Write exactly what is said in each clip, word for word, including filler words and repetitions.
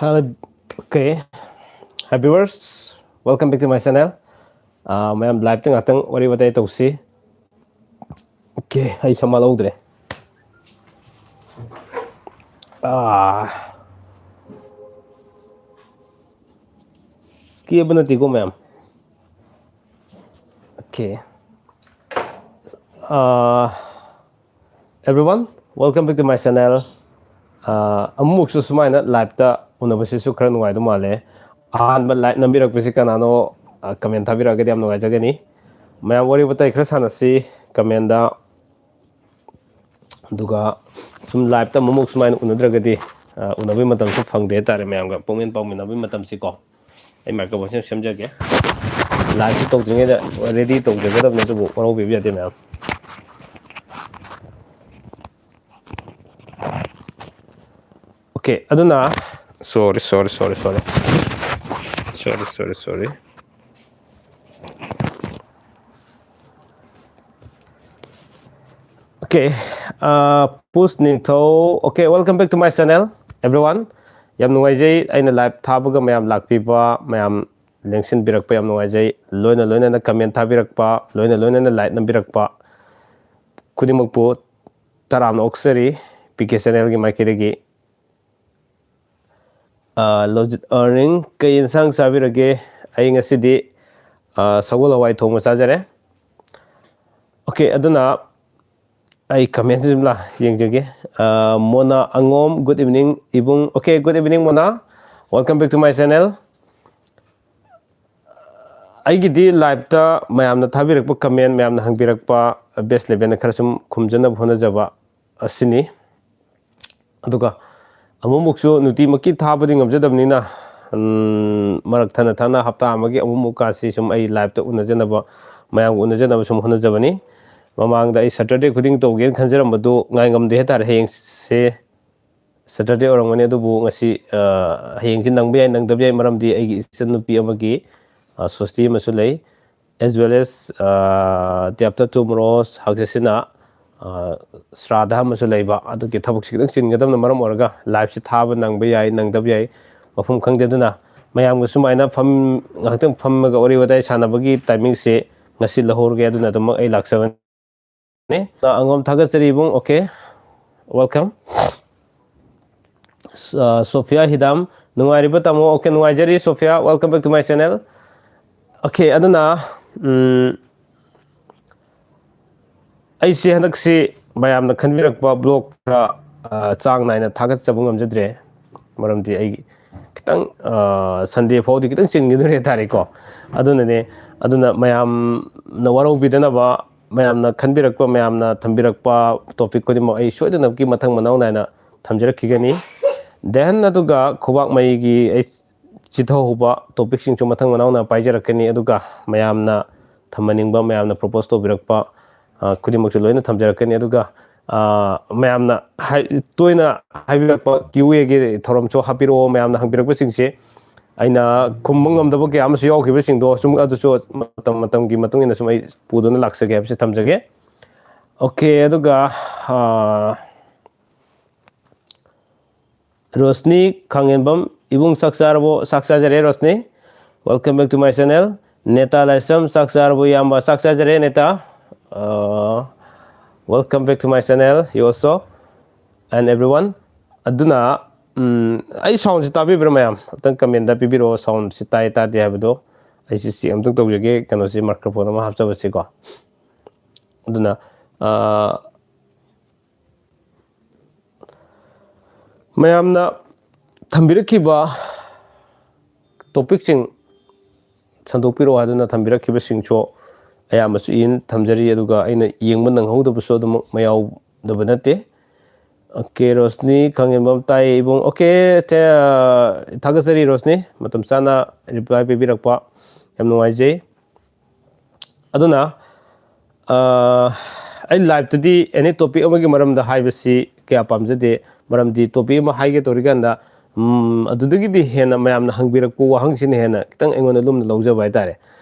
Hello. Okay. Hi viewers, welcome back to my channel. ꯑꯥ, ꯃꯌꯥꯝ ꯂꯥꯏꯞꯇ ꯉꯥꯛꯇꯪ ꯋꯥꯔꯤ ꯋꯥꯇꯥꯏ ꯇꯧꯁꯤ꯫ ꯑꯣꯀꯦ, ꯑꯩ ꯁꯝ ꯂꯧꯗ꯭ꯔꯦ꯫ ꯑꯥ, ꯀꯦꯕ ꯅꯠꯇꯦꯀꯣ ꯃꯌꯥꯝ꯫ Okay. Uh, everyone, welcome back to my channel. Uh, ꯑꯃꯨꯛꯁꯨ ꯁꯨꯃꯥꯏꯅ ꯂꯥꯏꯞꯇ ꯎꯅꯕꯁꯤꯁꯨ ꯈꯔ ꯅꯨꯡꯉꯥꯏꯗꯧ ꯃꯥꯜꯂꯦ꯫ ꯑꯍꯥꯟꯕ ꯂꯥꯏꯛ ꯅꯝꯕꯤꯔꯛꯄꯁꯤ ꯀꯅꯥꯅꯣ? ꯀꯃꯦꯟ ꯊꯥꯕꯤꯔꯛꯑꯒꯗꯤ ꯌꯥꯝ ꯅꯨꯡꯉꯥꯏꯖꯒꯅꯤ꯫ ꯃꯌꯥꯝ ꯋꯥꯔꯤ ꯋꯥꯇꯥꯏ ꯈꯔ ꯁꯥꯟꯅꯁꯤ ꯀꯃꯦꯟꯗ꯫ ꯑꯗꯨꯒ ꯁꯨꯝ ꯂꯥꯏꯞꯇ ꯑꯃꯨꯛ ꯁꯨꯃꯥꯏꯅ ꯎꯅꯗ꯭ꯔꯒꯗꯤ, ꯑ, ꯎꯅꯕꯒꯤ ꯃꯇꯝꯁꯨ ꯐꯪꯗꯦ ꯍꯥꯏꯇꯥꯔꯦ꯫ ꯃꯌꯥꯝꯒ ꯄꯨꯛꯃꯦꯟ ꯄꯥꯎꯃꯤꯟꯅꯕꯒꯤ ꯃꯇꯝꯁꯤꯀꯣ꯫ ꯑꯩ ꯃꯥꯏꯀ꯭ꯔꯣꯐꯣꯟꯁꯦ ꯁꯦꯝꯖꯒꯦ꯫ ꯂꯥꯏꯞꯁꯤ ꯇꯧꯗ꯭ꯔꯤꯉꯩꯗ ꯔꯦꯗꯤ ꯇꯧꯖꯒꯗꯕꯅꯤ, ꯑꯗꯨꯕꯨ ꯋꯥꯔꯧꯕꯤꯕ ꯌꯥꯗꯦ ꯃꯌꯥꯝ꯫ ꯑꯣꯀꯦ, ꯑꯗꯨꯅ sorry, sorry, sorry, sorry. Sorry, sorry, sorry. Okay, uh, Push Ningthou. Okay, welcome back to my channel, everyone. ꯌꯥꯝ ꯅꯨꯡꯉꯥꯏꯖꯩ ꯑꯩꯅ ꯂꯥꯏꯞ ꯊꯥꯕꯒ ꯃꯌꯥꯝ ꯂꯥꯛꯄꯤꯕ, ꯃꯌꯥꯝ ꯂꯦꯡꯁꯤꯟꯕꯤꯔꯛꯄ ꯌꯥꯝ ꯅꯨꯡꯉꯥꯏꯖꯩ꯫ ꯂꯣꯏꯅ ꯂꯣꯏꯅꯅ ꯀꯃꯦꯟ ꯊꯥꯕꯤꯔꯛꯄ, ꯂꯣꯏꯅ ꯂꯣꯏꯅꯅ ꯂꯥꯏꯛ ꯅꯝꯕꯤꯔꯛꯄ ꯈꯨꯗꯤꯡꯃꯛꯄꯨ ꯇꯔꯥꯝꯅ ꯑꯣꯛꯆꯔꯤ ꯄꯤ ꯀꯦ ꯆꯦꯅꯦꯜꯒꯤ ꯃꯥꯏꯀꯩꯗꯒꯤ꯫ ꯑ, ꯂꯣꯖꯤꯠ ꯑꯔꯤꯡ, ꯀꯩ ꯌꯦꯟꯁꯥꯡ ꯆꯥꯕꯤꯔꯒꯦ? ꯑꯩ ꯉꯁꯤꯗꯤ, ꯑ, ꯁꯒꯣꯜ ꯍꯋꯥꯏ ꯊꯣꯡꯕ ꯆꯥꯖꯔꯦ꯫ ꯑꯣꯀꯦ, ꯑꯗꯨꯅ ꯑꯩ ꯀꯃꯦꯟꯁꯤ ꯑꯗꯨꯝ ꯂꯥ-, ꯌꯦꯡꯖꯒꯦ꯫ ꯑ, ꯃꯣꯅꯥ ꯑꯉꯣꯝ, good evening ꯏꯕꯨꯡ꯫ Okay, good evening Mona, welcome back to my channel꯫ ꯑꯩꯒꯤꯗꯤ ꯂꯥꯏꯞꯇ ꯃꯌꯥꯝꯅ ꯊꯥꯕꯤꯔꯛꯄ ꯀꯃꯦꯟ, ꯃꯌꯥꯝꯅ ꯍꯪꯕꯤꯔꯛꯄ ꯕꯦꯁ ꯂꯦꯚꯦꯟꯗ ꯈꯔ ꯁꯨꯝ ꯈꯨꯝꯖꯅꯕ ꯍꯣꯠꯅꯖꯕ ꯑꯁꯤꯅꯤ꯫ ꯑꯗꯨꯒ ꯑꯃꯨꯛꯃꯨꯛꯁꯨ ꯅꯨꯡꯇꯤꯃꯛꯀꯤ ꯊꯥꯕꯗꯤ ꯉꯝꯖꯗꯕꯅꯤꯅ, ꯎꯝ, ꯃꯔꯛ ꯊꯠꯅ ꯊꯠꯅ ꯍꯞꯇꯥ ꯑꯃꯒꯤ ꯑꯃꯨꯛꯃꯨꯛꯀꯥꯁꯤ ꯁꯨꯝ ꯑꯩ ꯂꯥꯏꯞꯇ ꯎꯅꯖꯅꯕ, ꯃꯌꯥꯝꯒ ꯎꯅꯖꯅꯕ ꯁꯨꯝ ꯍꯣꯠꯅꯖꯕꯅꯤ꯫ ꯃꯃꯥꯡꯗ ꯑꯩ ꯁꯇꯔꯗꯦ ꯈꯨꯗꯤꯡ ꯇꯧꯒꯦꯅ ꯈꯟꯖꯔꯝꯕꯗꯨ ꯉꯥꯏ ꯉꯝꯗꯦ ꯍꯥꯏꯇꯥꯔꯦ꯫ ꯍꯌꯦꯡꯁꯦ ꯁꯇꯔꯗꯦ ꯑꯣꯏꯔꯝꯒꯅꯤ, ꯑꯗꯨꯕꯨ ꯉꯁꯤ, ꯑ, ꯍꯌꯦꯡꯁꯦ ꯅꯪꯕ ꯌꯥꯏ, ꯅꯪꯗꯕ ꯌꯥꯏ, ꯃꯔꯝꯗꯤ ꯑꯩꯒꯤ ꯏꯆꯟꯅꯨꯄꯤ ꯑꯃꯒꯤ, ꯑ, ꯁꯣꯁꯇꯤ ꯑꯃꯁꯨ ꯂꯩ, as well as, ꯑ, day after tomorrow ꯍꯪꯆꯤꯠꯁꯤꯅ, ꯑ, ꯁ꯭ꯔꯥꯗ ꯑꯃꯁꯨ ꯂꯩꯕ, ꯑꯗꯨꯒꯤ ꯊꯕꯛꯁꯤ ꯈꯤꯇꯪ ꯆꯤꯟꯒꯗꯕꯅ ꯃꯔꯝ ꯑꯣꯏꯔꯒ ꯂꯥꯏꯞꯁꯤ ꯊꯥꯕ ꯅꯪꯕ ꯌꯥꯏ, ꯅꯪꯗꯕ ꯌꯥꯏ꯫ ꯃꯐꯝ ꯈꯪꯗꯦ꯫ ꯑꯗꯨꯅ ꯃꯌꯥꯝꯒ ꯁꯨꯃꯥꯏꯅ ꯐꯝ ꯉꯥꯏꯍꯥꯛꯇꯪ ꯐꯝꯃꯒ ꯋꯥꯔꯤ ꯋꯥꯇꯥꯏ ꯁꯥꯟꯅꯕꯒꯤ ꯇꯥꯏꯃꯤꯡꯁꯦ ꯉꯁꯤ ꯂꯧꯍꯧꯔꯒꯦ꯫ ꯑꯗꯨꯅ ꯑꯗꯨꯃꯛ ꯑꯩ ꯂꯥꯛꯆꯕꯅꯤ꯫ ꯑꯉꯣꯝ ꯊꯥꯒꯠꯆꯔꯤ ꯏꯕꯨꯡ꯫ Okay, welcome꯫ ꯁꯣꯐꯤꯌꯥ ꯍꯤꯗꯥꯝ, ꯅꯨꯡꯉꯥꯏꯔꯤꯕ ꯇꯥꯃꯣ? Okay, ꯅꯨꯡꯉꯥꯏꯖꯔꯤ Sophia, welcome back to my channel꯫ Okay, ꯑꯗꯨꯅ ꯎꯝ, ꯑꯩꯁꯦ ꯍꯟꯗꯛꯁꯤ ꯃꯌꯥꯝꯅ ꯈꯟꯕꯤꯔꯛꯄ ꯕ꯭ꯂꯣꯛ ꯈꯔ ꯆꯥꯡ ꯅꯥꯏꯅ ꯊꯥꯒꯠꯆꯕ ꯉꯝꯖꯗ꯭ꯔꯦ꯫ ꯃꯔꯝꯗꯤ ꯑꯩ ꯈꯤꯇꯪ ꯁꯟꯗꯦ ꯐꯥꯎꯗꯤ ꯈꯤꯇꯪ ꯆꯤꯟꯒꯗꯣꯔꯦ ꯍꯥꯏꯇꯥꯔꯦꯀꯣ꯫ ꯑꯗꯨꯅꯅꯦ, ꯑꯗꯨꯅ ꯃꯌꯥꯝꯅ ꯋꯥꯔꯧꯕꯤꯗꯅꯕ, ꯃꯌꯥꯝꯅ ꯈꯟꯕꯤꯔꯛꯄ, ꯃꯌꯥꯝꯅ ꯊꯝꯕꯤꯔꯛꯄ ꯇꯣꯄꯤꯛ ꯈꯨꯗꯤꯡꯃꯛ ꯑꯩ ꯁꯣꯏꯗꯅꯃꯛꯀꯤ ꯃꯊꯪ ꯃꯅꯥꯎ ꯅꯥꯏꯅ ꯊꯝꯖꯔꯛꯈꯤꯒꯅꯤ꯫ Then ꯑꯗꯨꯒ ꯈꯨꯕꯥꯛ ꯃꯩꯒꯤ ꯑꯩ ꯆꯤꯊꯍꯧꯕ ꯇꯣꯄꯤꯛꯁꯤꯡꯁꯨ ꯃꯊꯪ ꯃꯅꯥꯎꯅ ꯄꯥꯏꯖꯔꯛꯀꯅꯤ꯫ ꯑꯗꯨꯒ ꯃꯌꯥꯝꯅ ꯊꯝꯍꯟꯅꯤꯡꯕ, ꯃꯌꯥꯝꯅ ꯄ꯭ꯔꯣꯄꯣꯁ ꯇꯧꯕꯤꯔꯛꯄ ꯈꯨꯗꯤꯡꯃꯛꯁꯨ ꯂꯣꯏꯅ ꯊꯝꯖꯔꯛꯀꯅꯤ꯫ ꯑꯗꯨꯒ ꯃꯌꯥꯝꯅ ꯇꯣꯏꯅ ꯍꯥꯏꯕꯤꯔꯛꯄ ꯀ꯭ꯌꯨ ꯑꯦꯒꯤ ꯊꯧꯔꯝꯁꯨ ꯍꯥꯞꯄꯤꯔꯛꯑꯣ꯫ ꯃꯌꯥꯝꯅ ꯍꯪꯕꯤꯔꯛꯄꯁꯤꯡꯁꯦ ꯑꯩꯅ ꯈꯨꯝꯕ ꯉꯝꯗꯕ ꯀꯌꯥ ꯑꯃꯁꯨ ꯌꯥꯎꯈꯤꯕꯁꯤꯡꯗꯣ ꯁꯨꯝ, ꯑꯗꯨꯁꯨ ꯃꯇꯝ ꯃꯇꯝꯒꯤ ꯃꯇꯨꯡ ꯏꯟꯅ ꯁꯨꯝ ꯑꯩ ꯄꯨꯗꯨꯅ ꯂꯥꯛꯆꯒꯦ ꯍꯥꯏꯕꯁꯤ ꯊꯝꯖꯒꯦ꯫ Okay, ꯑꯗꯨꯒ ꯔꯣꯁꯅꯤ ꯈꯥꯡꯉꯦꯝꯕꯝ, ꯏꯕꯨꯡ ꯆꯥꯛ ꯆꯥꯔꯕꯣ? ꯆꯥꯛ ꯆꯥꯖꯔꯦ Roshni. Welcome back to my channel꯫ ꯅꯦꯇꯥ ꯂꯥꯏꯁ꯭ꯔꯝ, ꯆꯥꯛ ꯆꯥꯔꯕꯣ ꯏꯌꯥꯝꯕ? ꯆꯥꯛ ꯆꯥꯖꯔꯦ ꯅꯦꯇꯥ꯫ Welcome back to my channel, you also and everyone꯫ ꯑꯗꯨꯅ ꯎꯝ, ꯑꯩ ꯁꯥꯎꯟꯁꯤ ꯇꯥꯕꯤꯕ꯭ꯔꯥ ꯃꯌꯥꯝ? ꯑꯝꯇꯪ ꯀꯃꯦꯟꯗ ꯄꯤꯕꯤꯔꯛꯑꯣ, ꯁꯥꯎꯟꯁꯤ ꯇꯥꯏ ꯇꯥꯗꯦ ꯍꯥꯏꯕꯗꯣ꯫ ꯑꯩꯁꯤ ꯆꯦꯛ ꯑꯝꯇꯪ ꯇꯧꯖꯒꯦ, ꯀꯩꯅꯣꯁꯤ, ꯃꯥꯏꯀ꯭ꯔꯣꯐꯣꯟ ꯑꯃ ꯍꯥꯞꯆꯕꯁꯤꯀꯣ꯫ ꯑꯗꯨꯅ ꯃꯌꯥꯝꯅ ꯊꯝꯕꯤꯔꯛꯈꯤꯕ ꯇꯣꯄꯤꯛꯁꯤꯡ ꯁꯟꯗꯣꯛꯄꯤꯔꯛꯑꯣ ꯍꯥꯏꯗꯨꯅ ꯊꯝꯕꯤꯔꯛꯈꯤꯕꯁꯤꯡꯁꯨ ꯑꯌꯥꯝꯕꯁꯨ ꯏꯟ ꯊꯝꯖꯔꯤ꯫ ꯑꯗꯨꯒ ꯑꯩꯅ ꯌꯦꯡꯕ ꯅꯪꯍꯧꯗꯕꯁꯨ ꯑꯗꯨꯃꯛ ꯃꯌꯥꯎꯗꯕ ꯅꯠꯇꯦ꯫ Okay, ꯔꯣꯁꯅꯤ ꯈꯥꯡꯉꯦꯝꯕꯝ ꯇꯥꯏ ꯏꯕꯨꯡ꯫ Okay, ꯊꯥꯒꯠꯆꯔꯤ ꯔꯣꯁꯅꯤ, ꯃꯇꯝ ꯆꯥꯅ ꯔꯤꯄ꯭ꯂꯥꯏ ꯄꯤꯕꯤꯔꯛꯄ ꯌꯥꯝ ꯅꯨꯡꯉꯥꯏꯖꯩ꯫ ꯑꯗꯨꯅ ꯑꯩ ꯂꯥꯏꯞꯇꯗꯤ ꯑꯦꯅꯤ ꯇꯣꯄꯤꯛ ꯑꯃꯒꯤ ꯃꯔꯝꯗ ꯍꯥꯏꯕꯁꯤ ꯀꯌꯥ ꯄꯥꯝꯖꯗꯦ꯫ ꯃꯔꯝꯗꯤ ꯇꯣꯄꯤꯛ ꯑꯃ ꯍꯥꯏꯒꯦ ꯇꯧꯔꯤꯀꯥꯟꯗ ꯑꯗꯨꯗꯒꯤꯗꯤ ꯍꯦꯟꯅ ꯃꯌꯥꯝꯅ ꯍꯪꯕꯤꯔꯛꯄ ꯋꯥꯍꯪꯁꯤꯅ ꯍꯦꯟꯅ ꯈꯤꯇꯪ ꯑꯩꯉꯣꯟꯗ ꯂꯨꯝꯅ ꯂꯧꯖꯕ ꯍꯥꯏꯇꯥꯔꯦ꯫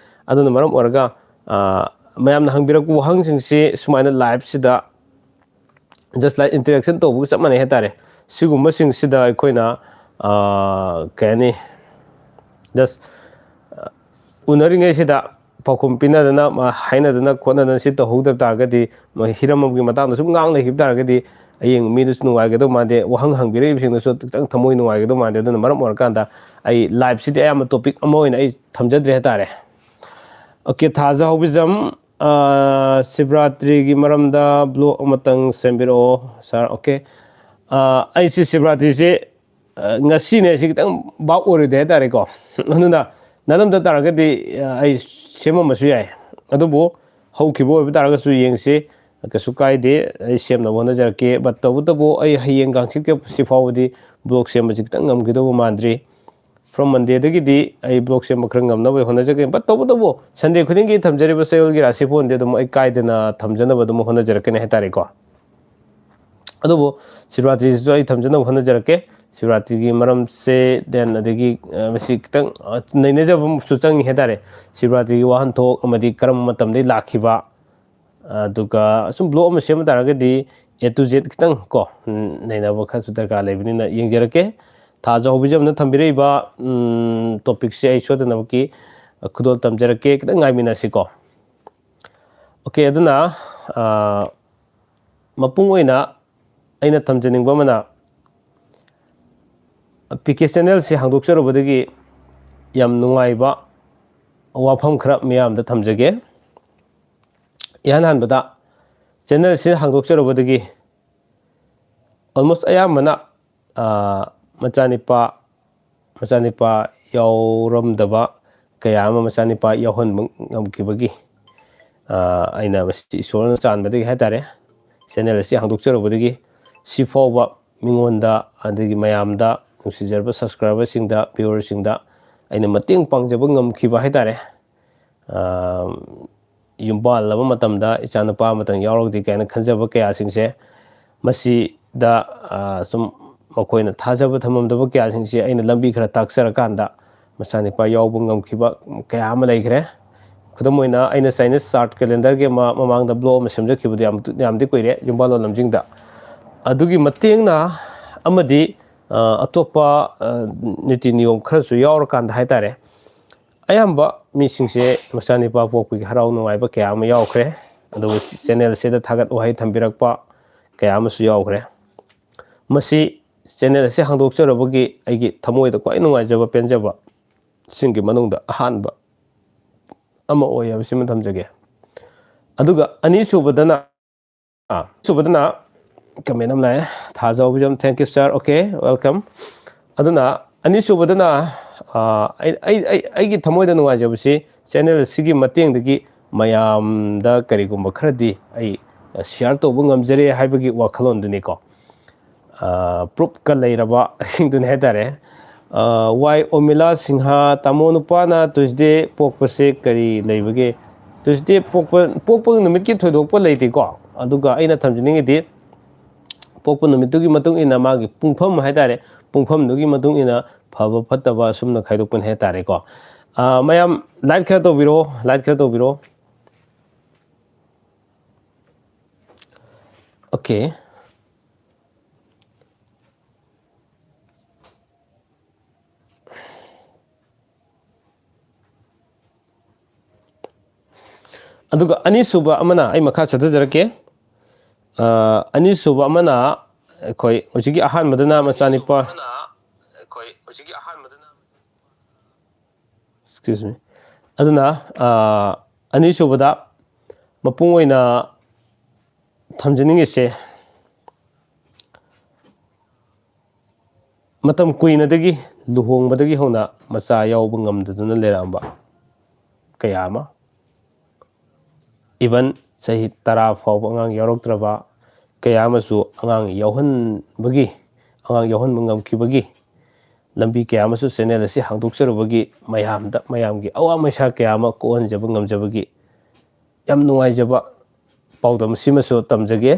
ꯑꯗꯨꯅ ꯃꯔꯝ ꯑꯣꯏꯔꯒ ꯃꯌꯥꯝꯅ ꯍꯪꯕꯤꯔꯛꯄ ꯋꯥꯍꯪꯁꯤꯡꯁꯤ ꯁꯨꯃꯥꯏꯅ ꯂꯥꯏꯞꯁꯤꯗ just like interaction ꯇꯧꯕꯒ ꯆꯞ ꯃꯥꯟꯅꯩ ꯍꯥꯏꯇꯥꯔꯦ꯫ ꯁꯤꯒꯨꯝꯕꯁꯤꯡꯁꯤꯗ ꯑꯩꯈꯣꯏꯅ ꯑꯥ, ꯀꯩ ꯍꯥꯏꯅꯤ, just, ꯑ, ꯎꯅꯔꯤꯉꯩꯁꯤꯗ ꯄꯥꯎꯈꯨꯝ ꯄꯤꯅꯗꯅ, ꯃ-, ꯍꯥꯏꯅꯗꯅ ꯈꯣꯠꯅꯗꯅ ꯁꯤ ꯇꯧꯍꯧꯗꯕ ꯇꯥꯔꯒꯗꯤ, ꯃ-, ꯍꯤꯔꯝ ꯑꯃꯒꯤ ꯃꯇꯥꯡꯗ ꯁꯨꯝ ꯉꯥꯡ ꯂꯩꯈꯤꯕ ꯇꯥꯔꯒꯗꯤ, ꯑꯌꯦꯡꯕ ꯃꯤꯗꯨꯁꯨ ꯅꯨꯡꯉꯥꯏꯒꯗꯧ ꯃꯥꯟꯗꯦ, ꯋꯥꯍꯪ ꯍꯪꯕꯤꯔꯛꯏꯕꯁꯤꯡꯗꯨꯁꯨ ꯈꯤꯇꯪ ꯊꯃꯣꯏ ꯅꯨꯡꯉꯥꯏꯒꯗꯧ ꯃꯥꯟꯗꯦ꯫ ꯑꯗꯨꯅ ꯃꯔꯝ ꯑꯣꯏꯔꯀꯥꯟꯗ ꯑꯩ live ꯁꯤꯗꯤ ꯑꯌꯥꯝꯕ topic ꯑꯃ ꯑꯣꯏꯅ ꯑꯩ ꯊꯝꯖꯗ꯭ꯔꯦ ꯍꯥꯏꯇꯥꯔꯦ꯫ Okay, ꯊꯥꯖ ꯍꯧꯕꯤꯖꯝ, ꯑ, ꯁꯤꯕꯔꯥꯇ꯭ꯔꯤꯒꯤ ꯃꯔꯝꯗ vlog ꯑꯃꯇꯪ ꯁꯦꯝꯕꯤꯔꯛꯑꯣ sir꯫ Okay, ꯑ, ꯑꯩꯁꯤ ꯁꯤꯕꯔꯥꯇ꯭ꯔꯤꯁꯦ, ꯑ, ꯉꯁꯤꯅꯦ ꯁꯤ ꯈꯤꯇꯪ ꯚꯥꯞ ꯑꯣꯏꯔꯣꯏꯗꯦ ꯍꯥꯏꯇꯥꯔꯦꯀꯣ꯫ ꯑꯗꯨꯅ ꯅꯅꯝꯗ ꯇꯥꯔꯒꯗꯤ, ꯑ, ꯑꯩ ꯁꯦꯝꯃꯝꯕꯁꯨ ꯌꯥꯏ꯫ ꯑꯗꯨꯕꯨ ꯍꯧꯈꯤꯕ ꯑꯣꯏꯕ ꯇꯥꯔꯒꯁꯨ ꯌꯦꯡꯁꯤ, ꯀꯩꯁꯨ ꯀꯥꯏꯗꯦ꯫ ꯑꯩ ꯁꯦꯝꯅꯕ ꯍꯣꯠꯅꯖꯔꯛꯀꯦ꯫ But ꯇꯧꯕꯇꯕꯨ ꯑꯩ ꯍꯌꯦꯡ ꯍꯪꯆꯤꯠꯀ ꯁꯤ ꯐꯥꯎꯕꯗꯤ vlog ꯁꯦꯝꯕꯁꯤ ꯈꯤꯇꯪ ꯉꯝꯈꯤꯗꯧꯕ ꯃꯥꯟꯗ꯭ꯔꯤ꯫ From Monday ꯗꯒꯤꯗꯤ ꯑꯩ vlog ꯁꯦꯝꯕ ꯈꯔ ꯉꯝꯅꯕ ꯍꯣꯠꯅꯖꯒꯦ꯫ But ꯇꯧꯕꯇꯕꯨ Sunday ꯈꯨꯗꯤꯡꯒꯤ ꯊꯝꯖꯔꯤꯕ ꯆꯌꯣꯜꯒꯤ ꯔꯥꯁꯤꯐꯣꯟꯗꯤ ꯑꯗꯨꯝ ꯑꯩ ꯀꯥꯏꯗꯅ ꯊꯝꯖꯅꯕ ꯑꯗꯨꯝ ꯍꯣꯠꯅꯖꯔꯛꯀꯅꯤ ꯍꯥꯏꯇꯥꯔꯦꯀꯣ꯫ ꯑꯗꯨꯕꯨ ꯁꯤꯕꯔꯥꯇ꯭ꯔꯤꯁꯤꯁꯨ ꯑꯩ ꯊꯝꯖꯅꯕ ꯍꯣꯠꯅꯖꯔꯛꯀꯦ꯫ ꯁꯤꯕꯔꯥꯇ꯭ꯔꯤꯒꯤ ꯃꯔꯝꯁꯦ, then ꯑꯗꯒꯤ, ꯑ, ꯃꯁꯤ ꯈꯤꯇꯪ, ꯑ, ꯅꯩꯅꯖꯕ ꯑꯃꯁꯨ ꯆꯪꯉꯤ ꯍꯥꯏꯇꯥꯔꯦ꯫ ꯁꯤꯕꯔꯥꯇ꯭ꯔꯤꯒꯤ ꯋꯥꯍꯟꯊꯣꯛ ꯑꯃꯗꯤ ꯀꯔꯝꯕ ꯃꯇꯝꯗꯒꯤ ꯂꯥꯛꯈꯤꯕ, ꯑꯗꯨꯒ ꯁꯨꯝ vlog ꯑꯃ ꯁꯦꯝꯕ ꯇꯥꯔꯒꯗꯤ A to Z ꯈꯤꯇꯪ ꯀꯣ, ꯎꯝ, ꯅꯩꯅꯕ ꯈꯔꯁꯨ ꯗꯔꯀꯥꯔ ꯂꯩꯕꯅꯤꯅ ꯌꯦꯡꯖꯔꯛꯀꯦ꯫ ꯊꯥꯖ ꯍꯧꯕꯤꯖꯝꯅ ꯊꯝꯕꯤꯔꯛꯏꯕ, ꯎꯝ, topic ꯁꯦ ꯑꯩ ꯁꯣꯏꯗꯅꯕꯒꯤ ꯈꯨꯗꯣꯜ ꯇꯝꯖꯔꯛꯀꯦ꯫ ꯈꯤꯇꯪ ꯉꯥꯏꯃꯤꯟꯅꯁꯤꯀꯣ꯫ Okay, ꯑꯗꯨꯅ, ꯑ, ꯃꯄꯨꯡ ꯑꯣꯏꯅ ꯑꯩꯅ ꯊꯝꯖꯅꯤꯡꯕ ꯑꯃꯅ, ꯄꯤ ꯀꯦ channel ꯁꯤ ꯍꯥꯡꯗꯣꯛꯆꯔꯨꯕꯗꯒꯤ ꯌꯥꯝ ꯅꯨꯡꯉꯥꯏꯕ ꯋꯥꯐꯝ ꯈꯔ ꯃꯤꯌꯥꯝꯗ ꯊꯝꯖꯒꯦ꯫ ꯏꯍꯥꯟ ꯍꯥꯟꯕꯗ channel ꯁꯤ ꯍꯥꯡꯗꯣꯛꯆꯔꯨꯕꯗꯒꯤ almost ꯑꯌꯥꯝꯕꯅ, ꯑ, ꯃꯆꯥꯅꯤꯄꯥ, ꯃꯆꯥꯅꯤꯄꯥ ꯌꯥꯎꯔꯝꯗꯕ ꯀꯌꯥ ꯑꯃ ꯃꯆꯥꯅꯤꯄꯥ ꯌꯥꯎꯍꯟꯕ ꯉꯝꯈꯤꯕꯒꯤ, ꯑ, ꯑꯩꯅ ꯃꯁꯤ ꯏꯁꯣꯔꯅ ꯆꯥꯟꯕꯗꯒꯤ ꯍꯥꯏꯇꯥꯔꯦ, channel ꯑꯁꯤ ꯍꯥꯡꯗꯣꯛꯆꯔꯨꯕꯗꯒꯤ ꯁꯤꯐꯥꯎꯕ ꯃꯤꯉꯣꯟꯗ, ꯑꯗꯒꯤ ꯃꯌꯥꯝꯗ, ꯅꯨꯡꯁꯤꯖꯔꯕ subscriber ꯁꯤꯡꯗ, viewer ꯁꯤꯡꯗ ꯑꯩꯅ ꯃꯇꯦꯡ ꯄꯥꯡꯖꯕ ꯉꯝꯈꯤꯕ ꯍꯥꯏꯇꯥꯔꯦ꯫ ꯑ, ꯌꯨꯝ ꯄꯥꯜꯂꯕ ꯃꯇꯝꯗ ꯏꯆꯥꯅꯨꯄꯥ ꯑꯃꯇꯪ ꯌꯥꯎꯔꯒꯗꯤ ꯀꯥꯏꯅ ꯈꯟꯖꯕ ꯀꯌꯥꯁꯤꯡꯁꯦ, ꯃꯁꯤꯗ, ꯑ, ꯁꯨꯝ ꯃꯈꯣꯏꯅ ꯊꯥꯖꯕ ꯊꯝꯃꯝꯗꯕ ꯀꯌꯥꯁꯤꯡꯁꯦ ꯑꯩꯅ ꯂꯝꯕꯤ ꯈꯔ ꯇꯥꯛꯆꯔꯀꯥꯟꯗ ꯃꯆꯥꯅꯤꯄꯥ ꯌꯥꯎꯕ ꯉꯝꯈꯤꯕ ꯀꯌꯥ ꯑꯃ ꯂꯩꯈ꯭ꯔꯦ꯫ ꯈꯨꯗꯝ ꯑꯣꯏꯅ, ꯑꯩꯅ Chinese chart calendar ꯒꯤ ꯑꯃ ꯃꯃꯥꯡꯗ vlog ꯑꯃ ꯁꯦꯝꯖꯈꯤꯕꯗꯨ ꯌꯥꯝ, ꯌꯥꯝꯗꯤ ꯀꯨꯏꯔꯦ, ꯌꯨꯝ ꯄꯥꯜꯂꯣꯟ ꯂꯝꯖꯤꯡꯗ꯫ ꯑꯗꯨꯒꯤ ꯃꯇꯦꯡꯅ ꯑꯃꯗꯤ ꯑ, ꯑꯇꯣꯞꯄ, ꯑ, ꯅꯤꯇꯤ ꯅꯤꯌꯣꯝ ꯈꯔꯁꯨ ꯌꯥꯎꯔꯀꯥꯟꯗ ꯍꯥꯏꯇꯥꯔꯦ, ꯑꯌꯥꯝꯕ ꯃꯤꯁꯤꯡꯁꯦ ꯃꯆꯥꯅꯤꯄꯥ ꯄꯣꯛꯄꯒꯤ ꯍꯔꯥꯎ ꯅꯨꯡꯉꯥꯏꯕ ꯀꯌꯥ ꯑꯃ ꯌꯥꯎꯈ꯭ꯔꯦ꯫ ꯑꯗꯨꯕꯨ ꯆꯦꯅꯦꯜꯁꯤꯗ ꯊꯥꯒꯠ ꯋꯥꯍꯩ ꯊꯝꯕꯤꯔꯛꯄ ꯀꯌꯥ ꯑꯃꯁꯨ ꯌꯥꯎꯈ꯭ꯔꯦ꯫ ꯃꯁꯤ ꯆꯦꯅꯦꯜ ꯑꯁꯤ ꯍꯥꯡꯗꯣꯛꯆꯔꯨꯕꯒꯤ ꯑꯩꯒꯤ ꯊꯃꯣꯏꯗ ꯈ꯭ꯋꯥꯏ ꯅꯨꯡꯉꯥꯏꯖꯕ ꯄꯦꯟꯖꯕꯁꯤꯡꯒꯤ ꯃꯅꯨꯡꯗ ꯑꯍꯥꯟꯕ ꯑꯃ ꯑꯣꯏ ꯍꯥꯏꯕꯁꯤꯃ ꯊꯝꯖꯒꯦ꯫ ꯑꯗꯨꯒ ꯑꯅꯤꯁꯨꯕꯗꯅ, ꯑꯥ, ꯁꯨꯕꯗꯅ comment ꯑꯃ ꯂꯥꯛꯑꯦ, ꯊꯥꯖ ꯍꯧꯕꯤꯖꯝ, thank you sir, okay, welcome꯫ ꯑꯗꯨꯅ ꯑꯅꯤꯁꯨꯕꯗꯅ, ꯑꯥ, ꯑꯩ, ꯑꯩ, ꯑꯩ, ꯑꯩꯒꯤ ꯊꯃꯣꯏꯗ ꯅꯨꯡꯉꯥꯏꯖꯕꯁꯤ ꯆꯦꯅꯦꯜ ꯑꯁꯤꯒꯤ ꯃꯇꯦꯡꯗꯒꯤ ꯃꯌꯥꯝꯗ ꯀꯔꯤꯒꯨꯝꯕ ꯈꯔꯗꯤ ꯑꯩ ꯁꯤꯌꯥꯔ ꯇꯧꯕ ꯉꯝꯖꯔꯦ ꯍꯥꯏꯕꯒꯤ ꯋꯥꯈꯜꯂꯣꯟꯗꯨꯅꯤꯀꯣ꯫ ꯄ꯭ꯔꯨꯞꯀ ꯂꯩꯔꯕꯁꯤꯡꯗꯨꯅꯤ ꯍꯥꯏꯇꯥꯔꯦ꯫ ꯋꯥꯏ ꯑꯣꯃꯤꯂꯥ ꯁꯤꯡꯍ, ꯇꯥꯃꯣ ꯅꯨꯄꯥꯅ ꯇ꯭ꯌꯨꯁꯗꯦ ꯄꯣꯛꯄꯁꯦ ꯀꯔꯤ ꯂꯩꯕꯒꯦ? ꯇ꯭ꯌꯨꯁꯗꯦ ꯄꯣꯛꯄ, ꯄꯣꯛꯄ ꯅꯨꯃꯤꯠꯀꯤ ꯊꯣꯏꯗꯣꯛꯄ ꯂꯩꯇꯦꯀꯣ꯫ ꯑꯗꯨꯒ ꯑꯩꯅ ꯊꯝꯖꯅꯤꯡꯉꯤꯗꯤ, ꯄꯣꯛꯄ ꯅꯨꯃꯤꯠꯇꯨꯒꯤ ꯃꯇꯨꯡ ꯏꯟꯅ ꯃꯥꯒꯤ ꯄꯨꯡꯐꯝ ꯍꯥꯏꯇꯥꯔꯦ, ꯄꯨꯡꯐꯝꯗꯨꯒꯤ ꯃꯇꯨꯡ ꯏꯟꯅ ꯐꯕ ꯐꯠꯇꯕ ꯑꯁꯨꯝꯅ ꯈꯥꯏꯗꯣꯛꯄꯅꯤ ꯍꯥꯏꯇꯥꯔꯦꯀꯣ꯫ ꯃꯌꯥꯝ ꯂꯥꯏꯛ ꯈꯔ ꯇꯧꯕꯤꯔꯣ, ꯂꯥꯏꯛ ꯈꯔ ꯇꯧꯕꯤꯔꯣ꯫ Okay꯫ ꯑꯗꯨꯒ ꯑꯅꯤꯁꯨꯕ ꯑꯃꯅ, ꯑꯩ ꯃꯈꯥ ꯆꯠꯊꯖꯔꯛꯀꯦ꯫ ꯑ, ꯑꯅꯤꯁꯨꯕ ꯑꯃꯅ ꯑꯩꯈꯣꯏ ꯍꯧꯖꯤꯛꯀꯤ ꯑꯍꯥꯟꯕꯗꯅ ꯃꯆꯥꯅꯤꯄꯥ, excuse me꯫ ꯑꯗꯨꯅ, ꯑ, ꯑꯅꯤꯁꯨꯕꯗ ꯃꯄꯨꯡ ꯑꯣꯏꯅ ꯊꯝꯖꯅꯤꯡꯉꯤꯁꯦ, ꯃꯇꯝ ꯀꯨꯏꯅꯗꯒꯤ ꯂꯨꯍꯣꯡꯕꯗꯒꯤ ꯍꯧꯅ ꯃꯆꯥ ꯌꯥꯎꯕ ꯉꯝꯗꯗꯨꯅ ꯂꯩꯔꯛꯑꯝꯕ ꯀꯌꯥ ꯑꯃ, even ꯆꯍꯤ ꯇꯔꯥ ꯐꯥꯎꯕ ꯑꯉꯥꯡ ꯌꯥꯎꯔꯛꯇ꯭ꯔꯕ ꯀꯌꯥ ꯑꯃꯁꯨ ꯑꯉꯥꯡ ꯌꯥꯎꯍꯟꯕꯒꯤ, ꯑꯉꯥꯡ ꯌꯥꯎꯍꯟꯕ ꯉꯝꯈꯤꯕꯒꯤ ꯂꯝꯕꯤ ꯀꯌꯥ ꯑꯃꯁꯨ ꯆꯦꯅꯦꯜ ꯑꯁꯤ ꯍꯥꯡꯗꯣꯛꯆꯔꯨꯕꯒꯤ ꯃꯌꯥꯝꯗ, ꯃꯌꯥꯝꯒꯤ ꯑꯋꯥ ꯃꯩꯁꯥ ꯀꯌꯥ ꯑꯃ ꯀꯣꯛꯍꯟꯖꯕ ꯉꯝꯖꯕꯒꯤ ꯌꯥꯝ ꯅꯨꯡꯉꯥꯏꯖꯕ ꯄꯥꯎꯗꯝ ꯑꯁꯤꯃꯁꯨ ꯇꯝꯖꯒꯦ꯫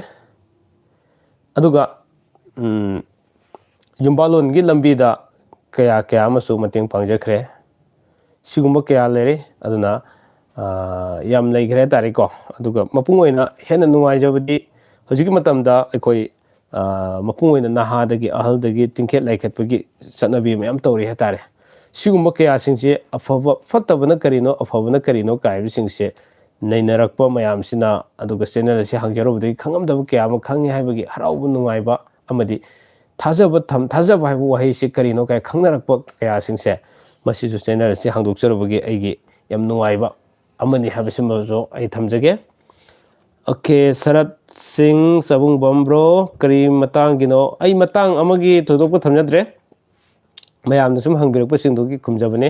ꯑꯗꯨꯒ, ꯎꯝ, ꯌꯨꯝꯕꯥꯜꯂꯣꯟꯒꯤ ꯂꯝꯕꯤꯗ ꯀꯌꯥ ꯀꯌꯥ ꯑꯃꯁꯨ ꯃꯇꯦꯡ ꯄꯥꯡꯖꯈ꯭ꯔꯦ꯫ ꯁꯤꯒꯨꯝꯕ ꯀꯌꯥ ꯂꯩꯔꯦ꯫ ꯑꯗꯨꯅ, ꯑ, ꯌꯥꯝ ꯂꯩꯈ꯭ꯔꯦ ꯍꯥꯏꯇꯥꯔꯦꯀꯣ꯫ ꯑꯗꯨꯒ ꯃꯄꯨꯡ ꯑꯣꯏꯅ ꯍꯦꯟꯅ ꯅꯨꯡꯉꯥꯏꯖꯕꯗꯤ ꯍꯧꯖꯤꯛꯀꯤ ꯃꯇꯝꯗ ꯑꯩꯈꯣꯏ, ꯃꯄꯨꯡ ꯑꯣꯏꯅ ꯅꯍꯥꯗꯒꯤ ꯑꯍꯜꯗꯒꯤ ꯇꯤꯡꯈꯦꯠ ꯂꯥꯏꯈꯠꯄꯒꯤ ꯆꯠꯅꯕꯤ ꯃꯌꯥꯝ ꯇꯧꯔꯤ ꯍꯥꯏꯇꯥꯔꯦ꯫ ꯁꯤꯒꯨꯝꯕ ꯀꯌꯥꯁꯤꯡꯁꯦ ꯑꯐꯕ, ꯐꯠꯇꯕꯅ ꯀꯔꯤꯅꯣ, ꯑꯐꯕꯅ ꯀꯔꯤꯅꯣ ꯀꯥꯏꯕꯁꯤꯡꯁꯦ ꯅꯩꯅꯔꯛꯄ ꯃꯌꯥꯝꯁꯤꯅ, ꯑꯗꯨꯒ ꯆꯦꯅꯦꯜ ꯑꯁꯤ ꯍꯥꯡꯖꯔꯨꯕꯗꯒꯤ ꯈꯪꯉꯝꯗꯕ ꯀꯌꯥ ꯑꯃ ꯈꯪꯉꯤ ꯍꯥꯏꯕꯒꯤ ꯍꯔꯥꯎꯕ, ꯅꯨꯡꯉꯥꯏꯕ ꯑꯃꯗꯤ ꯊꯥꯖꯕ ꯊꯝ-, ꯊꯥꯖꯕ ꯍꯥꯏꯕ ꯋꯥꯍꯩꯁꯤ ꯀꯔꯤꯅꯣ ꯀꯥꯏ ꯈꯪꯅꯔꯛꯄ ꯀꯌꯥꯁꯤꯡꯁꯦ, ꯃꯁꯤꯁꯨ ꯆꯦꯅꯦꯜ ꯑꯁꯤ ꯍꯥꯡꯗꯣꯛꯆꯔꯨꯕꯒꯤ ꯑꯩꯒꯤ ꯌꯥꯝ ꯅꯨꯡꯉꯥꯏꯕ ꯑꯃꯅꯤ ꯍꯥꯏꯕꯁꯤꯃꯁꯨ ꯑꯩ ꯊꯝꯖꯒꯦ꯫ ꯑꯣꯀꯦ, ꯁꯔꯠ ꯁꯤꯡ ꯆꯕꯨꯡꯕꯝ ꯕ꯭ꯔꯣ, ꯀꯔꯤ ꯃꯇꯥꯡꯒꯤꯅꯣ? ꯑꯩ ꯃꯇꯥꯡ ꯑꯃꯒꯤ ꯊꯣꯏꯗꯣꯛꯄ ꯊꯝꯖꯗ꯭ꯔꯦ, ꯃꯌꯥꯝꯅ ꯁꯨꯝ ꯍꯪꯕꯤꯔꯛꯄꯁꯤꯡꯗꯨꯒꯤ ꯈꯨꯝꯖꯕꯅꯤ꯫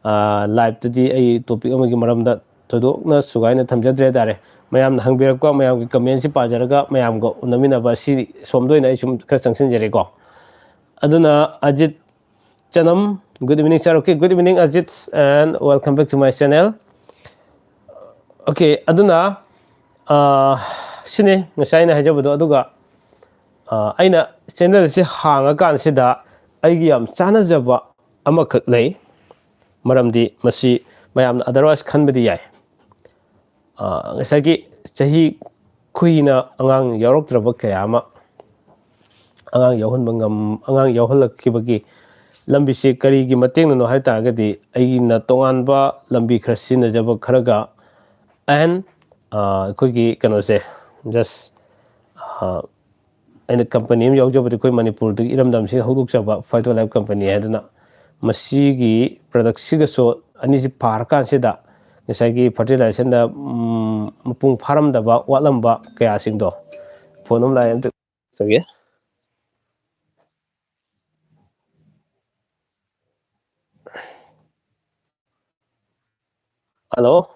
ꯑꯥ, ꯂꯥꯏꯞꯇꯗꯤ ꯑꯩ ꯇꯣꯄꯤꯛ ꯑꯃꯒꯤ ꯃꯔꯝꯗ ꯊꯣꯏꯗꯣꯛꯅ ꯁꯨꯒꯥꯏꯅ ꯊꯝꯖꯗ꯭ꯔꯦ ꯍꯥꯏꯇꯥꯔꯦ꯫ ꯃꯌꯥꯝꯅ ꯍꯪꯕꯤꯔꯛꯄ, ꯃꯌꯥꯝꯒꯤ ꯀꯃꯦꯟꯁꯤ ꯄꯥꯖꯔꯒ ꯃꯌꯥꯝꯒ ꯎꯅꯃꯤꯟꯅꯕ ꯑꯁꯤ ꯁꯣꯝꯗ ꯑꯣꯏꯅ ꯑꯩ ꯁꯨꯝ ꯈꯔ ꯆꯪꯁꯤꯟꯖꯔꯦꯀꯣ꯫ ꯑꯗꯨꯅ ꯑꯖꯤꯠ ꯆꯅꯝ, good evening sir. Okay, good evening Ajit and welcome back to my channel. Okay, ꯑꯗꯨꯅ, ꯑꯥ, ꯁꯤꯅꯤ ꯉꯁꯥꯏ ꯑꯩꯅ ꯍꯥꯏꯖꯕꯗꯣ꯫ ꯑꯗꯨꯒ, ꯑꯥ, ꯑꯩꯅ ꯆꯦꯅꯦꯜꯁꯤ ꯍꯥꯡꯉꯀꯥꯟꯁꯤꯗ ꯑꯩꯒꯤ ꯌꯥꯝ ꯆꯥꯟꯅꯖꯕ ꯑꯃꯈꯛ ꯂꯩ, ꯃꯔꯝꯗꯤ ꯃꯁꯤ ꯃꯌꯥꯝꯅ otherwise ꯈꯟꯕꯗꯤ ꯌꯥꯏ꯫ ꯑꯥ, ꯉꯁꯥꯏꯒꯤ ꯆꯍꯤ ꯀꯨꯏꯅ ꯑꯉꯥꯡ ꯌꯥꯎꯔꯛꯇ꯭ꯔꯕ ꯀꯌꯥ ꯑꯃ ꯑꯉꯥꯡ ꯌꯥꯎꯍꯟꯕ ꯉꯝ-, ꯑꯉꯥꯡ ꯌꯥꯎꯍꯜꯂꯛꯈꯤꯕꯒꯤ ꯂꯝꯕꯤꯁꯤ ꯀꯔꯤꯒꯤ ꯃꯇꯦꯡꯅꯅꯣ ꯍꯥꯏ ꯇꯥꯔꯒꯗꯤ, ꯑꯩꯅ ꯇꯣꯉꯥꯟꯕ ꯂꯝꯕꯤ ꯈꯔ ꯁꯤꯖꯤꯟꯅꯖꯕ ꯈꯔꯒ, and, ꯑꯥ, ꯑꯩꯈꯣꯏꯒꯤ ꯀꯩꯅꯣꯁꯦ, just, ꯑꯥ, ꯑꯩꯅ ꯀꯝꯄꯅꯤ ꯑꯃ ꯌꯥꯎꯖꯕꯗꯤ, ꯑꯩꯈꯣꯏ ꯃꯅꯤꯄꯨꯔꯗꯒꯤ ꯏꯔꯝꯗꯝꯁꯤꯗ ꯍꯧꯗꯣꯛꯆꯕ Phyto Life Company ꯍꯥꯏꯗꯅ, ꯃꯁꯤꯒꯤ product ꯁꯤꯒꯁꯨ ꯑꯅꯤꯁꯤ ꯄꯥꯔꯀꯥꯟꯁꯤꯗ ꯉꯁꯥꯏꯒꯤ fertilizer ꯗ, ꯎꯝ, ꯃꯄꯨꯡ ꯐꯥꯔꯝꯗꯕ, ꯋꯥꯠꯂꯝꯕ ꯀꯌꯥꯁꯤꯡꯗꯣ, ꯐꯣꯟ ꯑꯃ ꯂꯥꯛꯑꯦ, ꯑꯝꯇ ꯇꯧꯒꯦ꯫ ꯍꯜꯂꯣ?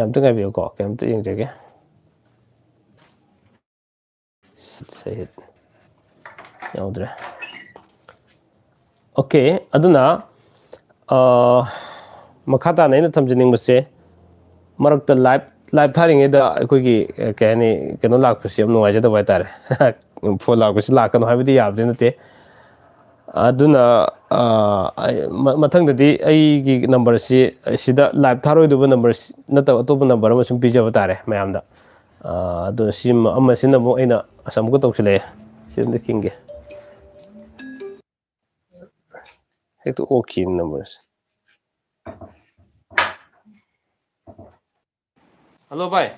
ꯑꯝꯇ ꯉꯥꯏꯕꯤꯌꯨꯀꯣ, ꯀꯩꯅꯣꯝꯇ ꯌꯦꯡꯖꯒꯦ꯫ ꯁꯍꯤꯠ ꯌꯥꯎꯗ꯭ꯔꯦ꯫ ꯑꯣꯀꯦ, ꯑꯗꯨꯅ, ꯑ, ꯃꯈꯥ ꯇꯥꯅ ꯑꯩꯅ ꯊꯝꯖꯅꯤꯡꯕꯁꯦ, ꯃꯔꯛꯇ ꯂꯥꯏꯚ, ꯂꯥꯏꯚ ꯊꯥꯔꯤꯉꯩꯗ ꯑꯩꯈꯣꯏꯒꯤ, ꯑ, ꯀꯩ ꯍꯥꯏꯅꯤ, ꯀꯩꯅꯣ ꯂꯥꯛꯄꯁꯤ ꯌꯥꯝ ꯅꯨꯡꯉꯥꯏꯖꯗꯕ ꯍꯥꯏꯇꯥꯔꯦ꯫ ꯐꯣꯟ ꯂꯥꯛꯄꯁꯤ ꯂꯥꯛꯀꯅꯨ ꯍꯥꯏꯕꯗꯤ ꯌꯥꯕꯗꯤ ꯅꯠꯇꯦ꯫ ꯑꯗꯨꯅ, ꯑ, ꯑꯩ, ꯃ-, ꯃꯊꯪꯗꯗꯤ ꯑꯩꯒꯤ ꯅꯝꯕꯔꯁꯤ ꯁꯤꯗ ꯂꯥꯏꯚ ꯊꯥꯔꯣꯏꯗꯕ ꯅꯝꯕꯔ ꯅꯠꯇꯕ ꯑꯇꯣꯞꯄ ꯅꯝꯕꯔ ꯑꯃ ꯁꯨꯝ ꯄꯤꯖꯕ ꯇꯥꯔꯦ ꯃꯌꯥꯝꯗ꯫ ꯑ, ꯑꯗꯣ ꯁꯤ ꯑꯃ, ꯑꯃꯁꯤꯅ ꯑꯃꯨꯛ ꯑꯩꯅ ꯑꯁ ꯑꯃꯨꯛꯀ ꯇꯧꯁꯤꯜꯂꯛꯑꯦ꯫ ꯁꯤ ꯑꯝꯇ ꯈꯤꯡꯒꯦ꯫ ꯍꯦꯛꯇ ꯑꯣꯛꯈꯤꯕ ꯅꯝꯕꯔꯁꯦ꯫ ꯍꯜꯂꯣ ꯚꯥꯏ꯫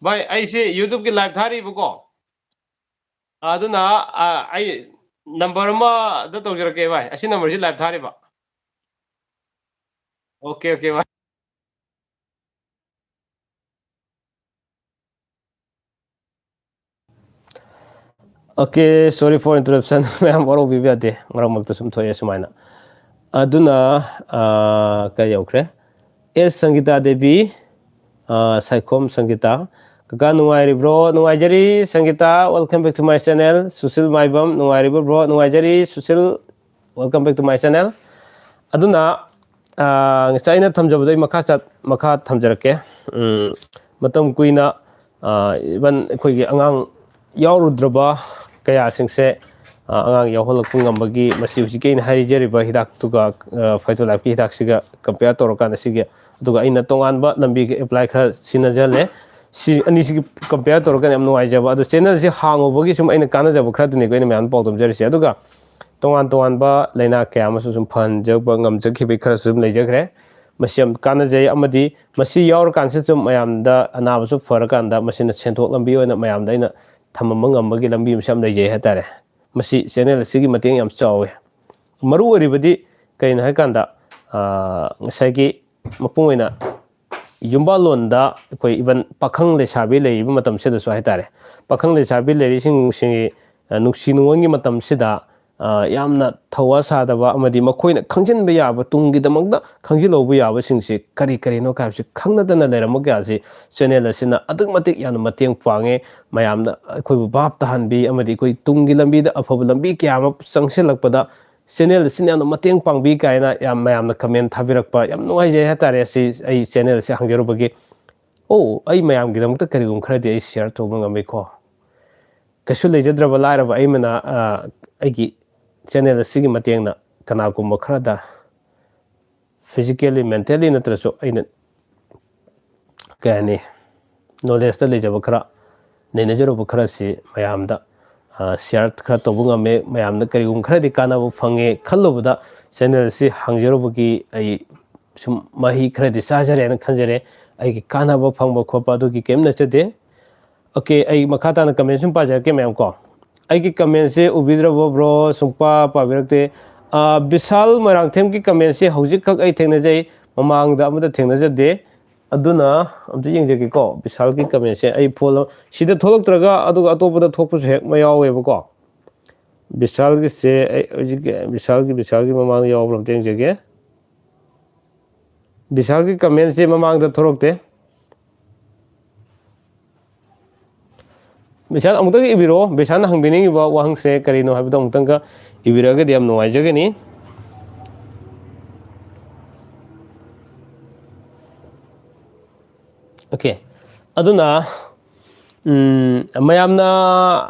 ꯚꯥꯏ, ꯑꯩꯁꯦ YouTubeꯀꯤ ꯂꯥꯏꯚ ꯊꯥꯔꯤꯕꯀꯣ꯫ ꯑꯗꯨꯅ, ꯑ, ꯑꯩ ꯅꯝꯕꯔ ꯑꯃꯗ ꯇꯧꯖꯔꯛꯀꯦ ꯚꯥꯏ꯫ ꯑꯁꯤ ꯅꯝꯕꯔꯁꯤ ꯂꯥꯏꯚ ꯊꯥꯔꯤꯕ꯫ ꯑꯣꯀꯦ, ꯑꯣꯀꯦ ꯚꯥꯏ꯫ Okay, sorry for interruption. ꯃꯌꯥꯝ ꯋꯥꯔꯧꯕꯤꯕ ꯌꯥꯗꯦ, ꯃꯔꯛ ꯃꯔꯛꯇ ꯁꯨꯝ ꯊꯣꯛꯑꯦ ꯁꯨꯃꯥꯏꯅ꯫ ꯑꯗꯨꯅ, ꯑ, ꯀꯩ ꯌꯧꯈ꯭ꯔꯦ? ꯑꯦꯁ ꯁꯪꯒꯤꯇꯥ ꯗꯦꯕꯤ, ꯑ, ꯁꯥꯏꯈꯣꯝ ꯁꯪꯒꯤꯇꯥ꯫ ꯀꯀꯥ ꯅꯨꯡꯉꯥꯏꯔꯤꯕ꯭ꯔꯣ? ꯅꯨꯡꯉꯥꯏꯖꯔꯤ ꯁꯪꯒꯤꯇꯥ, welcome back to my channel꯫ Sushil ꯃꯥꯏꯕꯝ, ꯅꯨꯡꯉꯥꯏꯔꯤꯕ꯭ꯔꯣ, bro? ꯅꯨꯡꯉꯥꯏꯖꯔꯤ Sushil, welcome back to my channel꯫ ꯑꯗꯨꯅ, ꯑ, ꯉꯁꯥꯏ ꯑꯩꯅ ꯊꯝꯖꯕꯗꯣ ꯑꯩ ꯃꯈꯥ ꯆꯠ-, ꯃꯈꯥ ꯊꯝꯖꯔꯛꯀꯦ꯫ ꯎꯝ, ꯃꯇꯝ ꯀꯨꯏꯅ, ꯑ, even ꯑꯩꯈꯣꯏꯒꯤ ꯑꯉꯥꯡ ꯌꯥꯎꯔꯨꯗ꯭ꯔꯕ ꯀꯌꯥꯁꯤꯡꯁꯦ, ꯑ, ꯑꯉꯥꯡ ꯌꯥꯎꯍꯜꯂꯛꯄ ꯉꯝꯕꯒꯤ, ꯃꯁꯤ ꯍꯧꯖꯤꯛꯀꯤ ꯑꯩꯅ ꯍꯥꯏꯖꯔꯤꯕ ꯍꯤꯗꯥꯛꯇꯨꯒ, ꯑ, Phyto Lifeꯀꯤ ꯍꯤꯗꯥꯛꯁꯤꯒ compare ꯇꯧꯔꯀꯥꯟꯗ ꯁꯤꯒꯤ, ꯑꯗꯨꯒ ꯑꯩꯅ ꯇꯣꯉꯥꯟꯕ ꯂꯝꯕꯤꯒꯤ apply ꯈꯔ ꯁꯤꯖꯤꯟꯅꯖꯍꯜꯂꯦ꯫ ꯁꯤ ꯑꯅꯤꯁꯤꯒꯤ compare ꯇꯧꯔꯀꯥꯟꯗ ꯌꯥꯝ ꯅꯨꯡꯉꯥꯏꯖꯕ꯫ ꯑꯗꯣ channelꯁꯤ ꯍꯥꯡꯉꯨꯕꯒꯤ ꯁꯨꯝ ꯑꯩꯅ ꯀꯥꯟꯅꯖꯕ ꯈꯔꯗꯨꯅꯤꯀꯣ ꯑꯩꯅ ꯃꯌꯥꯝ ꯄꯥꯎꯗꯝꯖꯔꯤꯁꯦ꯫ ꯑꯗꯨꯒ ꯇꯣꯉꯥꯟ ꯇꯣꯉꯥꯟꯕ ꯂꯥꯏꯅꯥ ꯀꯌꯥ ꯑꯃꯁꯨ ꯁꯨꯝ ꯐꯍꯟꯖꯕ ꯉꯝꯖꯈꯤꯕꯒꯤ ꯈꯔꯁꯨ ꯑꯗꯨꯝ ꯂꯩꯖꯈ꯭ꯔꯦ꯫ ꯃꯁꯤ ꯌꯥꯝ ꯀꯥꯟꯅꯖꯩ, ꯑꯃꯗꯤ ꯃꯁꯤ ꯌꯥꯎꯔꯀꯥꯟꯁꯤꯗꯁꯨ ꯃꯌꯥꯝꯗ, ꯑꯅꯥꯕꯁꯨ ꯐꯔꯀꯥꯟꯗ ꯃꯁꯤꯅ ꯁꯦꯟꯊꯣꯛ ꯂꯝꯕꯤ ꯑꯣꯏꯅ ꯃꯌꯥꯝꯗ ꯑꯩꯅ ꯊꯝꯃꯝꯕ ꯉꯝꯕꯒꯤ ꯂꯝꯕꯤ ꯑꯃꯁꯨ ꯌꯥꯝ ꯂꯩꯖꯩ ꯍꯥꯏꯇꯥꯔꯦ꯫ ꯃꯁꯤ channel ꯑꯁꯤꯒꯤ ꯃꯇꯦꯡ ꯌꯥꯝ ꯆꯥꯎꯋꯤ꯫ ꯃꯔꯨ ꯑꯣꯏꯔꯤꯕꯗꯤ ꯀꯩꯅꯣ ꯍꯥꯏꯀꯥꯟꯗ, ꯑ, ꯉꯁꯥꯏꯒꯤ ꯃꯄꯨꯡ ꯑꯣꯏꯅ ꯌꯨꯝꯕꯥꯜꯂꯣꯟꯗ ꯑꯩꯈꯣꯏ even ꯄꯥꯈꯪ ꯂꯩꯁꯥꯕꯤ ꯂꯩꯔꯤꯕ ꯃꯇꯝꯁꯤꯗꯁꯨ ꯍꯥꯏꯇꯥꯔꯦ, ꯄꯥꯈꯪ ꯂꯩꯁꯥꯕꯤ ꯂꯩꯔꯤꯁꯤꯡꯁꯤ, ꯑ, ꯅꯨꯡꯁꯤ ꯅꯨꯡꯉꯣꯟꯒꯤ ꯃꯇꯝꯁꯤꯗ, ꯑ, ꯌꯥꯝꯅ ꯊꯧꯋꯥ ꯁꯥꯗꯕ ꯑꯃꯗꯤ ꯃꯈꯣꯏꯅ ꯈꯪꯖꯤꯟꯕ ꯌꯥꯕ, ꯇꯨꯡꯒꯤꯗꯃꯛꯇ ꯈꯪꯖꯤꯜꯍꯧꯕ ꯌꯥꯕꯁꯤꯡꯁꯤ ꯀꯔꯤ ꯀꯔꯤꯅꯣ ꯍꯥꯏꯕꯁꯤ ꯈꯪꯅꯗꯅ ꯂꯩꯔꯝꯕ ꯀꯌꯥꯁꯤ channel ꯑꯁꯤꯅ ꯑꯗꯨꯛꯀꯤ ꯃꯇꯤꯛ ꯌꯥꯝꯅ ꯃꯇꯦꯡ ꯄꯥꯡꯉꯦ꯫ ꯃꯌꯥꯝꯗ ꯑꯩꯈꯣꯏꯕꯨ ꯚꯥꯞ ꯇꯥꯍꯟꯕꯤ ꯑꯃꯗꯤ ꯑꯩꯈꯣꯏ ꯇꯨꯡꯒꯤ ꯂꯝꯕꯤꯗ ꯑꯐꯕ ꯂꯝꯕꯤ ꯀꯌꯥ ꯑꯃ ꯆꯪꯁꯤꯜꯂꯛꯄꯗ channel ꯑꯁꯤꯅ ꯌꯥꯝꯅ ꯃꯇꯦꯡ ꯄꯥꯡꯕꯤ ꯀꯥꯏꯅ ꯌꯥꯝ ꯃꯌꯥꯝꯅ comment ꯊꯥꯕꯤꯔꯛꯄ ꯌꯥꯝ ꯅꯨꯡꯉꯥꯏꯖꯩ ꯍꯥꯏꯇꯥꯔꯦ꯫ ꯑꯁꯤ ꯑꯩ channel ꯑꯁꯤ ꯍꯥꯡꯖꯔꯨꯕꯒꯤ꯫ ꯑꯣ, ꯑꯩ ꯃꯌꯥꯝꯒꯤꯗꯃꯛꯇ ꯀꯔꯤꯒꯨꯝꯕ ꯈꯔꯗꯤ ꯑꯩ share ꯇꯧꯕ ꯉꯝꯃꯤꯀꯣ꯫ ꯀꯩꯁꯨ ꯂꯩꯖꯗ꯭ꯔꯕ ꯂꯥꯏꯔꯕ ꯑꯩꯃꯅ ꯑꯩꯒꯤ ꯆꯦꯅꯦꯜ ꯑꯁꯤꯒꯤ ꯃꯇꯦꯡꯅ ꯀꯅꯥꯒꯨꯝꯕ ꯈꯔꯗ physically, mentally ꯅꯠꯇ꯭ꯔꯁꯨ ꯑꯩꯅ ꯀꯩ ꯍꯥꯏꯅꯤ, ꯅꯣꯂꯦꯖꯇ ꯂꯩꯖꯕ ꯈꯔ, ꯅꯩꯅꯖꯔꯨꯕ ꯈꯔꯁꯤ ꯃꯌꯥꯝꯗ ꯁꯤꯌꯥꯔ ꯈꯔ ꯇꯧꯕ ꯉꯝꯃꯦ꯫ ꯃꯌꯥꯝꯗ ꯀꯔꯤꯒꯨꯝꯕ ꯈꯔꯗꯤ ꯀꯥꯟꯅꯕ ꯐꯪꯉꯦ ꯈꯜꯂꯨꯕꯗ ꯆꯦꯅꯦꯜ ꯑꯁꯤ ꯍꯥꯡꯖꯔꯨꯕꯒꯤ ꯑꯩ ꯁꯨꯝ ꯃꯍꯩ ꯈꯔꯗꯤ ꯆꯥꯖꯔꯦꯅ ꯈꯟꯖꯔꯦ꯫ ꯑꯩꯒꯤ ꯀꯥꯟꯅꯕ ꯐꯪꯕ ꯈꯣꯠꯄ ꯑꯗꯨꯒꯤ ꯀꯔꯤꯝ ꯅꯠꯆꯗꯦ꯫ ꯑꯣꯀꯦ, ꯑꯩ ꯃꯈꯥ ꯇꯥꯅ ꯀꯃꯦꯟ ꯁꯨꯝ ꯄꯥꯖꯔꯛꯀꯦ ꯃꯌꯥꯝ ꯀꯣ꯫ ꯑꯩꯒꯤ ꯀꯃꯦꯟꯁꯦ ꯎꯕꯤꯗ꯭ꯔꯕꯣ ꯕ꯭ꯔꯣ? ꯁꯨꯡꯄꯥ ꯄꯥꯕꯤꯔꯛꯇꯦ꯫ ꯕꯤꯁꯥꯜ ꯃꯣꯏꯔꯥꯡꯊꯦꯝꯒꯤ ꯀꯃꯦꯟꯁꯦ ꯍꯧꯖꯤꯛꯈꯛ ꯑꯩ ꯊꯦꯡꯅꯖꯩ, ꯃꯃꯥꯡꯗ ꯑꯃꯠꯇ ꯊꯦꯡꯅꯖꯗꯦ꯫ ꯑꯗꯨꯅ ꯑꯝꯇ ꯌꯦꯡꯖꯒꯦꯀꯣ, ꯕꯤꯁꯥꯜꯒꯤ ꯀꯃꯦꯟꯁꯦ ꯑꯩ ꯐꯣꯂꯣ ꯁꯤꯗ ꯊꯣꯛꯂꯛꯇ꯭ꯔꯒ ꯑꯗꯨꯒ ꯑꯇꯣꯞꯄꯗ ꯊꯣꯛꯄꯁꯨ ꯍꯦꯛ ꯃꯌꯥꯎꯋꯦꯕꯀꯣ꯫ ꯕꯤꯁꯥꯜꯒꯤꯁꯦ ꯑꯩ ꯍꯧꯖꯤꯛꯀꯤ ꯕꯤꯁꯥꯜꯒꯤ ꯕꯤꯁꯥꯜꯒꯤ ꯃꯃꯥꯡꯗ ꯌꯥꯎꯕ꯭ꯔꯥ ꯑꯝꯇ ꯌꯦꯡꯖꯒꯦ꯫ ꯕꯤꯁꯥꯜꯒꯤ ꯀꯃꯦꯟꯁꯦ ꯃꯃꯥꯡꯗ ꯊꯣꯛꯂꯛꯇꯦ꯫ ꯕꯤꯁꯥꯜ, ꯑꯃꯨꯛꯇꯪꯒ ꯏꯕꯤꯔꯛꯑꯣ, ꯕꯤꯁꯥꯜꯅ ꯍꯪꯕꯤꯅꯤꯡꯉꯤꯕ ꯋꯥꯍꯪꯁꯦ ꯀꯔꯤꯅꯣ ꯍꯥꯏꯕꯗꯣ ꯑꯃꯨꯛꯇꯪꯒ ꯏꯕꯤꯔꯛꯑꯒꯗꯤ ꯌꯥꯝ ꯅꯨꯡꯉꯥꯏꯖꯒꯅꯤ꯫ ꯑꯣꯀꯦ, ꯑꯗꯨꯅ ꯃꯌꯥꯝꯅ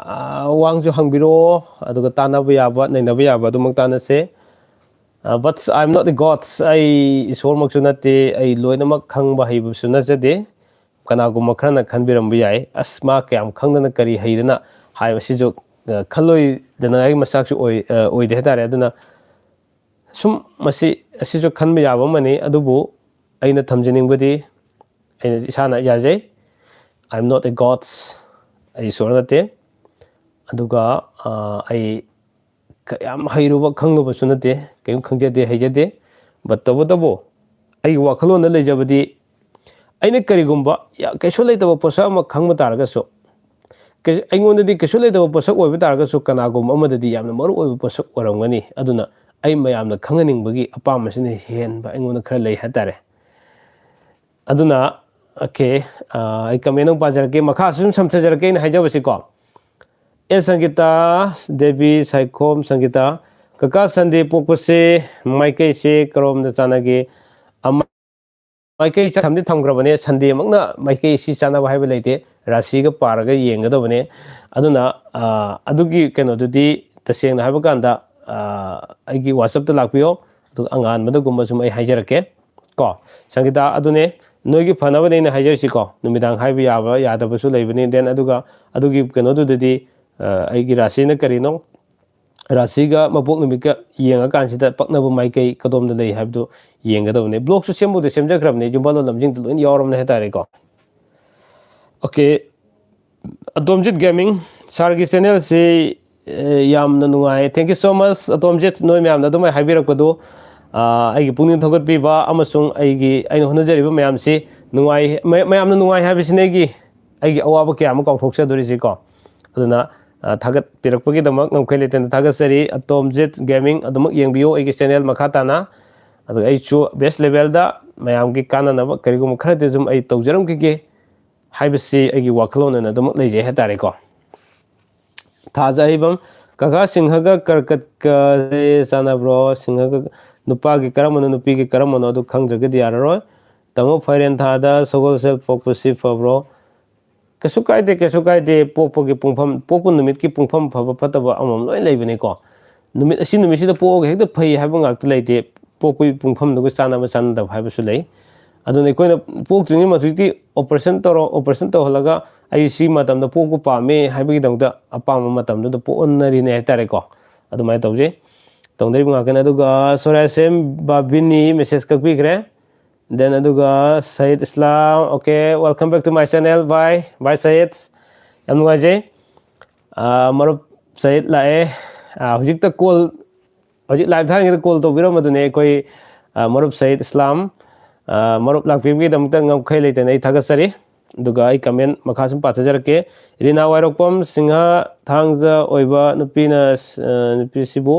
ꯋꯥꯍꯪꯁꯨ ꯍꯪꯕꯤꯔꯛꯑꯣ, ꯑꯗꯨꯒ ꯇꯥꯟꯅꯕ ꯌꯥꯕ, ꯅꯩꯅꯕ ꯌꯥꯕ ꯑꯗꯨꯃꯛ ꯇꯥꯟꯅꯁꯦ꯫ But I am not a God. ꯑꯩ ꯏꯁꯣꯔꯃꯛꯁꯨ ꯅꯠꯇꯦ, ꯑꯩ ꯂꯣꯏꯅꯃꯛ ꯈꯪꯕ ꯍꯩꯕꯁꯨ ꯅꯠꯆꯗꯦ꯫ ꯀꯅꯥꯒꯨꯝꯕ ꯈꯔꯅ ꯈꯟꯕꯤꯔꯝꯕ ꯌꯥꯏ, "ꯑꯁ, ꯃꯥ ꯀꯌꯥꯝ ꯈꯪꯗꯅ ꯀꯔꯤ ꯍꯩꯗꯅ?" ꯍꯥꯏꯕꯁꯤꯁꯨ ꯈꯜꯂꯣꯏꯗꯅ ꯑꯩ ꯃꯆꯥꯛꯁꯨ ꯑꯣꯏ ꯑꯣꯏꯗꯦ ꯍꯥꯏꯇꯥꯔꯦ꯫ ꯑꯗꯨꯅ ꯁꯨꯝ ꯃꯁꯤ ꯑꯁꯤꯁꯨ ꯈꯟꯕ ꯌꯥꯕ ꯑꯃꯅꯤ꯫ ꯑꯗꯨꯕꯨ ꯑꯩꯅ ꯊꯝꯖꯅꯤꯡꯕꯗꯤ, ꯑꯩꯅ ꯏꯁꯥꯅ ꯌꯥꯖꯩ, "I am not a God." ꯑꯩ ꯏꯁꯣꯔ ꯅꯠꯇꯦ꯫ ꯑꯗꯨꯒ ꯑꯩ ꯌꯥꯝ ꯍꯩꯔꯨꯕ ꯈꯪꯂꯨꯕꯁꯨ ꯅꯠꯇꯦ, ꯀꯔꯤꯝ ꯈꯪꯖꯗꯦ, ꯍꯩꯖꯗꯦ꯫ But ꯇꯧꯕꯇꯕꯨ ꯑꯩꯒꯤ ꯋꯥꯈꯜꯂꯣꯟꯗ ꯂꯩꯖꯕꯗꯤ, ꯑꯩꯅ ꯀꯔꯤꯒꯨꯝꯕ ꯀꯩꯁꯨ ꯂꯩꯇꯕ ꯄꯣꯠꯁꯛ ꯑꯃ ꯈꯪꯕ ꯇꯥꯔꯒꯁꯨ, ꯑꯩꯉꯣꯟꯗꯗꯤ ꯀꯩꯁꯨ ꯂꯩꯇꯕ ꯄꯣꯠꯁꯛ ꯑꯣꯏꯕ ꯇꯥꯔꯒꯁꯨ ꯀꯅꯥꯒꯨꯝꯕ ꯑꯃꯗꯗꯤ ꯌꯥꯝꯅ ꯃꯔꯨ ꯑꯣꯏꯕ ꯄꯣꯠꯁꯛ ꯑꯣꯏꯔꯝꯒꯅꯤ꯫ ꯑꯗꯨꯅ ꯑꯩ ꯃꯌꯥꯝꯅ ꯈꯪꯍꯟꯅꯤꯡꯕꯒꯤ ꯑꯄꯥꯝꯕꯁꯤꯅ ꯍꯦꯟꯕ ꯑꯩꯉꯣꯟꯗ ꯈꯔ ꯂꯩ ꯍꯥꯏꯇꯥꯔꯦ꯫ ꯑꯗꯨꯅ ꯑꯣꯀꯦ, ꯑꯩ ꯀꯃꯦꯟ ꯑꯃꯨꯛ ꯄꯥꯖꯔꯛꯀꯦ, ꯃꯈꯥꯁꯨ ꯁꯨꯝ ꯁꯝꯊꯖꯔꯛꯀꯦ ꯑꯩꯅ ꯍꯥꯏꯖꯕꯁꯤꯀꯣ꯫ ꯑꯦ ꯁꯪꯒꯤꯇꯥ ꯗꯦꯕꯤ ꯁꯥꯏꯈꯣꯝ ꯁꯪꯒꯤꯇꯥ, "ꯀꯀꯥ, ꯁꯟꯗꯦ ꯄꯣꯛꯄꯁꯦ ꯃꯥꯏꯀꯩꯁꯦ ꯀꯔꯣꯝꯗ ꯆꯥꯟꯅꯒꯦ?" ꯑꯃ, ꯃꯥꯏꯀꯩ ꯊꯝꯗꯤ ꯊꯝꯈ꯭ꯔꯕꯅꯦ, ꯁꯟꯗꯦꯃꯛꯅ ꯃꯥꯏꯀꯩ ꯁꯤ ꯆꯥꯟꯅꯕ ꯍꯥꯏꯕ ꯂꯩꯇꯦ꯫ ꯔꯥꯁꯤꯒ ꯄꯥꯔꯒ ꯌꯦꯡꯒꯗꯕꯅꯦ꯫ ꯑꯗꯨꯅ ꯑ, ꯑꯗꯨꯒꯤ ꯀꯩꯅꯣꯗꯨꯗꯤ ꯇꯁꯦꯡꯅ ꯍꯥꯏꯕ ꯀꯥꯟꯗ ꯑ, ꯑꯩꯒꯤ WhatsApp-ꯇ ꯂꯥꯛꯄꯤꯌꯣ, ꯑꯗꯨꯒ ꯑꯉꯥꯟꯕꯗꯒꯨꯝꯕ ꯁꯨꯝ ꯑꯩ ꯍꯥꯏꯖꯔꯛꯀꯦ ꯀꯣ꯫ ꯁꯪꯒꯤꯇꯥ, ꯑꯗꯨꯅꯦ, ꯅꯣꯏꯒꯤ ꯐꯅꯕꯅꯦ ꯑꯩꯅ ꯍꯥꯏꯖꯔꯤꯁꯤꯀꯣ꯫ ꯅꯨꯃꯤꯗꯥꯡ ꯍꯥꯏꯕ ꯌꯥꯕ ꯌꯥꯗꯕꯁꯨ ꯂꯩꯕꯅꯤ꯫ Then ꯑꯗꯨꯒ ꯑꯗꯨꯒꯤ ꯀꯩꯅꯣꯗꯨꯗꯗꯤ ꯑ, ꯑꯩꯒꯤ ꯔꯥꯁꯤꯅ ꯀꯔꯤꯅꯣ, ꯔꯥꯁꯤꯒ ꯃꯄꯣꯛ ꯅꯨꯃꯤꯠꯀ ꯌꯦꯡꯉꯀꯥꯟꯁꯤꯗ ꯄꯛꯅꯕ ꯃꯥꯏꯀꯩ ꯀꯗꯣꯝꯗ ꯂꯩ ꯍꯥꯏꯕꯗꯨ ꯌꯦꯡꯒꯗꯕꯅꯦ꯫ Blog-ꯁꯨ ꯁꯦꯝꯕꯨꯗꯤ ꯁꯦꯝꯖꯈ꯭ꯔꯕꯅꯦ, ꯌꯨꯝꯕꯥꯂꯣꯟ ꯂꯝꯖꯤꯡꯗ ꯂꯣꯏꯅ ꯌꯥꯎꯔꯕꯅꯦ ꯍꯥꯏꯇꯥꯔꯦꯀꯣ꯫ Okay, ꯑꯇꯣꯝꯖꯤꯠ Gaming sir-ꯒꯤ channel-ꯁꯤ, ꯑꯦ, ꯌꯥꯝꯅ ꯅꯨꯡꯉꯥꯏ꯫ Thank you so much, ꯑꯇꯣꯝꯖꯤꯠ, ꯅꯣꯏ ꯃꯌꯥꯝꯅ ꯑꯗꯨꯃꯥꯏꯅ ꯍꯥꯏꯕꯤꯔꯛꯄꯗꯨ, ꯑ, ꯑꯩꯒꯤ ꯄꯨꯛꯅꯤꯡ ꯊꯧꯒꯠꯄꯤꯕ ꯑꯃꯁꯨꯡ ꯑꯩꯒꯤ, ꯑꯩꯅ ꯍꯣꯠꯅꯖꯔꯤꯕ ꯃꯌꯥꯝꯁꯤ ꯅꯨꯡꯉꯥꯏ, ꯃꯌꯥꯝꯅ ꯅꯨꯡꯉꯥꯏ ꯍꯥꯏꯕꯁꯤꯅ ꯑꯩꯒꯤ, ꯑꯩꯒꯤ ꯑꯋꯥꯕ ꯀꯌꯥ ꯑꯃ ꯀꯥꯎꯊꯣꯛꯆꯗꯣꯔꯤꯁꯤꯀꯣ꯫ ꯑꯗꯨꯅ, ꯑ, ꯊꯥꯒꯠꯄꯤꯔꯛꯄꯒꯤꯗꯃꯛ ꯉꯝꯈꯩ ꯂꯩꯇꯅ ꯊꯥꯒꯠꯆꯔꯤ꯫ ꯑꯇꯣꯝꯖꯤꯠ Gaming ꯑꯗꯨꯃꯛ ꯌꯦꯡꯕꯤꯌꯨ ꯑꯩꯒꯤ channel ꯃꯈꯥ ꯇꯥꯅ꯫ ꯑꯗꯨꯒ ꯑꯩꯁꯨ best level-ꯗ ꯃꯌꯥꯝꯒꯤ ꯀꯥꯟꯅꯅꯕ ꯀꯔꯤꯒꯨꯝꯕ ꯈꯔꯗꯤ ꯑꯗꯨꯝ ꯑꯩ ꯇꯧꯖꯔꯝꯈꯤꯒꯦ ꯍꯥꯏꯕꯁꯤ ꯑꯩꯒꯤ ꯋꯥꯈꯜꯂꯣꯟ ꯑꯣꯏꯅ ꯑꯗꯨꯃꯛ ꯂꯩꯖꯩ ꯍꯥꯏꯇꯥꯔꯦꯀꯣ꯫ ꯊꯥꯖ ꯑꯍꯩꯕꯝ, ꯀꯀꯥ, ꯁꯤꯡꯍꯒ ꯀꯔꯀꯠꯀꯁꯦ ꯆꯥꯟꯅꯕ꯭ꯔꯣ? ꯁꯤꯡꯍꯒ ꯅꯨꯄꯥꯒꯤ ꯀꯔꯝꯕꯅꯣ, ꯅꯨꯄꯤꯒꯤ ꯀꯔꯝꯕꯅꯣ, ꯑꯗꯨ ꯈꯪꯗ꯭ꯔꯒꯗꯤ ꯌꯥꯔꯔꯣꯏ꯫ ꯇꯥꯃꯣ, ꯐꯥꯏꯔꯦꯟ ꯊꯥꯗ ꯁꯒꯣꯜꯁꯦꯜ ꯄꯣꯛꯄꯁꯤ ꯐꯕ꯭ꯔꯣ? ꯀꯩꯁꯨ ꯀꯥꯏꯗꯦ, ꯀꯩꯁꯨ ꯀꯥꯏꯗꯦ꯫ ꯄꯣꯛꯄꯒꯤ ꯄꯨꯡꯐꯝ, ꯄꯣꯛꯄ ꯅꯨꯃꯤꯠꯀꯤ ꯄꯨꯡꯐꯝ ꯐꯕ ꯐꯠꯇꯕ ꯑꯃꯃꯝ ꯂꯣꯏ ꯂꯩꯕꯅꯤꯀꯣ꯫ ꯅꯨꯃꯤꯠ, ꯑꯁꯤ ꯅꯨꯃꯤꯠꯁꯤꯗ ꯄꯣꯛꯑꯒ ꯍꯦꯛꯇ ꯐꯩ ꯍꯥꯏꯕ ꯉꯥꯛꯇ ꯂꯩꯇꯦ꯫ ꯄꯣꯛꯄꯒꯤ ꯄꯨꯡꯐꯝꯗꯨꯒ ꯆꯥꯟꯅꯕ ꯆꯥꯟꯅꯗꯕ ꯍꯥꯏꯕꯁꯨ ꯂꯩ꯫ ꯑꯗꯨꯅ ꯑꯩꯈꯣꯏꯅ ꯄꯣꯛꯇ꯭ꯔꯤꯉꯩ ꯃꯊꯛꯇꯤ operation ꯇꯧꯔꯣ, operation ꯇꯧꯍꯜꯂꯒ ꯑꯩ ꯁꯤ ꯃꯇꯝꯗ ꯄꯣꯛꯄ ꯄꯥꯝꯃꯦ ꯍꯥꯏꯕꯒꯤꯗꯃꯛꯇ ꯑꯄꯥꯝꯕ ꯃꯇꯝꯗꯨꯗ ꯄꯣꯛꯍꯟꯅꯔꯤꯅꯦ ꯍꯥꯏꯇꯥꯔꯦꯀꯣ꯫ ꯑꯗꯨꯃꯥꯏꯅ ꯇꯧꯖꯩ꯫ ꯇꯧꯅꯔꯤꯕ ꯉꯥꯛꯇꯅꯤ꯫ ꯑꯗꯨꯒ ꯁꯣꯔꯥꯁꯦꯝ ꯕꯥꯕꯤꯅꯤ message ꯀꯛꯄꯤꯈ꯭ꯔꯦ꯫ Then ꯑꯗꯨꯒ ꯁꯌꯤꯗ ꯏꯁꯂꯥꯝ, okay, welcome back to my channel, bye, bye Sayed. ꯌꯥꯝ ꯅꯨꯡꯉꯥꯏꯖꯩ꯫ ꯑꯥ, ꯃꯔꯨꯞ ꯁꯌꯤꯗ ꯂꯥꯛꯑꯦ꯫ ꯑꯥ, ꯍꯧꯖꯤꯛꯇ call, ꯍꯧꯖꯤꯛ live ꯊꯥꯔꯤꯉꯩꯗ call ꯇꯧꯕꯤꯔꯝꯕꯗꯨꯅꯦ ꯑꯩꯈꯣꯏ, ꯑꯥ, ꯃꯔꯨꯞ ꯁꯌꯤꯗ ꯏꯁꯂꯥꯝ꯫ ꯑꯥ, ꯃꯔꯨꯞ ꯂꯥꯛꯄꯤꯕꯒꯤꯗꯃꯛꯇ ꯉꯝꯈꯩ ꯂꯩꯇꯅ ꯑꯩ ꯊꯥꯒꯠꯆꯔꯤ꯫ ꯑꯗꯨꯒ ꯑꯩ comment ꯃꯈꯥ ꯁꯨꯝ ꯄꯥꯊꯖꯔꯛꯀꯦ꯫ ꯔꯤꯅꯥ ꯋꯥꯏꯔꯣꯛꯄꯝ, ꯁꯤꯡꯍ ꯊꯥꯡꯖ ꯑꯣꯏꯕ ꯅꯨꯄꯤꯅ, ꯑꯥ, ꯅꯨꯄꯤꯁꯤꯕꯨ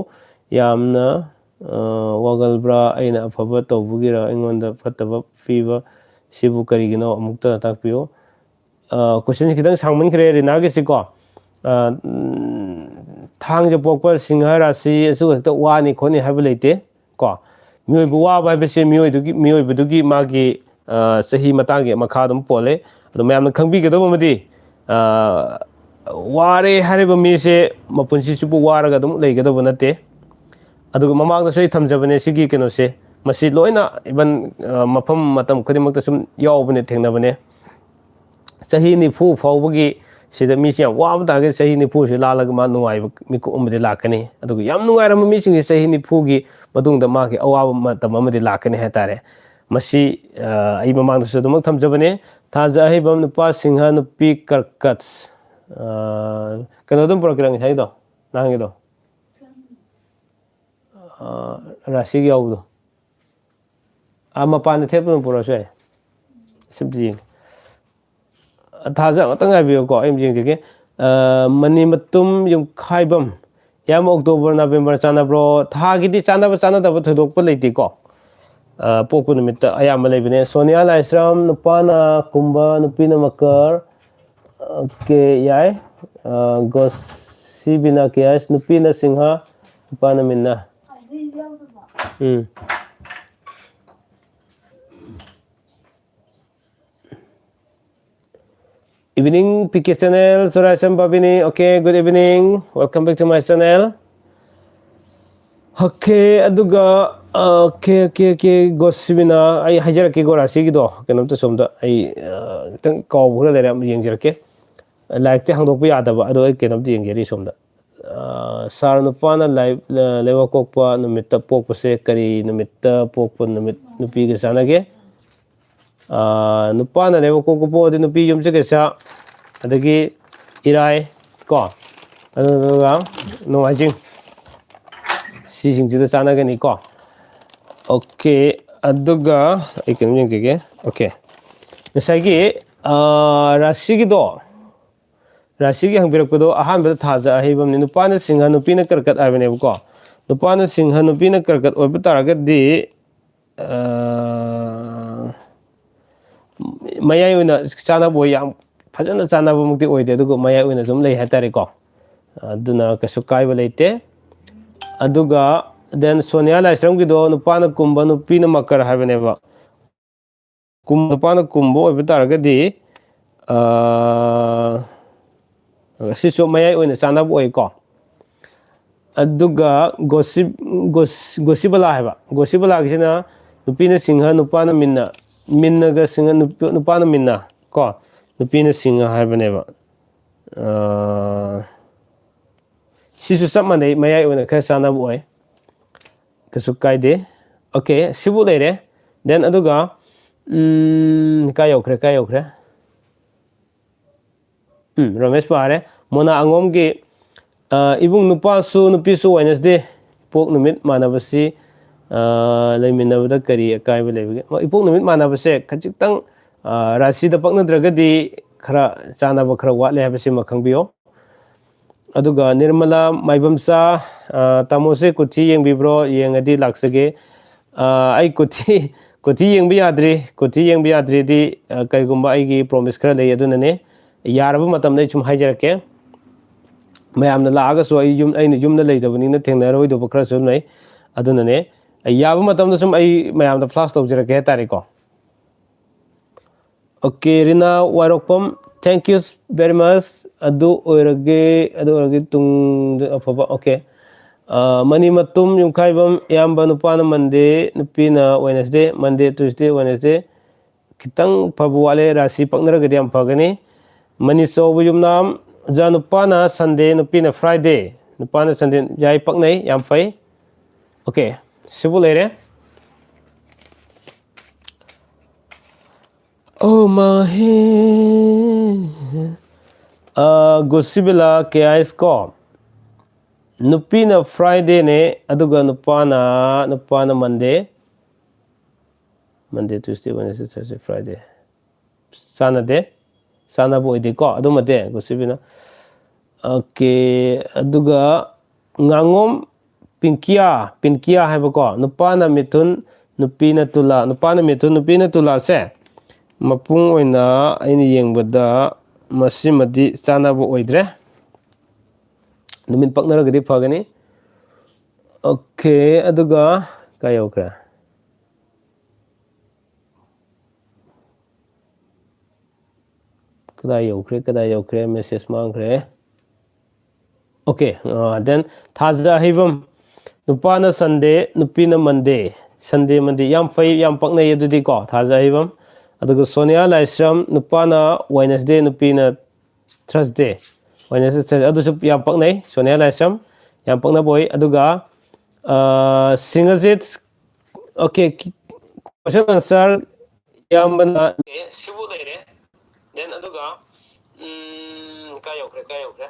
ꯌꯥꯝꯅ, ꯑꯥ, ꯋꯥꯒꯜꯕ꯭ꯔꯥ? ꯑꯩꯅ ꯑꯐꯕ ꯇꯧꯕꯒꯤꯔ ꯑꯩꯉꯣꯟꯗ ꯐꯠꯇꯕ ꯄꯤꯕ ꯁꯤꯕꯨ ꯀꯔꯤꯒꯤꯅꯣ? ꯑꯃꯨꯛꯇ ꯇꯥꯛꯄꯤꯌꯨ꯫ ꯑꯥ, question ꯁꯤ ꯈꯤꯇꯪ ꯁꯥꯡꯃꯟꯈ꯭ꯔꯦ ꯔꯤꯅꯥꯒꯤꯁꯤꯀꯣ꯫ ꯑꯥ, ꯎꯝ, ꯊꯥꯡꯖ ꯄꯣꯛꯄ ꯁꯤꯡꯍ ꯔꯥꯁꯤ ꯑꯁꯨ ꯍꯦꯛꯇ ꯋꯥꯅꯤ ꯈꯣꯠꯅꯤ ꯍꯥꯏꯕ ꯂꯩꯇꯦ ꯀꯣ꯫ ꯃꯤꯑꯣꯏꯕ ꯋꯥꯕ ꯍꯥꯏꯕꯁꯦ ꯃꯤꯑꯣꯏꯗꯨꯒꯤ, ꯃꯤꯑꯣꯏꯕꯗꯨꯒꯤ ꯃꯥꯒꯤ ꯑ, ꯆꯍꯤ ꯃꯇꯥꯡꯒꯤ ꯃꯈꯥ ꯑꯗꯨꯝ ꯄꯣꯜꯂꯦ꯫ ꯑꯗꯣ ꯃꯌꯥꯝꯅ ꯈꯪꯕꯤꯒꯗꯕ ꯑꯃꯗꯤ, ꯑ, ꯋꯥꯔꯦ ꯍꯥꯏꯔꯤꯕ ꯃꯤꯁꯦ ꯃꯄꯨꯟꯁꯤ ꯆꯨꯞꯄ ꯋꯥꯔꯒ ꯑꯗꯨꯝ ꯂꯩꯒꯗꯕ ꯅꯠꯇꯦ꯫ ꯑꯗꯨꯒ ꯃꯃꯥꯡꯗꯁꯨ ꯑꯩ ꯊꯝꯖꯕꯅꯦ ꯁꯤꯒꯤ ꯀꯩꯅꯣꯁꯦ, ꯃꯁꯤ ꯂꯣꯏꯅ even, ꯑ, ꯃꯐꯝ ꯃꯇꯝ ꯈꯨꯗꯤꯡꯃꯛꯇ ꯁꯨꯝ ꯌꯥꯎꯕꯅꯦ, ꯊꯦꯡꯅꯕꯅꯦ꯫ ꯆꯍꯤ ꯅꯤꯐꯨ ꯐꯥꯎꯕꯒꯤ ꯁꯤꯗ ꯃꯤꯁꯤ ꯌꯥꯝ ꯋꯥꯕ ꯇꯥꯔꯒꯗꯤ ꯆꯍꯤ ꯅꯤꯐꯨꯁꯤ ꯂꯥꯜꯂꯒ ꯃꯥ ꯅꯨꯡꯉꯥꯏꯕ ꯃꯤꯀꯨꯞ ꯑꯃꯗꯤ ꯂꯥꯛꯀꯅꯤ꯫ ꯑꯗꯨꯒ ꯌꯥꯝ ꯅꯨꯡꯉꯥꯏꯔꯝꯕ ꯃꯤꯁꯤꯡꯁꯤ ꯆꯍꯤ ꯅꯤꯐꯨꯒꯤ ꯃꯇꯨꯡꯗ ꯃꯥꯒꯤ ꯑꯋꯥꯕ ꯃꯇꯝ ꯑꯃꯗꯤ ꯂꯥꯛꯀꯅꯤ ꯍꯥꯏꯇꯥꯔꯦ꯫ ꯃꯁꯤ, ꯑ, ꯑꯩ ꯃꯃꯥꯡꯗꯁꯨ ꯑꯗꯨꯃꯛ ꯊꯝꯖꯕꯅꯦ꯫ ꯊꯥꯖ ꯑꯍꯩꯕꯝ, ꯅꯨꯄꯥ ꯁꯤꯡꯍ, ꯅꯨꯄꯤ ꯀꯔꯀꯠ꯫ ꯑ, ꯀꯩꯅꯣ ꯑꯗꯨꯝ ꯄꯨꯔꯛꯀꯦꯔꯥ ꯉꯁꯥꯏꯒꯤꯗꯣ? ꯅꯍꯥꯟꯒꯤꯗꯣ? ꯑ, ꯔꯥꯁꯤꯒꯤ ꯌꯥꯎꯕꯗꯣ꯫ ꯑꯥ, ꯃꯄꯥꯟꯗ ꯊꯦꯠꯄꯗꯣ ꯄꯨꯔꯛꯑꯁꯨ ꯌꯥꯏ꯫ ꯁꯤꯝꯇ ꯌꯦꯡꯒꯦ꯫ ꯊꯥꯖ ꯉꯥꯛꯇꯪ ꯉꯥꯏꯕꯤꯌꯨꯀꯣ, ꯑꯩ ꯑꯃꯨꯛ ꯌꯦꯡꯖꯒꯦ꯫ ꯑ, ꯃꯅꯤꯃꯇꯨꯝ ꯌꯨꯝꯈꯥꯏꯕꯝ, ꯏꯌꯥꯝꯕ, ꯑꯣꯛꯇꯣꯕꯔ, ꯅꯕꯦꯝꯕꯔ ꯆꯥꯟꯅꯕ꯭ꯔꯣ? ꯊꯥꯒꯤꯗꯤ ꯆꯥꯟꯅꯕ ꯆꯥꯟꯅꯗꯕ ꯊꯣꯏꯗꯣꯛꯄ ꯂꯩꯇꯦꯀꯣ꯫ ꯑ, ꯄꯣꯛꯄ ꯅꯨꯃꯤꯠꯇ ꯑꯌꯥꯝꯕ ꯂꯩꯕꯅꯦ꯫ ꯁꯣꯅꯤꯌꯥ ꯂꯥꯏꯁ꯭ꯔꯝ, ꯅꯨꯄꯥꯅ ꯀꯨꯝꯕ, ꯅꯨꯄꯤꯅ ꯃꯀꯔ꯫ ꯑꯣꯀꯦ, ꯌꯥꯏ꯫ ꯑ, ꯒꯣꯁꯤꯕꯤꯅꯥ ꯀꯦ ꯑꯦꯁ, ꯅꯨꯄꯤꯅ ꯁꯤꯡꯍ, ꯅꯨꯄꯥꯅ ꯃꯤꯟꯅ꯫ ꯎꯝ꯫ Evening, P K channel, Churachandpur Babini. Okay, good evening. Welcome back to my channel. Okay, ꯑꯗꯨꯒ, okay, okay, okay, ꯒꯣꯁꯤꯕꯤꯅꯥ, ꯑꯩ ꯍꯥꯏꯖꯔꯛꯀꯦꯀꯣ, ꯔꯥꯁꯤꯒꯤꯗꯣ꯫ ꯀꯩꯅꯣꯝꯇ ꯁꯣꯝꯗ ꯑꯩ, ꯑ, ꯈꯤꯇꯪ ꯀꯥꯎꯕ ꯈꯔ ꯂꯩꯔꯦ, ꯑꯃꯨꯛ ꯌꯦꯡꯖꯔꯛꯀꯦ꯫ ꯂꯥꯏꯔꯤꯛꯇꯤ ꯍꯥꯡꯗꯣꯛꯄ ꯌꯥꯗꯕ, ꯑꯗꯣ ꯑꯩ ꯀꯩꯅꯣꯝꯇ ꯌꯦꯡꯖꯔꯤ ꯁꯣꯝꯗ꯫ ꯑ, ꯁꯥꯔ ꯅꯨꯄꯥꯅ ꯂꯥꯏ-, ꯑ, ꯂꯩꯕꯥꯛꯄꯣꯛꯄ ꯅꯨꯃꯤꯠꯇ ꯄꯣꯛꯄꯁꯦ ꯀꯔꯤ ꯅꯨꯃꯤꯠꯇ ꯄꯣꯛꯄ ꯅꯨꯃꯤꯠ ꯅꯨꯄꯤꯒ ꯆꯥꯟꯅꯒꯦ? ꯑ, ꯅꯨꯄꯥꯅ ꯂꯩꯕꯥꯛꯄꯣꯛꯄ ꯄꯣꯛꯑꯗꯤ ꯅꯨꯄꯤ ꯌꯨꯝꯁꯀꯩꯁ, ꯑꯗꯒꯤ ꯏꯔꯥꯏ, ꯀꯣ, ꯑꯗꯨꯒ ꯅꯣꯡꯃꯥꯏꯖꯤꯡ, ꯁꯤꯁꯤꯡꯁꯤꯗ ꯆꯥꯟꯅꯒꯅꯤꯀꯣ꯫ ꯑꯣꯀꯦ, ꯑꯗꯨꯒ ꯑꯩ ꯀꯩꯅꯣꯝ ꯌꯦꯡꯖꯒꯦ꯫ ꯑꯣꯀꯦ, ꯉꯁꯥꯏꯒꯤ, ꯑ, ꯔꯥꯁꯤꯒꯤꯗꯣ, ꯔꯥꯁꯤꯒꯤ ꯍꯪꯕꯤꯔꯛꯄꯗꯣ ꯑꯍꯥꯟꯕꯗ ꯊꯥꯖ ꯑꯍꯩꯕꯝꯅꯤ꯫ ꯅꯨꯄꯥꯅ ꯁꯤꯡꯍ, ꯅꯨꯄꯤꯅ ꯀꯔꯀꯠ ꯍꯥꯏꯕꯅꯦꯕꯀꯣ꯫ ꯅꯨꯄꯥꯅ ꯁꯤꯡꯍ, ꯅꯨꯄꯤꯅ ꯀꯔꯀꯠ ꯑꯣꯏꯕ ꯇꯥꯔꯒꯗꯤ, ꯑ, ꯃꯌꯥꯏ ꯑꯣꯏꯅ ꯆꯥꯟꯅꯕ ꯑꯣꯏ, ꯌꯥꯝ ꯐꯖꯅ ꯆꯥꯟꯅꯕꯃꯛꯇꯤ ꯑꯣꯏꯗꯦ, ꯑꯗꯨꯒ ꯃꯌꯥꯏ ꯑꯣꯏꯅ ꯁꯨꯝ ꯂꯩ ꯍꯥꯏꯇꯥꯔꯦꯀꯣ꯫ ꯑꯗꯨꯅ ꯀꯩꯁꯨ ꯀꯥꯏꯕ ꯂꯩꯇꯦ꯫ ꯑꯗꯨꯒ then ꯁꯣꯅꯤꯌꯥ ꯂꯥꯏꯁ꯭ꯔꯝꯒꯤꯗꯣ ꯅꯨꯄꯥꯅ ꯀꯨꯝꯕ, ꯅꯨꯄꯤꯅ ꯃꯀꯔ ꯍꯥꯏꯕꯅꯦꯕ꯫ ꯀꯨꯝ ꯅꯨꯄꯥꯅ ꯀꯨꯝꯕ ꯑꯣꯏꯕ ꯇꯥꯔꯒꯗꯤ, ꯑ, ꯁꯤꯁꯨ ꯃꯌꯥꯏ ꯑꯣꯏꯅ ꯆꯥꯟꯅꯕ ꯑꯣꯏꯀꯣ꯫ ꯑꯗꯨꯒ ꯒꯣꯁꯤꯞ ꯒꯣꯁ- ꯒꯣꯁꯤꯕꯂꯥ ꯍꯥꯏꯕ, ꯒꯣꯁꯤꯕꯂꯥꯒꯤꯁꯤꯅ ꯅꯨꯄꯤꯅ ꯁꯤꯡꯍ, ꯅꯨꯄꯥꯅ ꯃꯤꯟꯅ, ꯃꯤꯟꯅꯒ ꯁꯤꯡꯍ, ꯅꯨꯄꯥ- ꯅꯨꯄꯥꯅ ꯃꯤꯟꯅ ꯀꯣ, ꯅꯨꯄꯤꯅ ꯁꯤꯡꯍ ꯍꯥꯏꯕꯅꯦꯕ꯫ ꯑ, ꯁꯤꯁꯨ ꯆꯞ ꯃꯥꯟꯅꯩ, ꯃꯌꯥꯏ ꯑꯣꯏꯅ ꯈꯔ ꯆꯥꯟꯅꯕ ꯑꯣꯏ, ꯀꯩꯁꯨ ꯀꯥꯏꯗꯦ꯫ ꯑꯣꯀꯦ, ꯁꯤꯕꯨ ꯂꯩꯔꯦ꯫ ꯗꯦꯟ ꯑꯗꯨꯒ, ꯎꯝ, ꯀꯥꯏ ꯌꯧꯈ꯭ꯔꯦ, ꯀꯥꯏ ꯌꯧꯈ꯭ꯔꯦ? ꯎꯝ, ꯔꯣꯃꯦꯁ ꯄꯥꯔꯦ꯫ ꯃꯣꯅꯥ ꯑꯉꯣꯝꯒꯤ, ꯑ, ꯏꯕꯨꯡ, ꯅꯨꯄꯥꯁꯨ ꯅꯨꯄꯤꯁꯨ ꯋꯦꯅꯁꯗꯦ, ꯏꯄꯣꯛ ꯅꯨꯃꯤꯠ ꯃꯥꯟꯅꯕꯁꯤ, ꯑ, ꯂꯩꯃꯤꯟꯅꯕꯗ ꯀꯔꯤ ꯑꯀꯥꯏꯕ ꯂꯩꯕꯒꯦ? ꯏꯄꯣꯛ ꯅꯨꯃꯤꯠ ꯃꯥꯟꯅꯕꯁꯦ ꯈꯖꯤꯛꯇꯪ, ꯑ, ꯔꯥꯁꯤꯗ ꯄꯛꯅꯗ꯭ꯔꯒꯗꯤ ꯈꯔ ꯆꯥꯟꯅꯕ ꯈꯔ ꯋꯥꯠꯂꯦ ꯍꯥꯏꯕꯁꯤꯃ ꯈꯪꯕꯤꯌꯣ꯫ ꯑꯗꯨꯒ ꯅꯤꯔꯃꯂꯥ ꯃꯥꯏꯕꯝꯆꯥ, ꯑ, ꯇꯥꯃꯣꯁꯦ ꯀꯨꯊꯤ ꯌꯦꯡꯕꯤꯕ꯭ꯔꯣ? ꯌꯦꯡꯉꯗꯤ ꯂꯥꯛꯆꯒꯦ꯫ ꯑ, ꯑꯩ ꯀꯨꯊꯤ, ꯀꯨꯊꯤ ꯌꯦꯡꯕ ꯌꯥꯗ꯭ꯔꯤ꯫ ꯀꯨꯊꯤ ꯌꯦꯡꯕ ꯌꯥꯗ꯭ꯔꯤꯗꯤ, ꯑ, ꯀꯔꯤꯒꯨꯝꯕ ꯑꯩꯒꯤ ꯄ꯭ꯔꯣꯃꯤꯁ ꯈꯔ ꯂꯩ, ꯑꯗꯨꯅꯅꯦ꯫ ꯌꯥꯔꯕ ꯃꯇꯝꯗ ꯑꯩ ꯁꯨꯝ ꯍꯥꯏꯖꯔꯛꯀꯦ꯫ ꯃꯌꯥꯝꯅ ꯂꯥꯛꯑꯒꯁꯨ ꯑꯩ ꯌꯨꯝ, ꯑꯩꯅ ꯌꯨꯝꯗ ꯂꯩꯇꯕꯅꯤꯅ ꯊꯦꯡꯅꯔꯣꯏꯗꯧꯕ ꯈꯔꯁꯨ ꯑꯗꯨꯝ ꯂꯩ꯫ ꯑꯗꯨꯅꯅꯦ, ꯑꯩ ꯌꯥꯕ ꯃꯇꯝꯗ ꯁꯨꯝ ꯑꯩ ꯃꯌꯥꯝꯗ ꯐ꯭ꯂꯥꯁ ꯇꯧꯖꯔꯛꯀꯦ ꯍꯥꯏꯇꯥꯔꯦꯀꯣ꯫ ꯑꯣꯀꯦ, ꯔꯤꯅꯥ ꯋꯥꯏꯔꯣꯛꯄꯝ, thank you very much꯫ ꯑꯗꯨ ꯑꯣꯏꯔꯒꯦ, ꯑꯗꯨ ꯑꯣꯏꯔꯒꯦ ꯇꯨꯡꯗ ꯑꯐꯕ꯫ ꯑꯣꯀꯦ꯫ ꯑ, ꯃꯅꯤ ꯃꯇꯨꯝ ꯌꯨꯝꯈꯥꯏꯕꯝ, ꯏꯌꯥꯝꯕ, ꯅꯨꯄꯥꯅ ꯃꯟꯗꯦ, ꯅꯨꯄꯤꯅ ꯋꯦꯅꯁꯗꯦ, ꯃꯟꯗꯦ, ꯇꯨꯏꯁꯗꯦ, ꯋꯦꯅꯁꯗꯦ꯫ ꯈꯤꯇꯪ ꯐꯕ ꯋꯥꯠꯂꯦ, ꯔꯥꯁꯤ ꯄꯛꯅꯔꯒꯗꯤ ꯌꯥꯝ ꯐꯒꯅꯤ꯫ ꯃꯅꯤ ꯆꯧꯕ ꯌꯨꯝꯅꯥꯝ, ꯑꯣꯖꯥ, ꯅꯨꯄꯥꯅ ꯁꯟꯗꯦ, ꯅꯨꯄꯤꯅ ꯐ꯭ꯔꯥꯏꯗꯦ꯫ ꯅꯨꯄꯥꯅ ꯁꯟꯗꯦ, ꯌꯥꯏ, ꯄꯛꯅꯩ, ꯌꯥꯝ ꯐꯩ꯫ ꯑꯣꯀꯦ, ꯁꯤꯕꯨ ꯂꯩꯔꯦ꯫ ꯑꯣ ꯃꯥꯍꯦ꯫ ꯑ, ꯒꯣꯁꯤꯕꯤꯂꯥ ꯀꯦ ꯑꯥꯏꯁ ꯀꯣ꯫ ꯅꯨꯄꯤꯅ ꯐ꯭ꯔꯥꯏꯗꯦꯅꯦ, ꯑꯗꯨꯒ ꯅꯨꯄꯥꯅ, ꯅꯨꯄꯥꯅ ꯃꯟꯗꯦ꯫ ꯃꯟꯗꯦ, ꯇ꯭ꯌꯨꯁꯗꯦ, ꯋꯦꯅꯁꯗꯦ, ꯊꯔꯁꯗꯦ, ꯐ꯭ꯔꯥꯏꯗꯦ꯫ ꯆꯥꯟꯅꯗꯦ꯫ ꯆꯥꯟꯅꯕ ꯑꯣꯏꯗꯦꯀꯣ, ꯑꯗꯨꯃꯗꯤ, ꯒꯣꯁꯤꯕꯤꯅ꯫ ꯑꯣꯀꯦ, ꯑꯗꯨꯒ ꯉꯥꯉꯣꯝ ꯄꯤꯡꯀꯤꯌꯥ, ꯄꯤꯟꯀꯤꯌꯥ ꯍꯥꯏꯕꯀꯣ, ꯅꯨꯄꯥꯅ ꯃꯤꯊꯨꯟ, ꯅꯨꯄꯤꯅ ꯇꯨꯂꯥ, ꯅꯨꯄꯥꯅ ꯃꯤꯊꯨꯟ, ꯅꯨꯄꯤꯅ ꯇꯨꯂꯥꯁꯦ, ꯃꯄꯨꯡ ꯑꯣꯏꯅ ꯑꯩꯅ ꯌꯦꯡꯕꯗ ꯃꯁꯤꯃꯗꯤ ꯆꯥꯟꯅꯕ ꯑꯣꯏꯗ꯭ꯔꯦ꯫ ꯅꯨꯃꯤꯠ ꯄꯛꯅꯔꯒꯗꯤ ꯐꯒꯅꯤ꯫ ꯑꯣꯀꯦ, ꯑꯗꯨꯒ ꯀꯥꯏ ꯌꯧꯈ꯭ꯔꯦ? ꯀꯗꯥꯏ ꯌꯧꯈ꯭ꯔꯦ, ꯀꯗꯥꯏ ꯌꯧꯈ꯭ꯔꯦ? Message ꯃꯥꯡꯈ꯭ꯔꯦ꯫ Okay, uh, then ꯊꯥꯖ ꯍꯩꯕꯝ, ꯅꯨꯄꯥꯅ Sunday, ꯅꯨꯄꯤꯅ Monday, Sunday, Monday꯫ ꯌꯥꯝ ꯐꯩ, ꯌꯥꯝ ꯄꯛꯅꯩ ꯑꯗꯨꯗꯤꯀꯣ, ꯊꯥꯖ ꯍꯩꯕꯝ꯫ ꯑꯗꯨꯒ ꯁꯣꯅꯤꯌꯥ ꯂꯥꯏꯁ꯭ꯔꯝ, ꯅꯨꯄꯥꯅ Wednesday, ꯅꯨꯄꯤꯅ Thursday꯫ Wednesday, Thursday꯫ ꯑꯗꯨꯁꯨ ꯌꯥꯝ ꯄꯛꯅꯩ, ꯁꯣꯅꯤꯌꯥ ꯂꯥꯏꯁ꯭ꯔꯝ꯫ ꯌꯥꯝ ꯄꯛꯅꯕ ꯑꯣꯏ꯫ ꯑꯗꯨꯒ, ꯑ, ꯁꯤꯡꯍꯖꯤꯠ, okay, question answer ꯏꯌꯥꯝꯕꯅ, ꯑꯦ, ꯁꯤꯕꯨ ꯂꯩꯔꯦ꯫ Then ꯑꯗꯨꯒ, ꯎꯝ, ꯀꯥꯏ ꯌꯧꯈ꯭ꯔꯦ, ꯀꯥꯏ ꯌꯧꯈ꯭ꯔꯦ?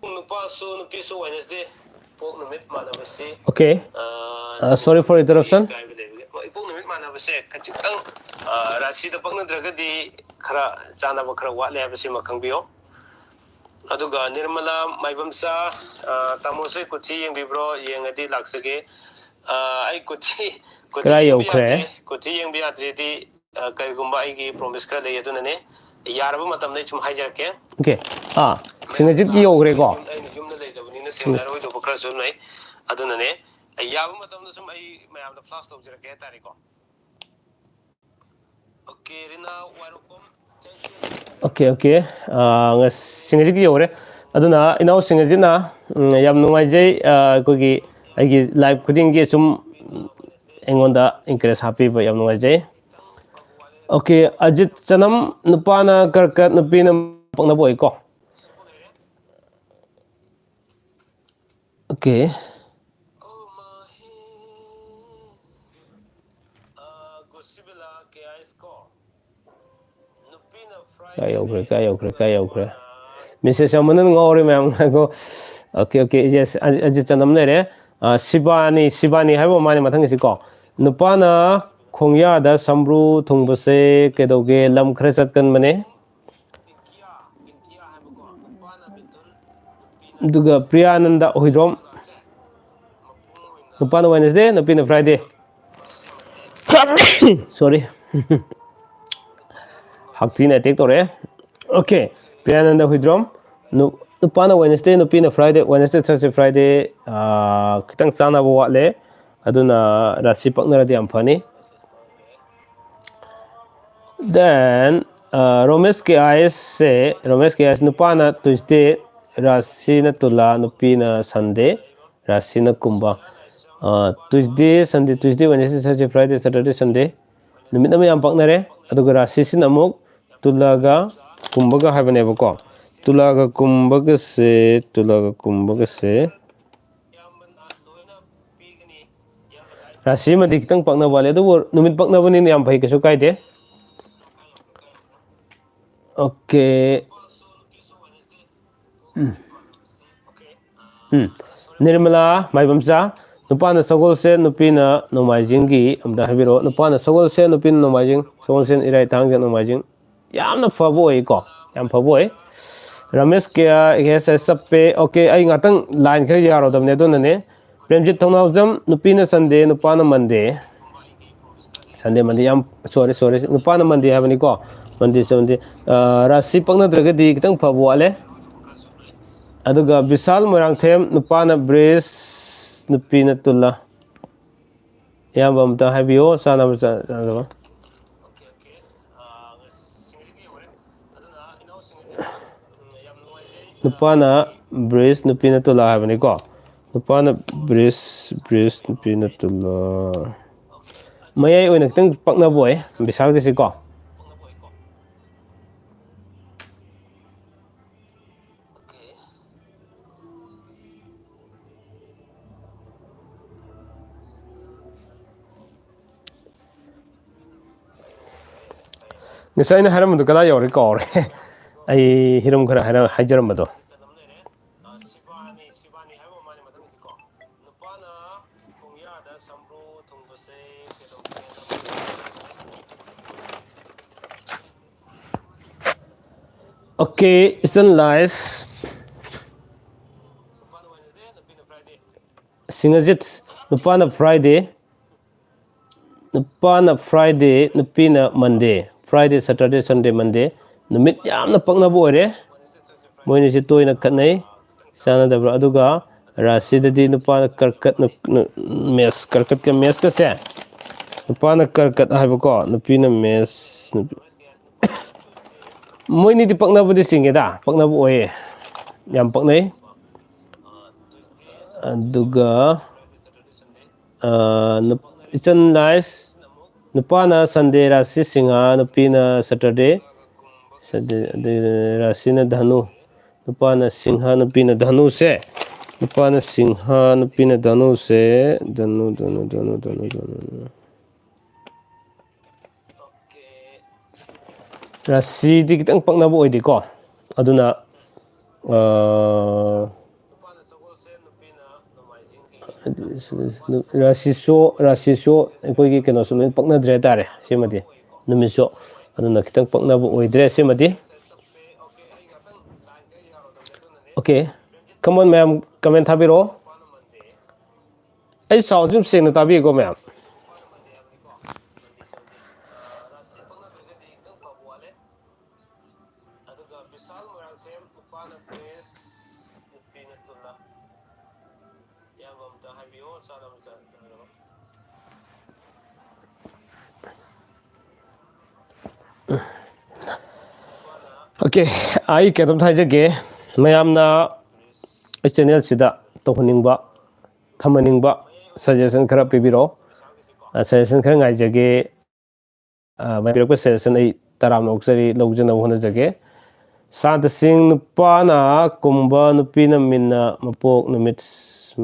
ꯅꯨꯄꯥꯁꯨ ꯅꯨꯄꯤꯁꯨ Wednesday ꯄꯣꯛ ꯅꯨꯃꯤꯠ ꯃꯥꯟꯅꯕꯁꯤ, okay, ꯑ, uh, sorry for interruption꯫ ꯀꯥꯏꯕ ꯂꯩꯕꯒꯦ? ꯍꯣꯏ, ꯏꯄꯣꯛ ꯅꯨꯃꯤꯠ ꯃꯥꯟꯅꯕꯁꯦ ꯈꯖꯤꯛꯇꯪ, ꯑ, ꯔꯥꯁꯤꯗ ꯄꯛꯅꯗ꯭ꯔꯒꯗꯤ ꯈꯔ ꯆꯥꯟꯅꯕ ꯈꯔ ꯋꯥꯠꯂꯦ ꯍꯥꯏꯕꯁꯤꯃ ꯈꯪꯕꯤꯌꯣ꯫ ꯑꯗꯨꯒ ꯅꯤꯔꯃꯂꯥ ꯃꯥꯏꯕꯝꯆꯥ, ꯑ, ꯇꯥꯃꯣꯁꯦ ꯀꯨꯊꯤ ꯌꯦꯡꯕꯤꯕ꯭ꯔꯣ? ꯌꯦꯡꯉꯗꯤ ꯂꯥꯛꯆꯒꯦ꯫ ꯑ, ꯑꯩ ꯀꯨꯊꯤ, ꯀꯨꯊꯤ ꯀꯗꯥꯏ ꯌꯦꯡꯕ ꯌꯧꯈ꯭ꯔꯦ? ꯌꯥꯗꯦ꯫ ꯀꯨꯊꯤ ꯌꯦꯡꯕ ꯌꯥꯗ꯭ꯔꯤꯗꯤ, ꯑ, ꯀꯔꯤꯒꯨꯝꯕ ꯑꯩꯒꯤ promise ꯈꯔ ꯂꯩ, ꯑꯗꯨꯅꯅꯦ꯫ ꯌꯥꯔꯕ ꯃꯇꯝꯗ ꯑꯩ ꯁꯨꯝ ꯍꯥꯏꯖꯔꯛꯀꯦ꯫ Okay꯫ ꯑꯥ, ꯁꯤꯡꯍꯖꯤꯠꯀꯤ ꯌꯧꯈ꯭ꯔꯦꯀꯣ? ꯑꯩꯅ ꯌꯨꯝꯗ ꯂꯩꯇꯕꯅꯤꯅ ꯊꯦꯡꯅꯔꯣꯏꯗꯧꯕ ꯈꯔꯁꯨ ꯂꯩ꯫ ꯑꯗꯨꯅꯅꯦ, ꯌꯥꯕ ꯃꯇꯝꯗ ꯁꯨꯝ ꯑꯩ ꯃꯌꯥꯝꯗ flash ꯇꯧꯖꯔꯛꯀꯦ ꯍꯥꯏꯇꯥꯔꯦꯀꯣ꯫ Okay, ꯔꯤꯅꯥ ꯋꯥꯏꯔꯣꯛꯄꯝ, thank you꯫ Okay, okay꯫ ꯑꯥ, ꯉ-, ꯁꯤꯡꯍꯖꯤꯠꯀꯤ ꯌꯧꯔꯦ꯫ ꯑꯗꯨꯅ ꯏꯅꯥꯎ ꯁꯤꯡꯍꯖꯤꯠꯅ, ꯎꯝ, ꯌꯥꯝ ꯅꯨꯡꯉꯥꯏꯖꯩ, ꯑꯥ, ꯑꯩꯈꯣꯏꯒꯤ, ꯑꯩꯒꯤ live ꯈꯨꯗꯤꯡꯒꯤ ꯁꯨꯝ ꯑꯩꯉꯣꯟꯗ encourage ꯍꯥꯞꯄꯤꯕ ꯌꯥꯝ ꯅꯨꯡꯉꯥꯏꯖꯩ꯫ Okay, ꯑꯖꯤꯠ ꯆꯅꯝ, ꯅꯨꯄꯥꯅ ꯀꯔꯀꯠ, ꯅꯨꯄꯤꯅ ꯄꯛꯅꯕ ꯑꯣꯏꯀꯣ꯫ Okay꯫ ꯀꯥꯏ ꯌꯧꯈ꯭ꯔꯦ, ꯀꯥꯏ ꯌꯧꯈ꯭ꯔꯦ, ꯀꯥꯏ ꯌꯧꯈ꯭ꯔꯦ? Message ꯌꯥꯝꯃꯟꯗꯅ ꯉꯥꯎꯔꯦ ꯃꯌꯥꯝ꯫ ꯉꯥꯏꯈꯣ꯫ Okay, okay, yes, ꯑ-, ꯑꯖꯤꯠ ꯆꯅꯝ ꯂꯩꯔꯦ꯫ ꯑ, ꯁꯤꯕꯥꯅꯤ, ꯁꯤꯕꯥꯅꯤ ꯍꯥꯏꯕ ꯃꯥꯅꯦ ꯃꯊꯪꯒꯤꯁꯤꯀꯣ꯫ ꯅꯨꯄꯥꯅ ꯈꯣꯡꯌꯥꯗ ꯁꯝꯕ꯭ꯔꯨ ꯊꯨꯡꯕꯁꯦ ꯀꯩꯗꯧꯒꯦ? ꯂꯝ ꯈꯔ ꯆꯠꯀꯟꯕꯅꯦ꯫ ꯑꯗꯨꯒ ꯄ꯭ꯔꯤꯌꯥꯅꯟꯗ ꯍꯨꯏꯗ꯭ꯔꯣꯝ, ꯅꯨꯄꯥꯅ Wednesday, ꯅꯨꯄꯤꯅ Friday꯫ Sorry꯫ ꯍꯛꯊꯤꯅ attack ꯇꯧꯔꯛꯑꯦ꯫ Okay, ꯄ꯭ꯔꯤꯌꯥꯅꯟꯗ ꯍꯨꯏꯗ꯭ꯔꯣꯝ, ꯅꯨ-, ꯅꯨꯄꯥꯅ Wednesday, ꯅꯨꯄꯤꯅ Friday, Wednesday, Thursday, Friday, ꯑꯥ, ꯈꯤꯇꯪ ꯆꯥꯟꯅꯕ ꯋꯥꯠꯂꯦ꯫ ꯑꯗꯨꯅ ꯔꯥꯁꯤ ꯄꯛꯅꯔꯗꯤ ꯌꯥꯝ ꯐꯅꯤ꯫ Then, ꯔꯣꯃꯦꯁ ꯀꯦ ꯑꯥꯏ ꯑꯦꯁꯁꯦ, ꯔꯣꯃꯦꯁ ꯀꯦ ꯑꯥꯏ ꯑꯦꯁ ꯅꯨꯄꯥꯅ ꯇ꯭ꯌꯨꯁꯗꯦ, ꯔꯥꯁꯤꯅ ꯇꯨꯂꯥ, ꯅꯨꯄꯤꯅ ꯁꯟꯗꯦ, ꯔꯥꯁꯤꯅ ꯀꯨꯝꯕ꯫ ꯇ꯭ꯌꯨꯁꯗꯦ, ꯁꯟꯗꯦ, ꯇ꯭ꯌꯨꯁꯗꯦ, ꯋꯦꯅꯦꯁꯗꯦ, ꯊꯔꯁꯗꯦ, ꯐ꯭ꯔꯥꯏꯗꯦ, ꯁꯦꯇꯔꯗꯦ, ꯁꯟꯗꯦ, ꯅꯨꯃꯤꯠ ꯑꯃ ꯌꯥꯝ ꯄꯥꯛꯅꯔꯦ꯫ ꯑꯗꯨꯒ ꯔꯥꯁꯤꯁꯤꯅ ꯑꯃꯨꯛ ꯇꯨꯂꯥꯒ ꯀꯨꯝꯕꯒ ꯍꯥꯏꯕꯅꯦꯕꯀꯣ꯫ ꯇꯨꯂꯥꯒ ꯀꯨꯝꯕꯒꯁꯦ, ꯇꯨꯂꯥꯒ ꯀꯨꯝꯕꯒꯁꯦ, ꯔꯥꯁꯤ ꯑꯃꯗꯤ ꯈꯤꯇꯪ ꯄꯛꯅꯕ ꯋꯥꯠꯂꯦ, ꯑꯗꯨꯕꯨ ꯅꯨꯃꯤꯠ ꯄꯛꯅꯕꯅꯤꯅ ꯌꯥꯝ ꯐꯩ, ꯀꯩꯁꯨ ꯀꯥꯏꯗꯦ꯫ ꯑꯣꯀꯦ꯫ ꯎꯝ꯫ ꯎꯝ꯫ ꯅꯤꯔꯃꯂꯥ ꯃꯥꯏꯕꯝꯆꯥ, ꯅꯨꯄꯥꯅ ꯁꯒꯣꯜꯁꯦꯟ, ꯅꯨꯄꯤꯅ ꯅꯣꯡꯃꯥꯏꯖꯤꯡꯒꯤ ꯑꯝꯇ ꯍꯥꯏꯕꯤꯔꯛꯑꯣ꯫ ꯅꯨꯄꯥꯅ ꯁꯒꯣꯜꯁꯦꯟ, ꯅꯨꯄꯤꯅ ꯅꯣꯡꯃꯥꯏꯖꯤꯡ, ꯁꯒꯣꯜꯁꯦꯟ, ꯏꯔꯥꯏ, ꯊꯥꯡꯖ, ꯅꯣꯡꯃꯥꯏꯖꯤꯡ꯫ ꯌꯥꯝꯅ ꯐꯕ ꯑꯣꯏꯀꯣ, ꯌꯥꯝ ꯐꯕ ꯑꯣꯏ꯫ ꯔꯃꯦꯁ ꯀꯦ ꯑꯥꯔ ꯑꯦꯁ ꯑꯦꯁ ꯆꯞꯄꯦ꯫ ꯑꯣꯀꯦ, ꯑꯩ ꯉꯥꯛꯇꯪ ꯂꯥꯏꯟ ꯈꯔ ꯌꯥꯔꯣꯏꯗꯕꯅꯦ, ꯑꯗꯨꯅꯅꯦ꯫ ꯄ꯭ꯔꯦꯝꯖꯤꯠ ꯊꯧꯅꯥꯎꯖꯝ, ꯅꯨꯄꯤꯅ ꯁꯟꯗꯦ, ꯅꯨꯄꯥꯅ ꯃꯟꯗꯦ꯫ ꯁꯟꯗꯦ, ꯃꯟꯗꯦ, ꯌꯥꯝ, ꯁꯣꯔꯤ, ꯁꯣꯔꯤ, ꯅꯨꯄꯥꯅ ꯃꯟꯗꯦ ꯍꯥꯏꯕꯅꯤꯀꯣ, ꯃꯟꯗꯦ, ꯁꯟꯗꯦ꯫ ꯑꯥ, ꯔꯥꯁꯤ ꯄꯛꯅꯗ꯭ꯔꯒꯗꯤ ꯈꯤꯇꯪ ꯐꯕ ꯋꯥꯠꯂꯦ꯫ ꯑꯗꯨꯒ ꯕꯤꯁꯥꯜ ꯃꯣꯏꯔꯥꯡꯊꯦꯝ, ꯅꯨꯄꯥꯅ ꯕ꯭ꯔꯤꯖ, ꯅꯨꯄꯤꯅ ꯇꯨꯂꯥ꯫ ꯏꯌꯥꯝꯕ ꯑꯝꯇ ꯍꯥꯏꯕꯤꯌꯣ, ꯆꯥꯅꯕ ꯆꯥ-, ꯆꯥꯅꯕ꯫ ꯅꯨꯄꯥꯅ ꯕ꯭ꯔꯤꯖ, ꯅꯨꯄꯤꯅ ꯇꯨꯂꯥ ꯍꯥꯏꯕꯅꯤꯀꯣ꯫ ꯅꯨꯄꯥꯅ ꯕ꯭ꯔꯤꯖ, ꯕ꯭ꯔꯤꯖ, ꯅꯨꯄꯤꯅ ꯇꯨꯂꯥ꯫ ꯃꯌꯥꯏ ꯑꯣꯏꯅ ꯈꯤꯇꯪ ꯄꯛꯅꯕ ꯑꯣꯏ ꯕꯤꯁꯥꯜꯒꯤꯁꯤꯀꯣ꯫ ꯉꯁꯥꯏ ꯑꯩꯅ ꯍꯥꯏꯔꯝꯕꯗꯣ ꯀꯗꯥꯏ ꯌꯧꯔꯦ ꯀꯥꯎꯔꯦ꯫ ꯑꯩ ꯍꯤꯔꯝ ꯈꯔ ꯍꯥꯏꯔ-, ꯍꯥꯏꯖꯔꯝꯕꯗꯣ꯫ ꯑꯣꯀꯦ, ꯏꯆꯟ ꯂꯥꯏꯁ꯫ ꯁꯤꯡꯍꯖꯤꯠ, ꯅꯨꯄꯥꯅ ꯐ꯭ꯔꯥꯏꯗꯦ꯫ ꯅꯨꯄꯥꯅ ꯐ꯭ꯔꯥꯏꯗꯦ, ꯅꯨꯄꯤꯅ ꯃꯟꯗꯦ꯫ ꯐ꯭ꯔꯥꯏꯗꯦ, ꯁꯇꯔꯗꯦ, ꯁꯟꯗꯦ, ꯃꯟꯗꯦ꯫ ꯅꯨꯃꯤꯠ ꯌꯥꯝꯅ ꯄꯛꯅꯕ ꯑꯣꯏꯔꯦ꯫ ꯃꯣꯏꯅꯤꯁꯤ ꯇꯣꯏꯅ ꯈꯠꯅꯩ꯫ ꯆꯥꯟꯅꯗꯕ꯭ꯔꯥ? ꯑꯗꯨꯒ ꯔꯥꯁꯤꯗꯗꯤ ꯅꯨꯄꯥꯅ ꯀꯔꯀꯠ, ꯅꯨ-, ꯅꯨ-, ꯃꯦꯁ, ꯀꯔꯀꯠꯀ ꯃꯦꯁꯀꯁꯦ꯫ ꯅꯨꯄꯥꯅ ꯀꯔꯀꯠ ꯍꯥꯏꯕꯀꯣ, ꯅꯨꯄꯤꯅ ꯃꯦꯁ, ꯅꯨꯄꯤ-, ꯃꯣꯏꯅꯤꯗꯤ ꯄꯛꯅꯕꯗꯤ ꯆꯤꯡꯉꯦꯗ, ꯄꯛꯅꯕ ꯑꯣꯏꯌꯦ, ꯌꯥꯝ ꯄꯛꯅꯩ꯫ ꯑꯗꯨꯒ ꯑ, ꯅꯨꯞ- ꯏꯆꯟ ꯂꯥꯏꯁ, ꯅꯨꯄꯥꯅ ꯁꯟꯗꯦ ꯔꯥꯁꯤ ꯁꯤꯡꯍ, ꯅꯨꯄꯤꯅ ꯁꯇꯔꯗꯦ, ꯁꯇꯔꯗꯦ, ꯑꯗꯩ ꯔꯥꯁꯤꯅ ꯙꯅꯨ, ꯅꯨꯄꯥꯅ ꯁꯤꯡꯍ, ꯅꯨꯄꯤꯅ ꯙꯅꯨꯁꯦ, ꯅꯨꯄꯥꯅ ꯁꯤꯡꯍ, ꯅꯨꯄꯤꯅ ꯙꯅꯨꯁꯦ, ꯙꯅꯨ, ꯙꯅꯨ, ꯙꯅꯨ, ꯙꯅꯨ, ꯙꯅꯨ, ꯙꯅꯨ꯫ ꯔꯥꯁꯤꯗꯤ ꯈꯤꯇꯪ ꯄꯛꯅꯕ ꯑꯣꯏꯗꯦꯀꯣ꯫ ꯑꯗꯨꯅ, ꯑ, ꯔꯥꯁꯤꯁꯨ, ꯔꯥꯁꯤꯁꯨ ꯑꯩꯈꯣꯏꯒꯤ ꯀꯩꯅꯣꯁꯨ ꯂꯣꯏ ꯄꯛꯅꯗ꯭ꯔꯦ ꯍꯥꯏꯇꯥꯔꯦ, ꯁꯤꯃꯗꯤ, ꯅꯨꯃꯤꯠꯁꯨ꯫ ꯑꯗꯨꯅ ꯈꯤꯇꯪ ꯄꯛꯅꯕ ꯑꯣꯏꯗ꯭ꯔꯦ ꯁꯤꯃꯗꯤ꯫ Okay, come on, ꯃꯌꯥꯝ comment ꯊꯥꯕꯤꯔꯛꯑꯣ꯫ ꯑꯩ sound ꯁꯨꯝ ꯁꯦꯡꯅ ꯇꯥꯕꯤꯌꯨꯀꯣ, ꯃꯌꯥꯝ꯫ ꯑꯗꯨꯒ ꯕꯤꯁꯥꯜ ꯃꯣꯏꯔꯥꯡꯊꯦꯝ, ꯅꯨꯄꯥꯅ ꯀ꯭ꯔꯦꯁ, ꯅꯨꯄꯤꯅ ꯇꯨꯂꯥ꯫ ꯏꯌꯥꯝꯕ ꯑꯝꯇ ꯍꯥꯏꯕꯤꯌꯣ, ꯆꯥꯅꯕ ꯆꯥ-, ꯆꯥꯅꯕ꯫ Okay, ꯑꯩ ꯀꯩꯅꯣꯝꯇ ꯍꯥꯏꯖꯒꯦ꯫ ꯃꯌꯥꯝꯅ ꯑꯩ channel ꯁꯤꯗ ꯇꯧꯍꯟꯅꯤꯡꯕ, ꯊꯝꯍꯟꯅꯤꯡꯕ suggestion ꯈꯔ ꯄꯤꯕꯤꯔꯛꯑꯣ꯫ ꯑ, suggestion ꯈꯔ ꯉꯥꯏꯖꯒꯦ꯫ ꯑ, ꯃꯌꯥꯝ ꯄꯤꯔꯛꯄ suggestion ꯑꯩ ꯇꯔꯥꯝꯅ ꯑꯣꯛꯆꯔꯤ, ꯂꯧꯖꯅꯕ ꯍꯣꯠꯅꯖꯒꯦ꯫ ꯁꯥꯟꯇ ꯁꯤꯡ, ꯅꯨꯄꯥꯅ ꯀꯨꯝꯕ, ꯅꯨꯄꯤꯅ ꯃꯤꯟꯅ, ꯃꯄꯣꯛ ꯅꯨꯃꯤꯠ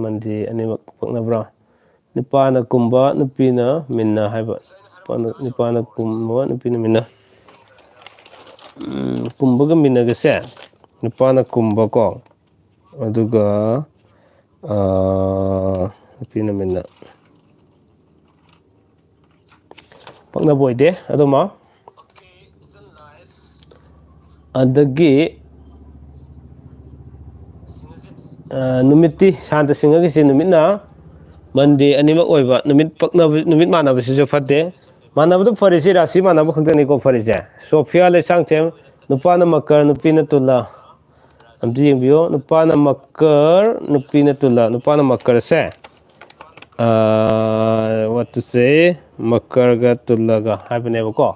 ꯃꯟꯗꯦ ꯑꯅꯤꯃꯛ ꯄꯛꯅꯕ꯭ꯔꯥ? ꯅꯨꯄꯥꯅ ꯀꯨꯝꯕ, ꯅꯨꯄꯤꯅ ꯃꯤꯟꯅ ꯍꯥꯏꯕ꯫ ꯅꯨꯄꯥꯅ, ꯅꯨꯄꯥꯅ ꯀꯨꯝꯕ, ꯅꯨꯄꯤꯅ ꯃꯤꯟꯅ꯫ ꯎꯝ, ꯀꯨꯝꯕꯒ ꯃꯤꯟꯅꯒꯁꯦ, ꯅꯨꯄꯥꯅ ꯀꯨꯝꯕꯀꯣ, ꯑꯗꯨꯒ, ꯑ, ꯅꯨꯄꯤꯅ ꯃꯤꯟꯅ꯫ ꯄꯛꯅꯕ ꯑꯣꯏꯗꯦ꯫ ꯑꯗꯨꯃ, ꯑꯗꯒꯤ, ꯑ, ꯅꯨꯃꯤꯠꯇꯤ ꯁꯥꯟꯇ ꯁꯤꯡꯍꯒꯤꯁꯦ ꯅꯨꯃꯤꯠꯅ ꯃꯟꯗꯦ ꯑꯅꯤꯃꯛ ꯑꯣꯏꯕ, ꯅꯨꯃꯤꯠ ꯄꯛꯅꯕ, ꯅꯨꯃꯤꯠ ꯃꯥꯟꯅꯕꯁꯤꯁꯨ ꯐꯠꯇꯦ꯫ ꯃꯥꯟꯅꯕꯗ ꯐꯔꯤꯁꯤ ꯔꯥꯁꯤ ꯃꯥꯟꯅꯕ ꯈꯛꯇꯅꯤꯀꯣ ꯐꯔꯤꯁꯦ꯫ ꯁꯣꯐꯤꯌꯥ ꯂꯩꯁꯥꯡꯊꯦꯝ, ꯅꯨꯄꯥꯅ ꯃꯀꯔ, ꯅꯨꯄꯤꯅ ꯇꯨꯂꯥ꯫ ꯑꯝꯇ ꯌꯦꯡꯕꯤꯌꯣ꯫ ꯅꯨꯄꯥꯅ ꯃꯀꯔ, ꯅꯨꯄꯤꯅ ꯇꯨꯂꯥ꯫ ꯅꯨꯄꯥꯅ ꯃꯀꯔꯁꯦ, ꯑ, what to say, ꯃꯀꯔꯒ ꯇꯨꯂꯥꯒ ꯍꯥꯏꯕꯅꯦꯕꯀꯣ꯫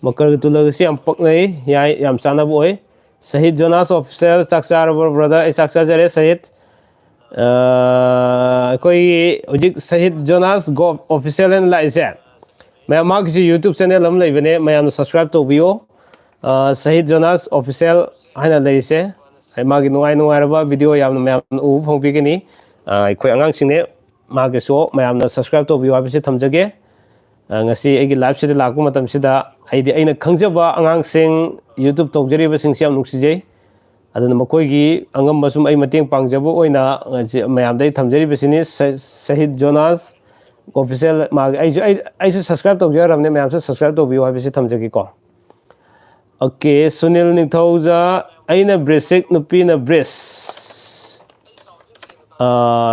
ꯃꯀꯔꯒ ꯇꯨꯂꯒꯁꯤ ꯌꯥꯝ ꯄꯛꯅꯩ, ꯌꯥꯏ, ꯌꯥꯝ ꯆꯥꯟꯅꯕ ꯑꯣꯏ꯫ ꯁꯍꯤꯗ ꯖꯣꯅꯥꯁ ꯑꯣꯐꯤꯁꯤꯌꯦꯜ, ꯆꯥꯛ ꯆꯥꯔꯕ꯭ꯔꯣ ꯕ꯭ꯔꯗꯔ? ꯑꯩ ꯆꯥꯛ ꯆꯥꯖꯔꯦ ꯁꯍꯤꯗ꯫ ꯑ, ꯑꯩꯈꯣꯏꯒꯤ ꯍꯧꯖꯤꯛ ꯁꯍꯤꯗ ꯖꯣꯅꯥꯁ ꯒꯣꯞ ꯑꯣꯐꯤꯁꯤꯌꯦꯜ ꯍꯥꯏꯅ ꯂꯥꯛꯏꯁꯦ, ꯃꯌꯥꯝ, ꯃꯥꯒꯤꯁꯨ ꯌꯨꯇ꯭ꯌꯨꯕ ꯆꯦꯅꯦꯜ ꯑꯃ ꯂꯩꯕꯅꯦ, ꯃꯌꯥꯝꯅ ꯁꯕꯁꯀ꯭ꯔꯥꯏꯕ ꯇꯧꯕꯤꯌꯣ꯫ ꯑ, ꯁꯍꯤꯗ ꯖꯣꯅꯥꯁ ꯑꯣꯐꯤꯁꯤꯌꯦꯜ ꯍꯥꯏꯅ ꯂꯩꯔꯤꯁꯦ꯫ ꯑꯩ ꯃꯥꯒꯤ ꯅꯨꯡꯉꯥꯏ ꯅꯨꯡꯉꯥꯏꯔꯕ ꯚꯤꯗꯤꯑꯣ ꯌꯥꯝꯅ ꯃꯌꯥꯝꯅ ꯎꯕ ꯐꯪꯕꯤꯒꯅꯤ꯫ ꯑ, ꯑꯩꯈꯣꯏ ꯑꯉꯥꯡꯁꯤꯡꯅꯦ, ꯃꯥꯒꯤꯁꯨ ꯃꯌꯥꯝꯅ ꯁꯕꯁꯀ꯭ꯔꯥꯏꯕ ꯇꯧꯕꯤꯌꯨ ꯍꯥꯏꯕꯁꯤ ꯊꯝꯖꯒꯦ꯫ ꯑ, ꯉꯁꯤ ꯑꯩꯒꯤ ꯂꯥꯏꯐꯁꯤꯗ ꯂꯥꯛꯄ ꯃꯇꯝꯁꯤꯗ ꯑꯩꯗꯤ ꯑꯩꯅ ꯈꯪꯖꯕ ꯑꯉꯥꯡꯁꯤꯡ, ꯌꯨꯇ꯭ꯌꯨꯕ ꯇꯧꯖꯔꯤꯕꯁꯤꯡꯁꯤ ꯌꯥꯝ ꯅꯨꯡꯁꯤꯖꯩ꯫ ꯑꯗꯨꯅ ꯃꯈꯣꯏꯒꯤ ꯑꯉꯝꯕ ꯁꯨꯝ ꯑꯩ ꯃꯇꯦꯡ ꯄꯥꯡꯖꯕ ꯑꯣꯏꯅ ꯉꯁꯤ ꯃꯌꯥꯝꯗ ꯑꯩ ꯊꯝꯖꯔꯤꯕꯁꯤꯅꯤ꯫ ꯁ-, ꯁꯍꯤꯗ ꯖꯣꯅꯥꯁ ꯑꯣꯐꯤꯁꯤꯌꯦꯜ, ꯃꯥꯒꯤ, ꯑꯩꯁꯨ, ꯑꯩ, ꯑꯩꯁꯨ ꯁꯕꯁꯀ꯭ꯔꯥꯏꯕ ꯇꯧꯖꯔꯕꯅꯦ, ꯃꯌꯥꯝꯁꯨ ꯁꯕꯁꯀ꯭ꯔꯥꯏꯕ ꯇꯧꯕꯤꯌꯨ ꯍꯥꯏꯕꯁꯤ ꯊꯝꯖꯒꯦꯀꯣ꯫ ꯑꯣꯀꯦ, ꯁꯨꯅꯤꯜ ꯅꯤꯡꯊꯧꯖ, ꯑꯩꯅ ꯕ꯭ꯔꯤꯁꯤꯛ, ꯅꯨꯄꯤꯅ ꯕ꯭ꯔꯤꯁ꯫ ꯑ,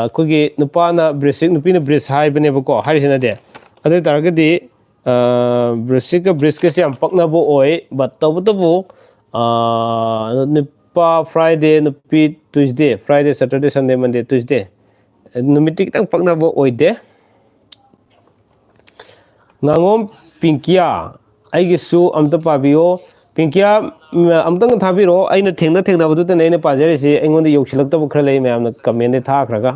ꯑꯩꯈꯣꯏꯒꯤ ꯅꯨꯄꯥꯅ ꯕ꯭ꯔꯤꯁꯤꯛ, ꯅꯨꯄꯤꯅ ꯕ꯭ꯔꯤꯁ ꯍꯥꯏꯕꯅꯦꯕꯀꯣ, ꯍꯥꯏꯔꯤꯁꯤꯅꯗꯤ꯫ ꯑꯗꯨ ꯑꯣꯏ ꯇꯥꯔꯒꯗꯤ, ꯑ, ꯕ꯭ꯔꯤꯁꯤꯛꯀ ꯕ꯭ꯔꯤꯁꯀꯁꯦ ꯌꯥꯝ ꯄꯛꯅꯕ ꯑꯣꯏ, but ꯇꯧꯕꯇꯕꯨ, ꯑ, ꯅꯨꯄꯥ ꯐ꯭ꯔꯥꯏꯗꯦ, ꯅꯨꯄꯤ ꯇ꯭ꯌꯨꯁꯗꯦ, ꯐ꯭ꯔꯥꯏꯗꯦ, ꯁꯦꯇꯔꯗꯦ, ꯁꯟꯗꯦ, ꯃꯟꯗꯦ, ꯇ꯭ꯌꯨꯁꯗꯦ, ꯅꯨꯃꯤꯠꯇꯤ ꯈꯤꯇꯪ ꯄꯛꯅꯕ ꯑꯣꯏꯗꯦ꯫ ꯉꯥꯉꯣꯝ ꯄꯤꯡꯀꯤꯌꯥ, ꯑꯩꯒꯤꯁꯨ ꯑꯝꯇ ꯄꯥꯕꯤꯌꯣ꯫ ꯄꯤꯡꯀꯤꯌꯥ, ꯎꯝ, ꯑꯝꯇꯪ ꯊꯥꯕꯤꯔꯛꯑꯣ꯫ ꯑꯩꯅ ꯊꯦꯡꯅ ꯊꯦꯡꯅꯕꯗꯨꯗꯅꯦ ꯑꯩꯅ ꯄꯥꯖꯔꯤꯁꯤ, ꯑꯩꯉꯣꯟꯗ ꯌꯧꯁꯤꯜꯂꯛꯇꯕ ꯈꯔ ꯂꯩ, ꯃꯌꯥꯝꯅ ꯀꯃꯦꯟꯗ ꯊꯥꯈ꯭ꯔꯒ꯫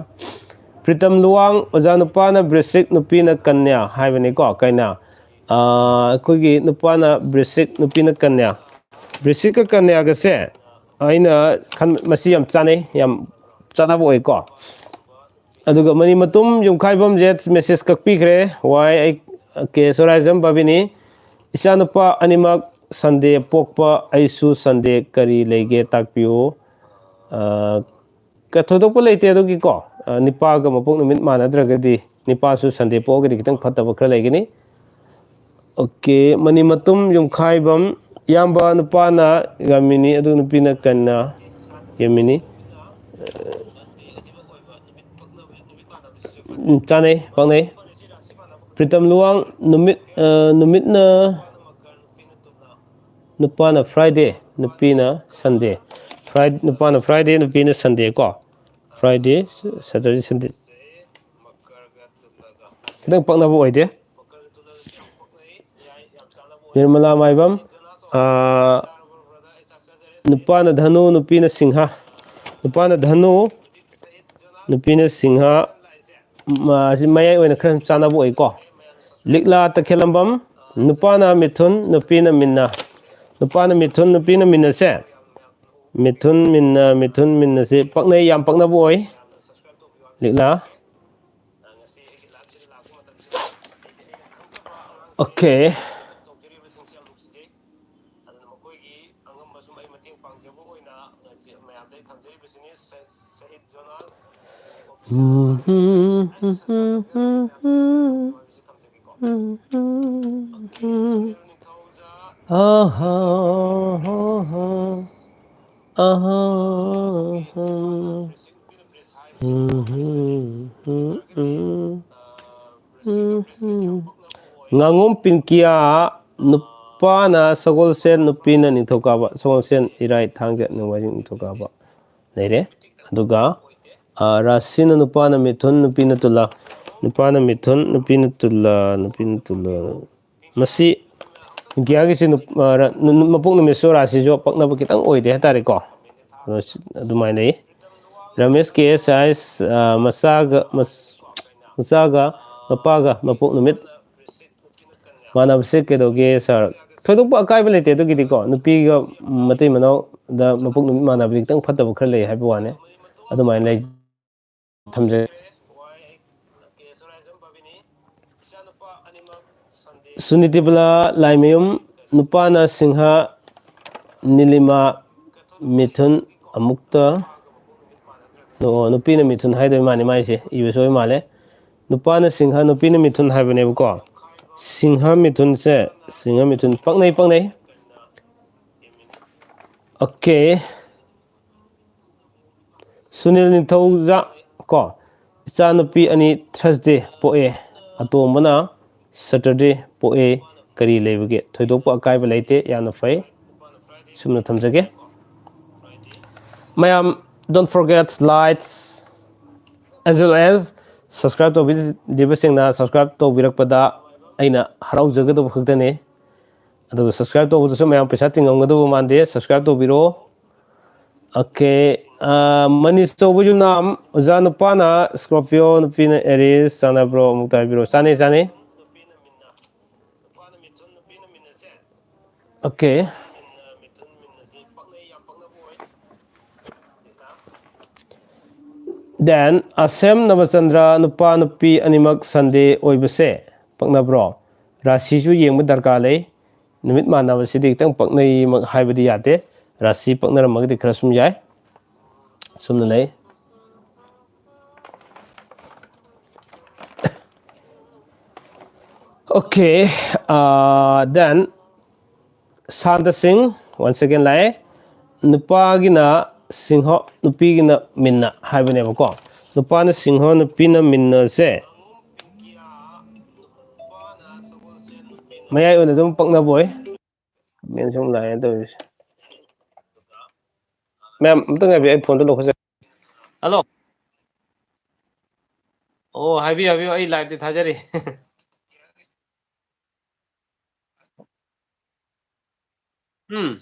ꯄ꯭ꯔꯤꯇꯝ ꯂꯨꯋꯥꯡ, ꯑꯣꯖꯥ ꯅꯨꯄꯥꯅ ꯕ꯭ꯔꯤꯁꯤꯛ, ꯅꯨꯄꯤꯅ ꯀꯟꯌꯥ ꯍꯥꯏꯕꯅꯤꯀꯣ, ꯀꯩꯅ꯫ ꯑꯥ, ꯑꯩꯈꯣꯏꯒꯤ ꯅꯨꯄꯥꯅ ꯕ꯭ꯔꯤꯁꯤꯛ, ꯅꯨꯄꯤꯅ ꯀꯟꯌꯥ꯫ ꯕ꯭ꯔꯤꯁꯤꯛꯀ ꯀꯟꯌꯥꯒꯁꯦ ꯑꯩꯅ ꯈꯟ-, ꯃꯁꯤ ꯌꯥꯝ ꯆꯥꯅꯩ, ꯌꯥꯝ ꯆꯥꯅꯕ ꯑꯣꯏꯀꯣ꯫ ꯑꯗꯨꯒ ꯃꯅꯤꯃꯇꯨꯝ ꯌꯨꯝꯈꯥꯏꯕꯝꯁꯦ ꯃꯦꯁꯦꯖ ꯀꯛꯄꯤꯈ꯭ꯔꯦ꯫ ꯋꯥꯏ ꯑꯩ ꯀꯦ ꯁꯣꯔꯥꯏꯖꯝ ꯕꯥꯕꯤꯅꯤ꯫ ꯏꯆꯥꯅꯨꯄꯥ ꯑꯅꯤꯃꯛ ꯁꯟꯗꯦ ꯄꯣꯛꯄ, ꯑꯩꯁꯨ ꯁꯟꯗꯦ ꯀꯔꯤ ꯂꯩꯒꯦ ꯇꯥꯛꯄꯤꯌꯨ꯫ ꯑ, ꯀ-, ꯊꯣꯏꯗꯣꯛꯄ ꯂꯩꯇꯦ ꯑꯗꯨꯒꯤꯀꯣ꯫ ꯑ, ꯅꯤꯄꯥꯒ ꯃꯄꯣꯛ ꯅꯨꯃꯤꯠ ꯃꯥꯟꯅꯗ꯭ꯔꯒꯗꯤ, ꯅꯤꯄꯥꯁꯨ ꯁꯟꯗꯦ ꯄꯣꯛꯑꯒꯗꯤ ꯈꯤꯇꯪ ꯐꯠꯇꯕ ꯈꯔ ꯂꯩꯒꯅꯤ꯫ ꯑꯣꯀꯦ, ꯃꯅꯤꯃꯇꯨꯝ ꯌꯨꯝꯈꯥꯏꯕꯝ, ꯏꯌꯥꯝꯕ ꯅꯨꯄꯥꯅ ꯌꯥꯃꯤꯅꯤ, ꯑꯗꯨ ꯅꯨꯄꯤꯅ ꯀꯟꯅ ꯌꯥꯃꯤꯅꯤ꯫ ꯎꯝ, ꯆꯥꯅꯩ, ꯄꯥꯛꯅꯩ꯫ ꯄ꯭ꯔꯤꯇꯝ ꯂꯨꯋꯥꯡ, ꯅꯨꯃꯤꯠ, ꯑ, ꯅꯨꯃꯤꯠꯅ, ꯅꯨꯄꯥꯅ ꯐ꯭ꯔꯥꯏꯗꯦ, ꯅꯨꯄꯤꯅ ꯁꯟꯗꯦ꯫ ꯐ꯭ꯔꯥꯏ-, ꯅꯨꯄꯥꯅ ꯐ꯭ꯔꯥꯏꯗꯦ, ꯅꯨꯄꯤꯅ ꯁꯟꯗꯦ ꯀꯣ꯫ ꯐ꯭ꯔꯥꯏꯗꯦ, ꯁꯦꯇꯔꯗꯦ, ꯁꯟꯗꯦ꯫ ꯈꯤꯇꯪ ꯄꯛꯅꯕ ꯑꯣꯏꯗꯦ꯫ ꯅꯤꯔꯃꯂꯥ ꯃꯥꯏꯕꯝ, ꯑꯥ, ꯅꯨꯄꯥꯅ ꯙꯅꯨ, ꯅꯨꯄꯤꯅ ꯁꯤꯡꯍ꯫ ꯅꯨꯄꯥꯅ ꯙꯅꯨ, ꯅꯨꯄꯤꯅ ꯁꯤꯡꯍ꯫ ꯃ-, ꯑꯁꯤ ꯃꯌꯥꯏ ꯑꯣꯏꯅ ꯈꯔ ꯆꯥꯟꯅꯕ ꯑꯣꯏꯀꯣ꯫ ꯂꯤꯛꯂꯥ ꯇꯈꯦꯂꯝꯕꯝ, ꯅꯨꯄꯥꯅ ꯃꯤꯊꯨꯟ, ꯅꯨꯄꯤꯅ ꯃꯤꯟꯅ꯫ ꯅꯨꯄꯥꯅ ꯃꯤꯊꯨꯟ, ꯅꯨꯄꯤꯅ ꯃꯤꯟꯅꯁꯦ꯫ ꯃꯤꯊꯨꯟ, ꯃꯤꯟꯅ, ꯃꯤꯊꯨꯟ, ꯃꯤꯟꯅꯁꯦ ꯄꯛꯅꯩ, ꯌꯥꯝ ꯄꯛꯅꯕ ꯑꯣꯏ꯫ ꯂꯤꯛꯂꯥ꯫ ꯑꯣꯀꯦ꯫ ꯉꯥꯉꯣꯝ ꯄꯤꯟꯀꯤꯌꯥ, ꯅꯨꯄꯥꯅ ꯁꯒꯣꯜꯁꯦꯟ, ꯅꯨꯄꯤꯅ ꯅꯤꯡꯊꯧꯀꯥꯕ꯫ ꯁꯒꯣꯜꯁꯦꯟ, ꯏꯔꯥꯏ, ꯊꯥꯡꯖ, ꯅꯣꯡꯃꯥꯏꯖꯤꯡ, ꯅꯤꯡꯊꯧꯀꯥꯕ ꯂꯩꯔꯦ꯫ ꯑꯗꯨꯒ, ꯑ, ꯔꯥꯁꯤꯅ ꯅꯨꯄꯥꯅ ꯃꯤꯊꯨꯟ, ꯅꯨꯄꯤꯅ ꯇꯨꯂꯥ꯫ ꯅꯨꯄꯥꯅ ꯃꯤꯊꯨꯟ, ꯅꯨꯄꯤꯅ ꯇꯨꯂꯥ, ꯅꯨꯄꯤꯅ ꯇꯨꯂꯥ꯫ ꯃꯁꯤ ꯄꯤꯟꯀꯤꯌꯥꯒꯤꯁꯤ ꯅꯨꯞ-, ꯑ, ꯔ-, ꯅꯨ-, ꯅꯨ-, ꯃꯄꯣꯛ ꯅꯨꯃꯤꯠꯁꯨ ꯔꯥꯁꯤꯁꯨ ꯄꯛꯅꯕ ꯈꯤꯇꯪ ꯑꯣꯏꯗꯦ ꯍꯥꯏꯇꯥꯔꯦꯀꯣ꯫ ꯑꯗꯣ ꯁꯤ ꯑꯗꯨꯃꯥꯏꯅ ꯂꯩ꯫ ꯔꯃꯦꯁ ꯀꯦ ꯑꯦꯁ ꯑꯥꯏꯁ, ꯑ, ꯃꯆꯥꯒ, ꯃꯆ-, ꯃꯆꯥꯒ ꯃꯄꯥꯒ ꯃꯄꯣꯛ ꯅꯨꯃꯤꯠ ꯃꯥꯟꯅꯕꯁꯦ ꯀꯩꯗꯧꯒꯦ ꯁꯥꯔ? ꯊꯣꯏꯗꯣꯛꯄ ꯑꯀꯥꯏꯕ ꯂꯩꯇꯦ ꯑꯗꯨꯒꯤꯗꯤꯀꯣ꯫ ꯅꯨꯄꯤꯒ ꯃꯇꯩ ꯃꯅꯥꯎꯗ ꯃꯄꯣꯛ ꯅꯨꯃꯤꯠ ꯃꯥꯟꯅꯕꯗꯤ ꯈꯤꯇꯪ ꯐꯠꯇꯕ ꯈꯔ ꯂꯩ ꯍꯥꯏꯕ ꯋꯥꯅꯤ꯫ ꯑꯗꯨꯃꯥꯏꯅ ꯂꯩ꯫ ꯊꯝꯖꯔꯦ꯫ ꯁꯨꯅꯤꯇꯤꯕꯂꯥ ꯂꯥꯏꯃꯌꯨꯝ, ꯅꯨꯄꯥꯅ ꯁꯤꯡꯍ, ꯅꯤꯂꯤꯃꯥ, ꯃꯤꯊꯨꯟ, ꯑꯃꯨꯛꯇ, ꯑꯣ, ꯅꯨꯄꯤꯅ ꯃꯤꯊꯨꯟ ꯍꯥꯏꯗꯣꯏ ꯃꯥꯅꯤ, ꯃꯥꯏꯁꯦ ꯏꯕ ꯁꯣꯏ ꯃꯥꯜꯂꯦ꯫ ꯅꯨꯄꯥꯅ ꯁꯤꯡꯍ, ꯅꯨꯄꯤꯅ ꯃꯤꯊꯨꯟ ꯍꯥꯏꯕꯅꯦꯕꯀꯣ꯫ ꯁꯤꯡꯍ ꯃꯤꯊꯨꯟꯁꯦ, ꯁꯤꯡꯍ ꯃꯤꯊꯨꯟ ꯄꯛꯅꯩ, ꯄꯛꯅꯩ꯫ ꯑꯣꯀꯦ꯫ ꯁꯨꯅꯤꯜ ꯅꯤꯡꯊꯧꯖꯥ ꯀꯣ, "ꯏꯆꯥꯅꯨꯄꯤ ꯑꯅꯤ Thursday ꯄꯣꯛꯑꯦ, ꯑꯇꯣꯝꯕꯅ Saturday ꯄꯣꯛꯑꯦ, ꯀꯔꯤ ꯂꯩꯕꯒꯦ?" ꯊꯣꯏꯗꯣꯛꯄ ꯑꯀꯥꯏꯕ ꯂꯩꯇꯦ, ꯌꯥꯝꯅ ꯐꯩ꯫ ꯁꯨꯝꯅ ꯊꯝꯖꯒꯦ꯫ ꯃꯌꯥꯝ, don't forget likes as well as subscribe ꯇꯧꯕꯤꯗ꯭ꯔꯤꯕꯁꯤꯡꯅ subscribe ꯇꯧꯕꯤꯔꯛꯄꯗ ꯑꯩꯅ ꯍꯔꯥꯎꯖꯒꯗꯧꯕ ꯈꯛꯇꯅꯤ꯫ ꯑꯗꯨꯒ subscribe ꯇꯧꯕꯗꯁꯨ ꯃꯌꯥꯝ ꯄꯩꯁꯥ ꯇꯤꯡꯉꯝꯒꯗꯕ ꯃꯥꯟꯗꯦ, subscribe ꯇꯧꯕꯤꯔꯣ꯫ ꯑꯣꯀꯦ, ꯃꯅꯤꯁ ꯆꯧꯕ ꯌꯨꯝꯅꯥꯝ, ꯑꯣꯖꯥ ꯅꯨꯄꯥꯅ Scorpio, ꯅꯨꯄꯤꯅ Aries ꯆꯥꯟꯅꯕ꯭ꯔꯣ? ꯑꯃꯨꯛꯇ ꯍꯥꯏꯕꯤꯔꯣ꯫ ꯆꯥꯅꯩ, ꯆꯥꯅꯩ꯫ ꯑꯣꯀꯦ꯫ Then, ꯑꯁꯦꯝ ꯅꯕꯆꯟꯗ꯭ꯔ, ꯅꯨꯄꯥ ꯅꯨꯄꯤ ꯑꯅꯤꯃꯛ Sunday ꯑꯣꯏꯕꯁꯦ ꯄꯛꯅꯕ꯭ꯔꯣ? ꯔꯥꯁꯤꯁꯨ ꯌꯦꯡꯕ ꯗꯔꯀꯥꯔ ꯂꯩ꯫ ꯅꯨꯃꯤꯠ ꯃꯥꯟꯅꯕꯁꯤꯗꯤ ꯈꯤꯇꯪ ꯄꯛꯅꯩꯃꯛ ꯍꯥꯏꯕꯗꯤ ꯌꯥꯗꯦ꯫ ꯔꯥꯁꯤ ꯄꯛꯅꯔꯝꯃꯒꯗꯤ ꯈꯔ ꯁꯨꯝ ꯌꯥꯏ꯫ ꯁꯨꯝꯅ ꯂꯩ꯫ Okay, uh, then ꯁꯥꯟꯇ ꯁꯤꯡ, once again ꯂꯥꯛꯑꯦ꯫ ꯅꯨꯄꯥꯒꯤꯅ ꯁꯤꯡꯍ, ꯅꯨꯄꯤꯒꯤꯅ ꯃꯤꯟꯅ ꯍꯥꯏꯕꯅꯦꯕꯀꯣ꯫ ꯅꯨꯄꯥꯅ ꯁꯤꯡꯍ, ꯅꯨꯄꯤꯅ ꯃꯤꯟꯅꯁꯦ ꯃꯌꯥꯏ ꯑꯣꯏꯅ ꯑꯗꯨꯝ ꯄꯛꯅꯕ ꯑꯣꯏ꯫ ꯃꯦꯟ ꯁꯨꯝ ꯂꯥꯛꯑꯦ ꯇꯧꯔꯤꯁꯦ꯫ ꯃꯌꯥꯝ ꯑꯝꯇ ꯉꯥꯏꯕꯤꯌꯨ, ꯑꯩ ꯐꯣꯟꯗꯣ ꯂꯧꯈꯠꯆꯔꯦ꯫ ꯍꯜꯂꯣ꯫ ꯑꯣ, ꯍꯥꯏꯕꯤꯌꯨ, ꯍꯥꯏꯕꯤꯌꯨ, ꯑꯩ live ꯇꯤ ꯊꯥꯖꯔꯤ꯫ ꯎꯝ꯫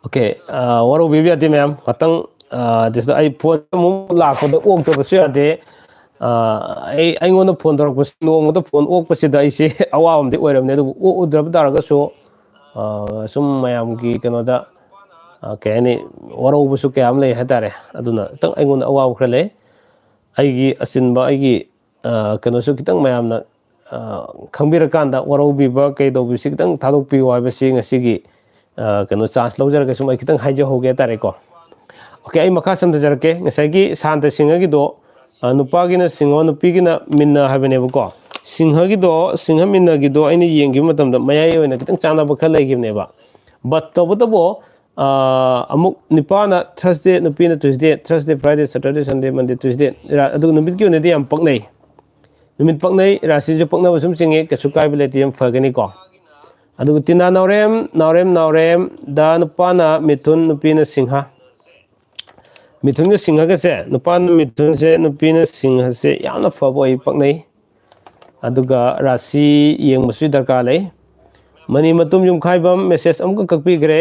Okay, ꯋꯥꯔꯧꯕꯤꯕ ꯌꯥꯗꯦ ꯃꯌꯥꯝ꯫ ꯉꯥꯛꯇꯪ, ꯑ, ꯗꯤꯁꯇ-, ꯑꯩ ꯐꯣꯟ ꯑꯃꯨꯛ ꯂꯥꯛꯄꯗ ꯑꯣꯛꯇꯕꯁꯨ ꯌꯥꯗꯦ꯫ ꯑꯩ, ꯑꯩꯉꯣꯟꯗ ꯐꯣꯟ ꯇꯧꯔꯛꯄꯁꯤ, ꯅꯣꯡꯃꯗ ꯐꯣꯟ ꯑꯣꯛꯄꯁꯤꯗ ꯑꯩꯁꯦ ꯑꯋꯥꯕ ꯑꯃꯗꯤ ꯑꯣꯏꯔꯕꯅꯤ꯫ ꯑꯗꯨꯕꯨ ꯑꯣꯛꯎꯗ꯭ꯔꯕ ꯇꯥꯔꯒꯁꯨ, ꯑ, ꯁꯨꯝ ꯃꯌꯥꯝꯒꯤ ꯀꯩꯅꯣꯗ, ꯑ, ꯀꯩ ꯍꯥꯏꯅꯤ, ꯋꯥꯔꯧꯕꯁꯨ ꯀꯌꯥ ꯑꯃ ꯂꯩ ꯍꯥꯏꯇꯥꯔꯦ꯫ ꯑꯗꯨꯅ ꯈꯤꯇꯪ ꯑꯩꯉꯣꯟꯗ ꯑꯋꯥꯕ ꯈꯔ ꯂꯩ꯫ ꯑꯩꯒꯤ ꯑꯆꯤꯟꯕ, ꯑꯩꯒꯤ, ꯑ, ꯀꯩꯅꯣꯁꯨ ꯈꯤꯇꯪ ꯃꯌꯥꯝꯅ, ꯑ, ꯈꯪꯕꯤꯔꯀꯥꯟꯗ ꯋꯥꯔꯧꯕꯤꯕ ꯀꯩ ꯇꯧꯕꯤꯕꯁꯤ ꯈꯤꯇꯪ ꯊꯥꯗꯣꯛꯄꯤꯌꯨ ꯍꯥꯏꯕꯁꯤ ꯉꯁꯤꯒꯤ, ꯑ, ꯀꯩꯅꯣ, ꯆꯥꯟꯁ ꯂꯧꯖꯔꯒ ꯁꯨꯝ ꯑꯩ ꯈꯤꯇꯪ ꯍꯥꯏꯖꯍꯧꯒꯦ ꯍꯥꯏꯇꯥꯔꯦꯀꯣ꯫ ꯑꯣꯀꯦ, ꯑꯩ ꯃꯈꯥ ꯁꯝꯊꯖꯔꯛꯀꯦ꯫ ꯉꯁꯥꯏꯒꯤ ꯁꯥꯟꯇ ꯁꯤꯡꯍꯒꯤꯗꯣ, ꯑ, ꯅꯨꯄꯥꯒꯤꯅ ꯁꯤꯡꯍ, ꯅꯨꯄꯤꯒꯤꯅ ꯃꯤꯟꯅ ꯍꯥꯏꯕꯅꯦꯕꯀꯣ꯫ ꯁꯤꯡꯍꯒꯤꯗꯣ, ꯁꯤꯡꯍ ꯃꯤꯟꯅꯒꯤꯗꯣ ꯑꯩꯅ ꯌꯦꯡꯈꯤꯕ ꯃꯇꯝꯗ ꯃꯌꯥꯏ ꯑꯣꯏꯅ ꯈꯤꯇꯪ ꯆꯥꯟꯅꯕ ꯈꯔ ꯂꯩꯈꯤꯕꯅꯦꯕ꯫ But ꯇꯧꯕꯇꯕꯨ, ꯑ, ꯑꯃꯨꯛ ꯅꯨꯄꯥꯅ Thursday, ꯅꯨꯄꯤꯅ Tuesday, Thursday, Friday, Saturday, Sunday, Monday, Tuesday, ꯔ-, ꯑꯗꯨꯒ ꯅꯨꯃꯤꯠꯀꯤ ꯑꯣꯏꯅꯗꯤ ꯌꯥꯝ ꯄꯛꯅꯩ꯫ ꯅꯨꯃꯤꯠ ꯄꯛꯅꯩ, ꯔꯥꯁꯤꯁꯨ ꯄꯛꯅꯕ ꯁꯨꯝ ꯆꯤꯡꯉꯦ, ꯀꯩꯁꯨ ꯀꯥꯏꯕ ꯂꯩꯇꯦ, ꯌꯥꯝ ꯐꯒꯅꯤꯀꯣ꯫ ꯑꯗꯨꯒ ꯇꯤꯅꯥ ꯅꯥꯎꯔꯦꯝ, ꯅꯥꯎꯔꯦꯝ, ꯅꯥꯎꯔꯦꯝꯗ ꯅꯨꯄꯥꯅ ꯃꯤꯊꯨꯟ, ꯅꯨꯄꯤꯅ ꯁꯤꯡꯍ꯫ ꯃꯤꯊꯨꯟꯒ ꯁꯤꯡꯍꯒꯁꯦ, ꯅꯨꯄꯥꯅ ꯃꯤꯊꯨꯟꯁꯦ, ꯅꯨꯄꯤꯅ ꯁꯤꯡꯍꯁꯦ ꯌꯥꯝꯅ ꯐꯕ ꯑꯣꯏ, ꯄꯛꯅꯩ꯫ ꯑꯗꯨꯒ ꯔꯥꯁꯤ ꯌꯦꯡꯕꯁꯨ ꯗꯔꯀꯥꯔ ꯂꯩ꯫ ꯃꯅꯤ ꯃꯇꯨꯝ ꯌꯨꯝꯈꯥꯏꯕꯝ message ꯑꯃꯨꯛꯀ ꯀꯛꯄꯤꯈ꯭ꯔꯦ꯫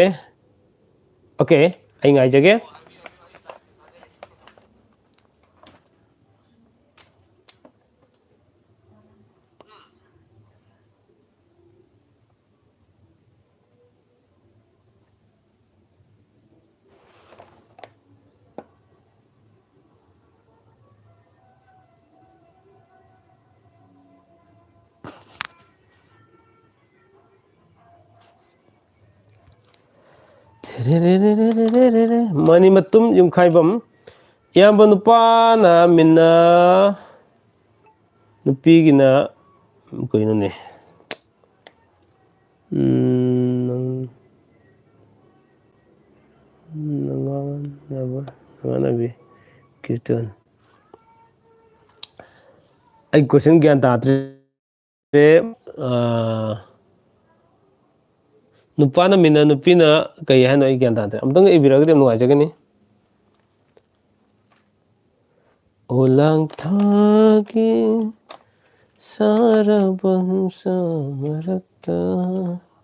ꯑꯣꯀꯦ, ꯑꯩ ꯉꯥꯏꯖꯒꯦ꯫ ꯃꯅꯤ ꯃꯇꯨꯝ ꯌꯨꯝꯈꯥꯏꯕꯝ꯫ ꯏꯌꯥꯝꯕ ꯅꯨꯄꯥꯅ ꯃꯤꯟꯅ, ꯅꯨꯄꯤꯒꯤꯅ ꯀꯩꯅꯣꯅꯦ꯫ ꯎꯝ, ꯅꯪ-, ꯅꯉꯥꯟꯅꯕ-, ꯅꯉꯥꯟꯅꯕꯤ ꯀꯤꯔꯇꯟ꯫ ꯑꯩ question ꯒ꯭ꯌꯥꯟ ꯇꯥꯗ꯭ꯔꯦ꯫ ꯑ, ꯅꯨꯄꯥꯅ ꯃꯤꯟꯅ, ꯅꯨꯄꯤꯅ ꯀꯩ ꯍꯥꯏꯅꯣ ꯑꯩ ꯒ꯭ꯌꯥꯟ ꯇꯥꯗ꯭ꯔꯦ꯫ ꯑꯃꯨꯛꯇꯪ ꯏꯕꯤꯔꯒꯗꯤ ꯌꯥꯝ ꯅꯨꯡꯉꯥꯏꯖꯒꯅꯤ꯫ ꯑꯣꯂꯥꯡꯊꯥꯒꯤ ꯁꯥꯔꯕ ꯅꯨꯡꯁꯥ ꯃꯔꯛꯇ꯫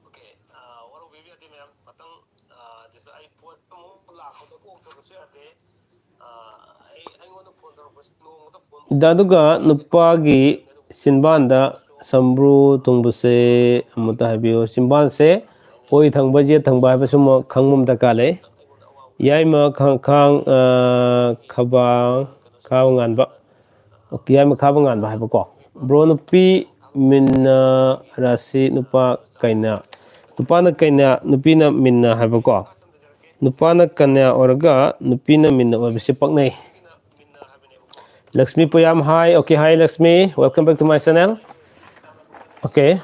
ꯑꯣꯀꯦ, ꯑ, ꯋꯥꯔꯧꯕꯤꯕ ꯌꯥꯗꯦ ꯃꯌꯥꯝ꯫ ꯃꯊꯪ, ꯑ, ꯗꯤꯁ-, ꯑꯩ ꯄꯣꯠ ꯑꯃꯨꯛ ꯂꯥꯛꯄꯗ ꯑꯣꯛꯇꯕꯁꯨ ꯌꯥꯗꯦ꯫ ꯑ, ꯑꯩ, ꯑꯩꯉꯣꯟꯗ ꯐꯣꯟ ꯇꯧꯔꯛꯄ ꯗ ꯑꯗꯨꯒ ꯅꯨꯄꯥꯒꯤ ꯆꯤꯟꯕꯥꯟꯗ ꯁꯝꯕ꯭ꯔꯨ ꯊꯨꯡꯕꯁꯦ ꯑꯃꯨꯛꯇ ꯍꯥꯏꯕꯤꯌꯨ꯫ ꯆꯤꯟꯕꯥꯟꯁꯦ ꯑꯣꯏ ꯊꯪꯕ, ꯌꯦꯠ ꯊꯪꯕ ꯍꯥꯏꯕꯁꯨ ꯑꯃ ꯈꯪꯕ ꯑꯃ ꯗꯔꯀꯥꯔ ꯂꯩ꯫ ꯌꯥꯏꯃ ꯈꯥ-, ꯈꯥꯡ, ꯑ, ꯈꯕꯥ-, ꯈꯥꯕ ꯉꯥꯟꯕ꯫ ꯑꯣꯀꯦ, ꯌꯥꯏꯃ ꯈꯥꯕ ꯉꯥꯟꯕ ꯍꯥꯏꯕꯀꯣ꯫ ꯕ꯭ꯔꯣ, ꯅꯨꯄꯤ ꯃꯤꯟꯅ ꯔꯥꯁꯤ, ꯅꯨꯄꯥ ꯀꯩꯅ꯫ ꯅꯨꯄꯥꯅ ꯀꯩꯅ, ꯅꯨꯄꯤꯅ ꯃꯤꯟꯅ ꯍꯥꯏꯕꯀꯣ꯫ ꯅꯨꯄꯥꯅ ꯀꯟꯌꯥ ꯑꯣꯏꯔꯒ ꯅꯨꯄꯤꯅ ꯃꯤꯟꯅ ꯑꯣꯏꯕꯁꯤ ꯄꯛꯅꯩ꯫ Lakshmi ꯄꯨꯌꯥꯝ, hi. Okay, hi, Lakshmi. Welcome back to my channel. Okay.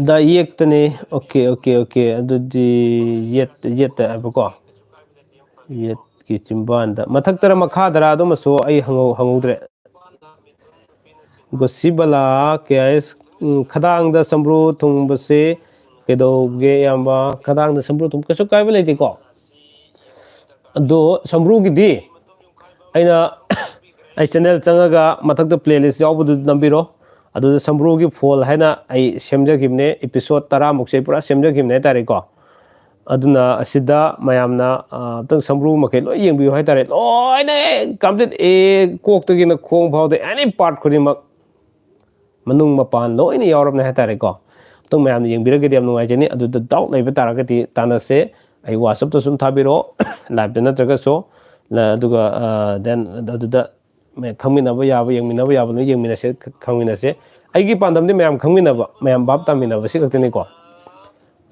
The ꯌꯦꯛꯇꯅꯤ꯫ Okay, okay, okay. ꯑꯗꯨꯗꯤ ꯌꯦꯠ, ꯌꯦꯠꯇ ꯍꯥꯏꯕꯀꯣ꯫ ꯌꯦꯠꯀꯤ ꯆꯤꯝꯕꯥꯟꯗ꯫ ꯃꯊꯛꯇꯔ ꯃꯈꯥꯗꯔ ꯑꯗꯨꯃꯁꯨ ꯑꯩ ꯍꯪꯍꯧ-, ꯍꯪꯍꯧꯗ꯭ꯔꯦ꯫ ꯒꯣꯁꯤꯕꯂꯥ, ꯀꯦ ꯑꯥꯏ ꯑꯦꯁ, ꯎꯝ, ꯈꯗꯥꯡꯗ ꯁꯝꯕ꯭ꯔꯨ ꯊꯨꯡꯕꯁꯦ ꯀꯩꯗꯧꯒꯦ, ꯏꯌꯥꯝꯕ? ꯈꯗꯥꯡꯗ ꯁꯝꯕ꯭ꯔꯨ ꯊꯨꯡ-, ꯀꯩꯁꯨ ꯀꯥꯏꯕ ꯂꯩꯇꯦꯀꯣ꯫ ꯑꯗꯣ ꯁꯝꯕ꯭ꯔꯨꯒꯤꯗꯤ ꯑꯩꯅ, ꯑꯩ ꯆꯦꯅꯦꯜ ꯆꯪꯉꯒ ꯃꯊꯛꯇ ꯄ꯭ꯂꯦꯂꯤꯁ ꯌꯥꯎꯕꯗꯨ ꯅꯝꯕꯤꯔꯣ꯫ ꯑꯗꯨꯗ ꯁꯝꯕ꯭ꯔꯨꯒꯤ ꯐꯣꯜ ꯍꯥꯏꯅ ꯑꯩ ꯁꯦꯝꯖꯈꯤꯕꯅꯦ, ꯏꯄꯤꯁꯣꯠ ꯇꯔꯥꯃꯨꯛꯁꯦ ꯑꯩ ꯄꯨꯔꯥ ꯁꯦꯝꯖꯈꯤꯕꯅꯦ ꯍꯥꯏꯇꯥꯔꯦꯀꯣ꯫ ꯑꯗꯨꯅ ꯑꯁꯤꯗ ꯃꯌꯥꯝꯅ, ꯑ, ꯑꯝꯇꯪ ꯁꯝꯕ꯭ꯔꯨ ꯃꯈꯩ ꯂꯣꯏ ꯌꯦꯡꯕꯤꯌꯨ ꯍꯥꯏꯇꯥꯔꯦ, ꯂꯣꯏꯅ complete, ꯑꯦ, ꯀꯣꯛꯇꯒꯤꯅ ꯈꯣꯡ ꯐꯥꯎꯗ any part ꯈꯨꯗꯤꯡꯃꯛ ꯃꯅꯨꯡ ꯃꯄꯥꯟ ꯂꯣꯏꯅ ꯌꯥꯎꯔꯕꯅꯦ ꯍꯥꯏꯇꯥꯔꯦꯀꯣ꯫ ꯑꯗꯨꯝ ꯃꯌꯥꯝꯅ ꯌꯦꯡꯕꯤꯔꯒꯗꯤ ꯌꯥꯝ ꯅꯨꯡꯉꯥꯏꯖꯅꯤ꯫ ꯑꯗꯨꯗ doubt ꯂꯩꯕ ꯇꯥꯔꯒꯗꯤ ꯇꯥꯟꯅꯁꯦ꯫ ꯑꯩ WhatsApp-ꯇ ꯁꯨꯝ ꯊꯥꯕꯤꯔꯛꯑꯣ, live-ꯇ ꯅꯠꯇ꯭ꯔꯒꯁꯨ꯫ ꯂ-, ꯑꯗꯨꯒ, ꯑ, then ꯑꯗꯨꯗ ꯃ-, ꯈꯪꯃꯤꯟꯅꯕ ꯌꯥꯕ, ꯌꯦꯡꯃꯤꯟꯅꯕ ꯌꯥꯕ ꯂꯣꯏ ꯌꯦꯡꯃꯤꯟꯅꯁꯦ, ꯈ-, ꯈꯪꯃꯤꯟꯅꯁꯦ꯫ ꯑꯩꯒꯤ ꯄꯥꯟꯗꯝꯗꯤ ꯃꯌꯥꯝ ꯈꯪꯃꯤꯟꯅꯕ, ꯃꯌꯥꯝ ꯚꯥꯞ ꯇꯥꯃꯤꯟꯅꯕ, ꯁꯤ ꯈꯛꯇꯅꯤꯀꯣ꯫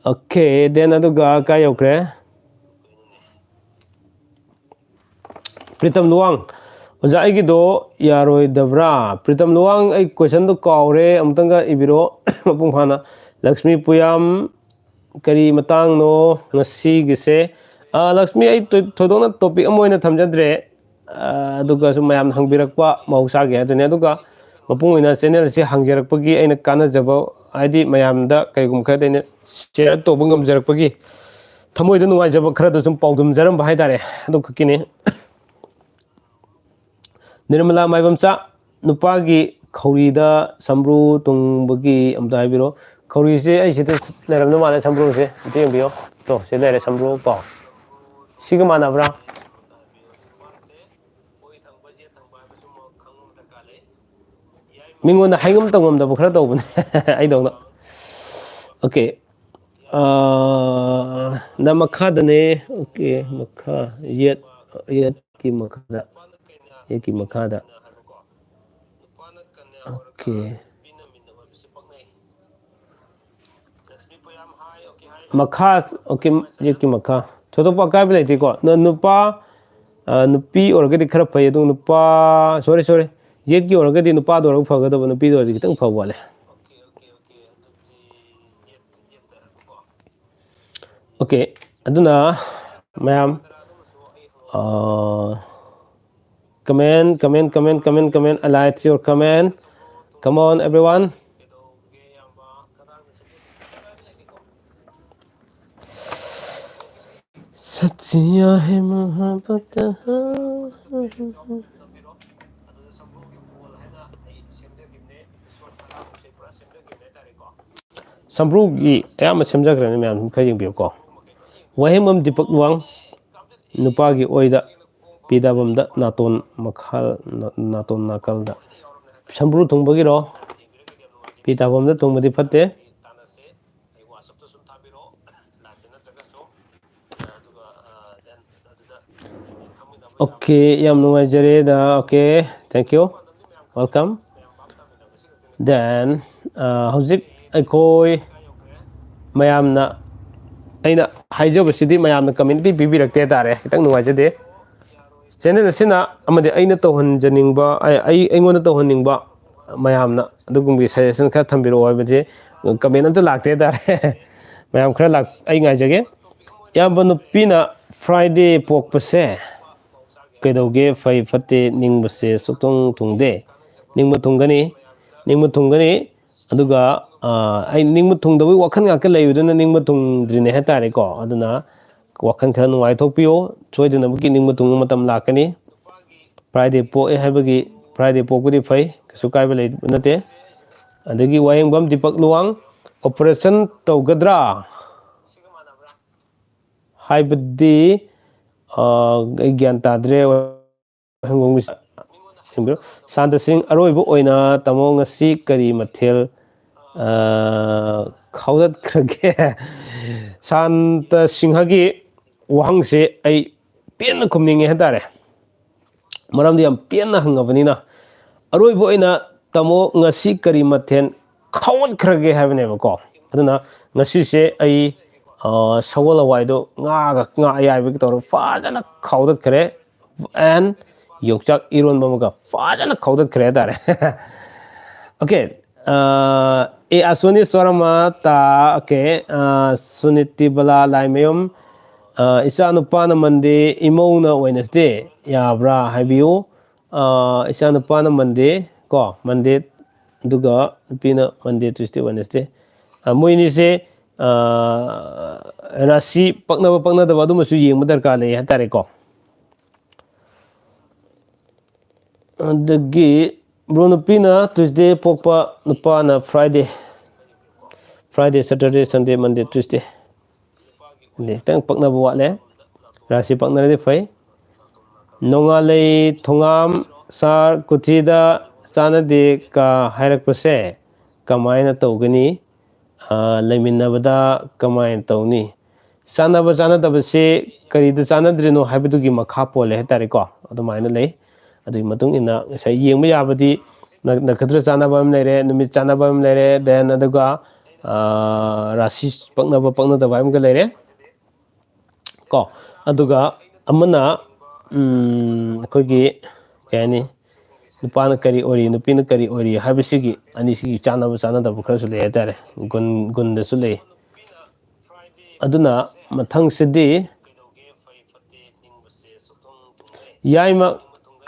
Okay, then ꯑꯗꯨꯒ ꯀꯥꯏ ꯌꯧꯈ꯭ꯔꯦ? ꯄ꯭ꯔꯤꯇꯝ ꯂꯨꯋꯥꯡ꯫ ꯑꯣꯖꯥ, ꯑꯩꯒꯤꯗꯣ ꯌꯥꯔꯣꯏꯗꯕ꯭ꯔꯥ? ꯄ꯭ꯔꯤꯇꯝ ꯂꯨꯋꯥꯡ, ꯑꯩ question-ꯗꯣ ꯀꯥꯎꯔꯦ, ꯑꯃꯨꯛꯇꯪꯒ ꯏꯕꯤꯔꯣ ꯃꯄꯨꯡ ꯐꯥꯅ꯫ ꯂꯛꯁꯃꯤ ꯄꯨꯌꯥꯝ, ꯀꯔꯤ ꯃꯇꯥꯡꯅꯣ ꯉꯁꯤꯒꯤꯁꯦ? ꯑ, ꯂꯛꯁꯃꯤ, ꯑꯩ ꯊꯣꯏ-, ꯊꯣꯏꯗꯣꯛꯅ topic ꯑꯃ ꯑꯣꯏꯅ ꯊꯝꯖꯗ꯭ꯔꯦ꯫ ꯑ, ꯑꯗꯨꯒ ꯁꯨꯝ ꯃꯌꯥꯝꯅ ꯍꯪꯕꯤꯔꯛꯄ ꯃꯍꯧꯁꯥꯒꯤ ꯍꯥꯏꯗꯨꯅꯤ꯫ ꯑꯗꯨꯒ ꯃꯄꯨꯡ ꯑꯣꯏꯅ channel-ꯁꯦ ꯍꯥꯡꯖꯔꯛꯄꯒꯤ ꯑꯩꯅ ꯀꯥꯟꯅꯖꯕ, ꯍꯥꯏꯗꯤ ꯃꯌꯥꯝꯗ ꯀꯩꯒꯨꯝꯕ ꯈꯔꯗ ꯑꯩꯅ share ꯇꯧꯕ ꯉꯝꯖꯔꯛꯄꯒꯤ ꯊꯃꯣꯏꯗ ꯅꯨꯡꯉꯥꯏꯖꯕ ꯈꯔꯗ ꯁꯨꯝ ꯄꯥꯎꯗꯝꯖꯔꯝꯕ ꯍꯥꯏꯇꯥꯔꯦ꯫ ꯑꯗꯨ ꯈꯛꯀꯤꯅꯤ꯫ ꯅꯤꯔꯃꯂꯥ ꯃꯥꯏꯕꯝꯆꯥ, ꯅꯨꯄꯥꯒꯤ ꯈꯧꯔꯤꯗ ꯁꯝꯕ꯭ꯔꯨ ꯇꯣꯡꯕꯒꯤ ꯑꯝꯇ ꯍꯥꯏꯕꯤꯔꯣ꯫ ꯊꯧꯔꯤꯁꯦ ꯑꯩ ꯁꯤꯗ ꯂꯩꯔꯝꯗꯧ ꯃꯥꯜꯂꯦ, ꯁꯝꯕ꯭ꯔꯨꯁꯦ ꯑꯝꯇ ꯌꯦꯡꯕꯤꯌꯣ꯫ ꯇꯣ, ꯁꯤ ꯂꯩꯔꯦ ꯁꯝꯕ꯭ꯔꯨ꯫ ꯀꯣ, ꯁꯤꯒ ꯃꯥꯟꯅꯕ꯭ꯔꯥ? ꯃꯤꯉꯣꯟꯗ ꯍꯥꯏꯉꯝ ꯇꯧꯉꯝꯗꯕ ꯈꯔ ꯇꯧꯕꯅꯦ꯫ ꯑꯩꯗꯧꯅ꯫ ꯑꯣꯀꯦ꯫ ꯑꯥ, ꯅ ꯃꯈꯥꯗꯅꯦ꯫ ꯑꯣꯀꯦ, ꯃꯈꯥ, ꯌꯦꯠ, ꯌꯦꯠꯀꯤ ꯃꯈꯥꯗ, ꯌꯦꯠꯀꯤ ꯃꯈꯥꯗ꯫ ꯑꯣꯀꯦ꯫ ꯃꯈꯥ, ꯑꯣꯀꯦ, ꯌꯦꯠꯀꯤ ꯃꯈꯥ꯫ ꯊꯣꯏꯗꯣꯛꯄ ꯑꯀꯥꯏꯕ ꯂꯩꯇꯦꯀꯣ꯫ ꯅ-, ꯅꯨꯄꯥ, ꯑ, ꯅꯨꯄꯤ ꯑꯣꯏꯔꯒꯗꯤ ꯈꯔ ꯐꯩ, ꯑꯗꯨ ꯅꯨꯄꯥ, ꯁꯣꯔꯤ, ꯁꯣꯔꯤ, ꯌꯦꯠꯀꯤ ꯑꯣꯏꯔꯒꯗꯤ ꯅꯨꯄꯥꯗ ꯑꯣꯏꯔꯒ ꯐꯒꯗꯕ, ꯅꯨꯄꯤꯗ ꯑꯣꯏꯔꯗꯤ ꯈꯤꯇꯪ ꯐꯕ ꯋꯥꯠꯂꯦ꯫ ꯑꯣꯀꯦ, ꯑꯗꯨꯅ ꯃꯌꯥꯝ, ꯑ, comment, comment, comment, comment, comment, I like your comment. Come on, everyone. ꯁꯆꯤꯌꯥ ꯍꯦ ꯃꯣꯍꯕꯇ꯫ ꯁꯝꯕ꯭ꯔꯨꯒꯤ ꯑꯌꯥꯝꯕ ꯁꯦꯝꯖꯈ꯭ꯔꯦꯅꯦ ꯃꯌꯥꯝ, ꯈꯔ ꯌꯦꯡꯕꯤꯌꯨꯀꯣ꯫ ꯋꯥꯍꯦꯡꯕꯝ ꯗꯤꯄꯛ ꯂꯨꯋꯥꯡ, ꯅꯨꯄꯥꯒꯤ ꯑꯣꯏꯗ, ꯄꯤ ꯇꯥꯐꯝꯗ ꯅꯥꯇꯣꯟ ꯃꯈꯥ, ꯅꯥꯇꯣꯟ ꯅꯥꯀꯜꯗ꯫ ꯁꯝꯕ꯭ꯔꯨ ꯊꯨꯡꯕꯒꯤꯔꯣ? ꯄꯤ ꯇꯥꯐꯝꯗ ꯊꯨꯡꯕꯗꯤ ꯐꯠꯇꯦ꯫ ꯑꯣꯀꯦ, ꯌꯥꯝ ꯅꯨꯡꯉꯥꯏꯖꯔꯦ ꯗꯥ꯫ Okay, thank you, welcome꯫ Then, ꯑ, ꯍꯧꯖꯤꯛ ꯑꯩꯈꯣꯏ ꯃꯌꯥꯝꯅ, ꯑꯩꯅ ꯍꯥꯏꯖꯕꯁꯤꯗꯤ ꯃꯌꯥꯝꯅ comment ꯄꯤ-, ꯄꯤꯕꯤꯔꯛꯇꯦ ꯍꯥꯏꯇꯥꯔꯦ, ꯈꯤꯇꯪ ꯅꯨꯡꯉꯥꯏꯖꯗꯦ꯫ Channel ꯑꯁꯤꯅ ꯑꯃꯗꯤ ꯑꯩꯅ ꯇꯧꯍꯟꯖꯅꯤꯡꯕ, ꯑꯩ, ꯑꯩ, ꯑꯩꯉꯣꯟꯗ ꯇꯧꯍꯟꯅꯤꯡꯕ ꯃꯌꯥꯝꯅ ꯑꯗꯨꯒꯨꯝꯕꯒꯤ suggestion ꯈꯔ ꯊꯝꯕꯤꯔꯛꯑꯣ ꯍꯥꯏꯕꯁꯦ comment ꯑꯝꯇ ꯂꯥꯛꯇꯦ ꯍꯥꯏꯇꯥꯔꯦ꯫ ꯃꯌꯥꯝ ꯈꯔ ꯂꯥꯛ-, ꯑꯩ ꯉꯥꯏꯖꯒꯦ꯫ ꯏꯌꯥꯝꯕ ꯅꯨꯄꯤꯅ Friday ꯄꯣꯛꯄꯁꯦ ꯀꯩꯗꯧꯒꯦ? ꯐꯩ ꯐꯠꯇꯦ? ꯅꯤꯡꯕꯁꯦ ꯁꯨꯛꯊꯨꯡ ꯊꯨꯡꯗꯦ꯫ ꯅꯤꯡꯕ ꯊꯨꯡꯒꯅꯤ, ꯅꯤꯡꯕ ꯊꯨꯡꯒꯅꯤ꯫ ꯑꯗꯨꯒ, ꯑ, ꯑꯩ ꯅꯤꯡꯕ ꯊꯨꯡꯗꯕꯒꯤ ꯋꯥꯈꯜ ꯉꯥꯛꯇ ꯂꯩꯕꯗꯨꯅ ꯅꯤꯡꯕ ꯊꯨꯡꯗ꯭ꯔꯤꯅꯦ ꯍꯥꯏꯇꯥꯔꯦꯀꯣ꯫ ꯑꯗꯨꯅ ꯋꯥꯈꯜ ꯈꯔ ꯅꯨꯡꯉꯥꯏꯊꯣꯛꯄꯤꯌꯣ꯫ ꯁꯣꯏꯗꯅꯃꯛꯀꯤ ꯅꯤꯡꯕ ꯊꯨꯡꯕ ꯃꯇꯝ ꯂꯥꯛꯀꯅꯤ꯫ Friday ꯄꯣꯛꯑꯦ ꯍꯥꯏꯕꯒꯤ, Friday ꯄꯣꯛꯄꯗꯤ ꯐꯩ, ꯀꯩꯁꯨ ꯀꯥꯏꯕ ꯂꯩꯕ ꯅꯠꯇꯦ꯫ ꯑꯗꯒꯤ ꯋꯥꯍꯦꯡꯕꯝ ꯗꯤꯄꯛ ꯂꯨꯋꯥꯡ, ꯑꯣꯄꯔꯦꯁꯟ ꯇꯧꯒꯗ꯭ꯔꯥ ꯍꯥꯏꯕꯗꯤ, ꯑ, ꯑꯩ ꯒ꯭ꯌꯥꯟ ꯇꯥꯗ꯭ꯔꯦ꯫ ꯍꯪꯕ ꯃꯤꯁ-, ꯌꯦꯡꯕꯤꯔꯣ꯫ ꯁꯥꯟꯇ ꯁꯤꯡ, ꯑꯔꯣꯏꯕ ꯑꯣꯏꯅ ꯇꯥꯃꯣ ꯉꯁꯤ ꯀꯔꯤ ꯃꯊꯦꯜ, ꯑ, ꯈꯥꯎꯗꯠꯈ꯭ꯔꯒꯦ? ꯁꯥꯟꯇ ꯁꯤꯡꯍꯒꯤ ꯋꯥꯍꯪꯁꯦ ꯑꯩ ꯄꯦꯟꯅ ꯈꯨꯝꯅꯤꯡꯉꯦ ꯍꯥꯏꯇꯥꯔꯦ, ꯃꯔꯝꯗꯤ ꯌꯥꯝ ꯄꯦꯟꯅ ꯍꯪꯉꯕꯅꯤꯅ꯫ ꯑꯔꯣꯏꯕ ꯑꯣꯏꯅ ꯇꯥꯃꯣ ꯉꯁꯤ ꯀꯔꯤ ꯃꯊꯦꯜ ꯈꯥꯎꯒꯠꯈ꯭ꯔꯒꯦ ꯍꯥꯏꯕꯅꯦꯕꯀꯣ꯫ ꯑꯗꯨꯅ ꯉꯁꯤꯁꯦ ꯑꯩ, ꯑ, ꯁꯒꯣꯜ ꯍꯋꯥꯏꯗꯣ ꯉꯥꯒ, ꯉꯥ ꯑꯌꯥꯏꯕꯒ ꯇꯧꯔꯒ ꯐꯖꯅ ꯈꯥꯎꯗꯠꯈ꯭ꯔꯦ꯫ And ꯌꯣꯡꯆꯥꯛ ꯏꯔꯣꯟꯕ ꯑꯃꯒ ꯐꯖꯅ ꯈꯥꯎꯗꯠꯈ꯭ꯔꯦ ꯍꯥꯏꯇꯥꯔꯦ꯫ Okay, ꯑ, ꯑꯦ, ꯑꯁꯣꯅꯤ ꯁꯣꯔꯃ ꯇꯥ, okay, ꯑ, ꯁꯨꯅꯤꯇꯤ ꯕꯂꯥ ꯂꯥꯏꯃꯌꯨꯝ, ꯑ, ꯏꯆꯥ ꯅꯨꯄꯥꯅ Monday, ꯏꯃꯧꯅ Wednesday, ꯌꯥꯕ꯭ꯔꯥ ꯍꯥꯏꯕꯤꯌꯨ꯫ ꯑ, ꯏꯆꯥ ꯅꯨꯄꯥꯅ Monday ꯀꯣ, Monday, ꯑꯗꯨꯒ ꯅꯨꯄꯤꯅ Monday, Tuesday, Wednesday꯫ ꯑ, ꯃꯣꯏ ꯑꯅꯤꯁꯦ, ꯑ, ꯔꯥꯁꯤ ꯄꯛꯅꯕ ꯄꯛꯅꯗꯕ ꯑꯗꯨꯃꯁꯨ ꯌꯦꯡꯕ ꯗꯔꯀꯥꯔ ꯂꯩ ꯍꯥꯏꯇꯥꯔꯦꯀꯣ꯫ ꯑꯗꯒꯤ ꯕ꯭ꯔꯣ, ꯅꯨꯄꯤꯅ Tuesday ꯄꯣꯛꯄ, ꯅꯨꯄꯥꯅ Friday꯫ Friday, Saturday, Sunday, Monday, Tuesday꯫ ꯑꯗꯩ ꯈꯤꯇꯪ ꯄꯛꯅꯕ ꯋꯥꯠꯂꯦ꯫ ꯔꯥꯁꯤ ꯄꯛꯅꯔꯗꯤ ꯐꯩ꯫ ꯅꯣꯡꯉꯥꯂꯩ ꯊꯣꯉꯥꯝ, ꯁꯥꯔ, ꯀꯨꯊꯤꯗ ꯆꯥꯟꯅꯗꯦ ꯀ ꯍꯥꯏꯔꯛꯄꯁꯦ ꯀꯃꯥꯏꯅ ꯇꯧꯒꯅꯤ? ꯑ, ꯂꯩꯃꯤꯟꯅꯕꯗ ꯀꯃꯥꯏꯅ ꯇꯧꯅꯤ? ꯆꯥꯟꯅꯕ ꯆꯥꯟꯅꯗꯕꯁꯦ ꯀꯔꯤꯗ ꯆꯥꯟꯅꯗ꯭ꯔꯤꯅꯣ ꯍꯥꯏꯕꯗꯨꯒꯤ ꯃꯈꯥ ꯄꯣꯜꯂꯦ ꯍꯥꯏꯇꯥꯔꯦꯀꯣ꯫ ꯑꯗꯨꯃꯥꯏꯅ ꯂꯩ꯫ ꯑꯗꯨꯒꯤ ꯃꯇꯨꯡ ꯏꯟꯅ ꯉꯁꯥꯏ ꯌꯦꯡꯕ ꯌꯥꯕꯗꯤ ꯅ-, ꯅꯈꯇ꯭ꯔ ꯆꯥꯟꯅꯕ ꯑꯃ ꯂꯩꯔꯦ, ꯅꯨꯃꯤꯠ ꯆꯥꯟꯅꯕ ꯑꯃ ꯂꯩꯔꯦ, then ꯑꯗꯨꯒ, ꯑ, ꯔꯥꯁꯤ ꯄꯛꯅꯕ ꯄꯛꯅꯗꯕ ꯍꯥꯏꯕ ꯑꯃꯒ ꯂꯩꯔꯦ꯫ ꯀꯣ, ꯑꯗꯨꯒ ꯑꯃꯅ, ꯎꯝ, ꯑꯩꯈꯣꯏꯒꯤ, ꯀꯩ ꯍꯥꯏꯅꯤ, ꯅꯨꯄꯥꯅ ꯀꯔꯤ ꯑꯣꯏꯔꯤ, ꯅꯨꯄꯤꯅ ꯀꯔꯤ ꯑꯣꯏꯔꯤ ꯍꯥꯏꯕꯁꯤꯒꯤ, ꯑꯅꯤꯁꯤꯒꯤ ꯆꯥꯟꯅꯕ ꯆꯥꯟꯅꯗꯕ ꯈꯔꯁꯨ ꯂꯩ ꯍꯥꯏꯇꯥꯔꯦ, ꯒꯨꯟ, ꯒꯨꯟꯗꯁꯨ ꯂꯩ꯫ ꯑꯗꯨꯅ ꯃꯊꯪꯁꯤꯗꯤ ꯌꯥꯏꯃ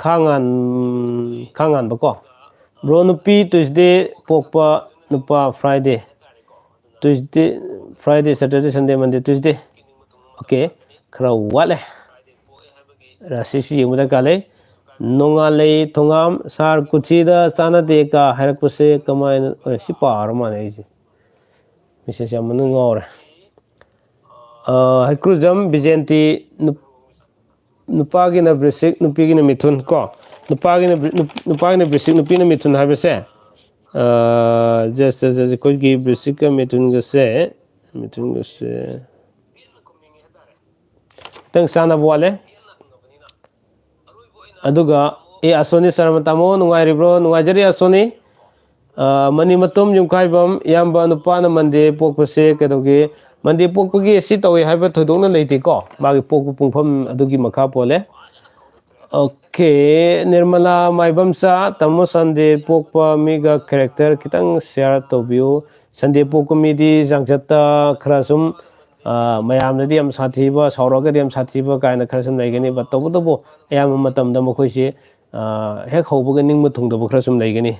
ꯈꯥꯉꯥꯟ-, ꯈꯥꯉꯥꯟꯕ ꯀꯣ꯫ ꯕ꯭ꯔꯣ, ꯅꯨꯄꯤ Tuesday ꯄꯣꯛꯄ, ꯅꯨꯄꯥ Friday꯫ Tuesday, Friday, Saturday, Sunday, Monday, Tuesday꯫ Okay, ꯈꯔ ꯋꯥꯠꯂꯦ꯫ ꯔꯥꯁꯤꯁꯨ ꯌꯦꯡꯕ ꯗꯔꯀꯥꯔ ꯂꯩ꯫ ꯅꯣꯡꯉꯥꯜꯂꯩ ꯊꯣꯉꯥꯝ, ꯁꯥꯔ, ꯀꯨꯊꯤꯗ ꯆꯥꯟꯅꯗꯦ ꯀ ꯍꯥꯏꯔꯛꯄꯁꯦ ꯀꯃꯥꯏꯅ, ꯑꯦ, ꯁꯤ ꯄꯥꯔ ꯃꯥꯜꯂꯦ ꯑꯩꯁꯦ꯫ ꯃꯦꯁꯦꯖ ꯌꯥꯝ ꯃꯅꯨꯡ ꯉꯥꯎꯔꯦ꯫ ꯑ, ꯍꯩꯀ꯭ꯔꯨꯖꯝ ꯕꯤꯖꯦꯟꯇꯤ, ꯅꯨꯞ-, ꯅꯨꯄꯥꯒꯤꯅ ꯕ꯭ꯔꯤꯁꯤꯛ, ꯅꯨꯄꯤꯒꯤꯅ ꯃꯤꯊꯨꯟ ꯀꯣ꯫ ꯅꯨꯄꯥꯒꯤꯅ ꯕ꯭ꯔꯤ-, ꯅꯨꯞ-, ꯅꯨꯄꯥꯒꯤꯅ ꯕ꯭ꯔꯤꯁꯤꯛ, ꯅꯨꯄꯤꯅ ꯃꯤꯊꯨꯟ ꯍꯥꯏꯕꯁꯦ, ꯑ, ꯖꯁ, ꯖꯁ, ꯖꯁ, ꯑꯩꯈꯣꯏꯒꯤ ꯕ꯭ꯔꯤꯁꯤꯛꯀ ꯃꯤꯊꯨꯟꯒꯁꯦ, ꯃꯤꯊꯨꯟꯒꯁꯦ ꯈꯤꯇꯪ ꯆꯥꯟꯅꯕ ꯋꯥꯠꯂꯦ꯫ ꯑꯗꯨꯒ, ꯑꯦ, ꯑꯁꯣꯅꯤ ꯁꯔꯃ ꯇꯥꯃꯣ, ꯅꯨꯡꯉꯥꯏꯔꯤꯕ꯭ꯔꯣ? ꯅꯨꯡꯉꯥꯏꯖꯔꯤ, ꯑꯁꯣꯅꯤ꯫ ꯑ, ꯃꯅꯤ ꯃꯇꯨꯝ ꯌꯨꯝꯈꯥꯏꯕꯝ, ꯏꯌꯥꯝꯕ ꯅꯨꯄꯥꯅ ꯃꯟꯗꯦ ꯄꯣꯛꯄꯁꯦ ꯀꯩꯗꯧꯒꯦ? ꯃꯟꯗꯦ ꯄꯣꯛꯄꯒꯤ ꯁꯤ ꯇꯧꯏ ꯍꯥꯏꯕ ꯊꯣꯏꯗꯣꯛꯅ ꯂꯩꯇꯦꯀꯣ, ꯃꯥꯒꯤ ꯄꯣꯛꯄ ꯄꯨꯡꯐꯝ ꯑꯗꯨꯒꯤ ꯃꯈꯥ ꯄꯣꯜꯂꯦ꯫ ꯑꯣꯀꯦ, ꯅꯤꯔꯃꯂꯥ ꯃꯥꯏꯕꯝꯆꯥ, ꯇꯥꯃꯣ ꯁꯟꯗꯦ ꯄꯣꯛꯄ ꯃꯤꯒ ꯀꯦꯔꯦꯛꯇꯔ ꯈꯤꯇꯪ ꯁꯤꯌꯥꯔ ꯇꯧꯕꯤꯌꯨ꯫ ꯁꯟꯗꯦ ꯄꯣꯛꯄ ꯃꯤꯗꯤ ꯆꯥꯡꯆꯠꯇ ꯈꯔ ꯁꯨꯝ, ꯑ, ꯃꯌꯥꯝꯅꯗꯤ ꯌꯥꯝ ꯁꯥꯊꯤꯕ, ꯁꯥꯎꯔꯒꯗꯤ ꯌꯥꯝ ꯁꯥꯊꯤꯕ ꯀꯥꯏꯅ ꯈꯔ ꯁꯨꯝ ꯂꯩꯒꯅꯤ꯫ But ꯇꯧꯕꯇꯕꯨ ꯑꯌꯥꯝꯕ ꯃꯇꯝꯗ ꯃꯈꯣꯏꯁꯤ, ꯑ, ꯍꯦꯛ ꯍꯧꯕꯒ ꯅꯤꯡꯕ ꯊꯨꯡꯗꯕ ꯈꯔ ꯁꯨꯝ ꯂꯩꯒꯅꯤ꯫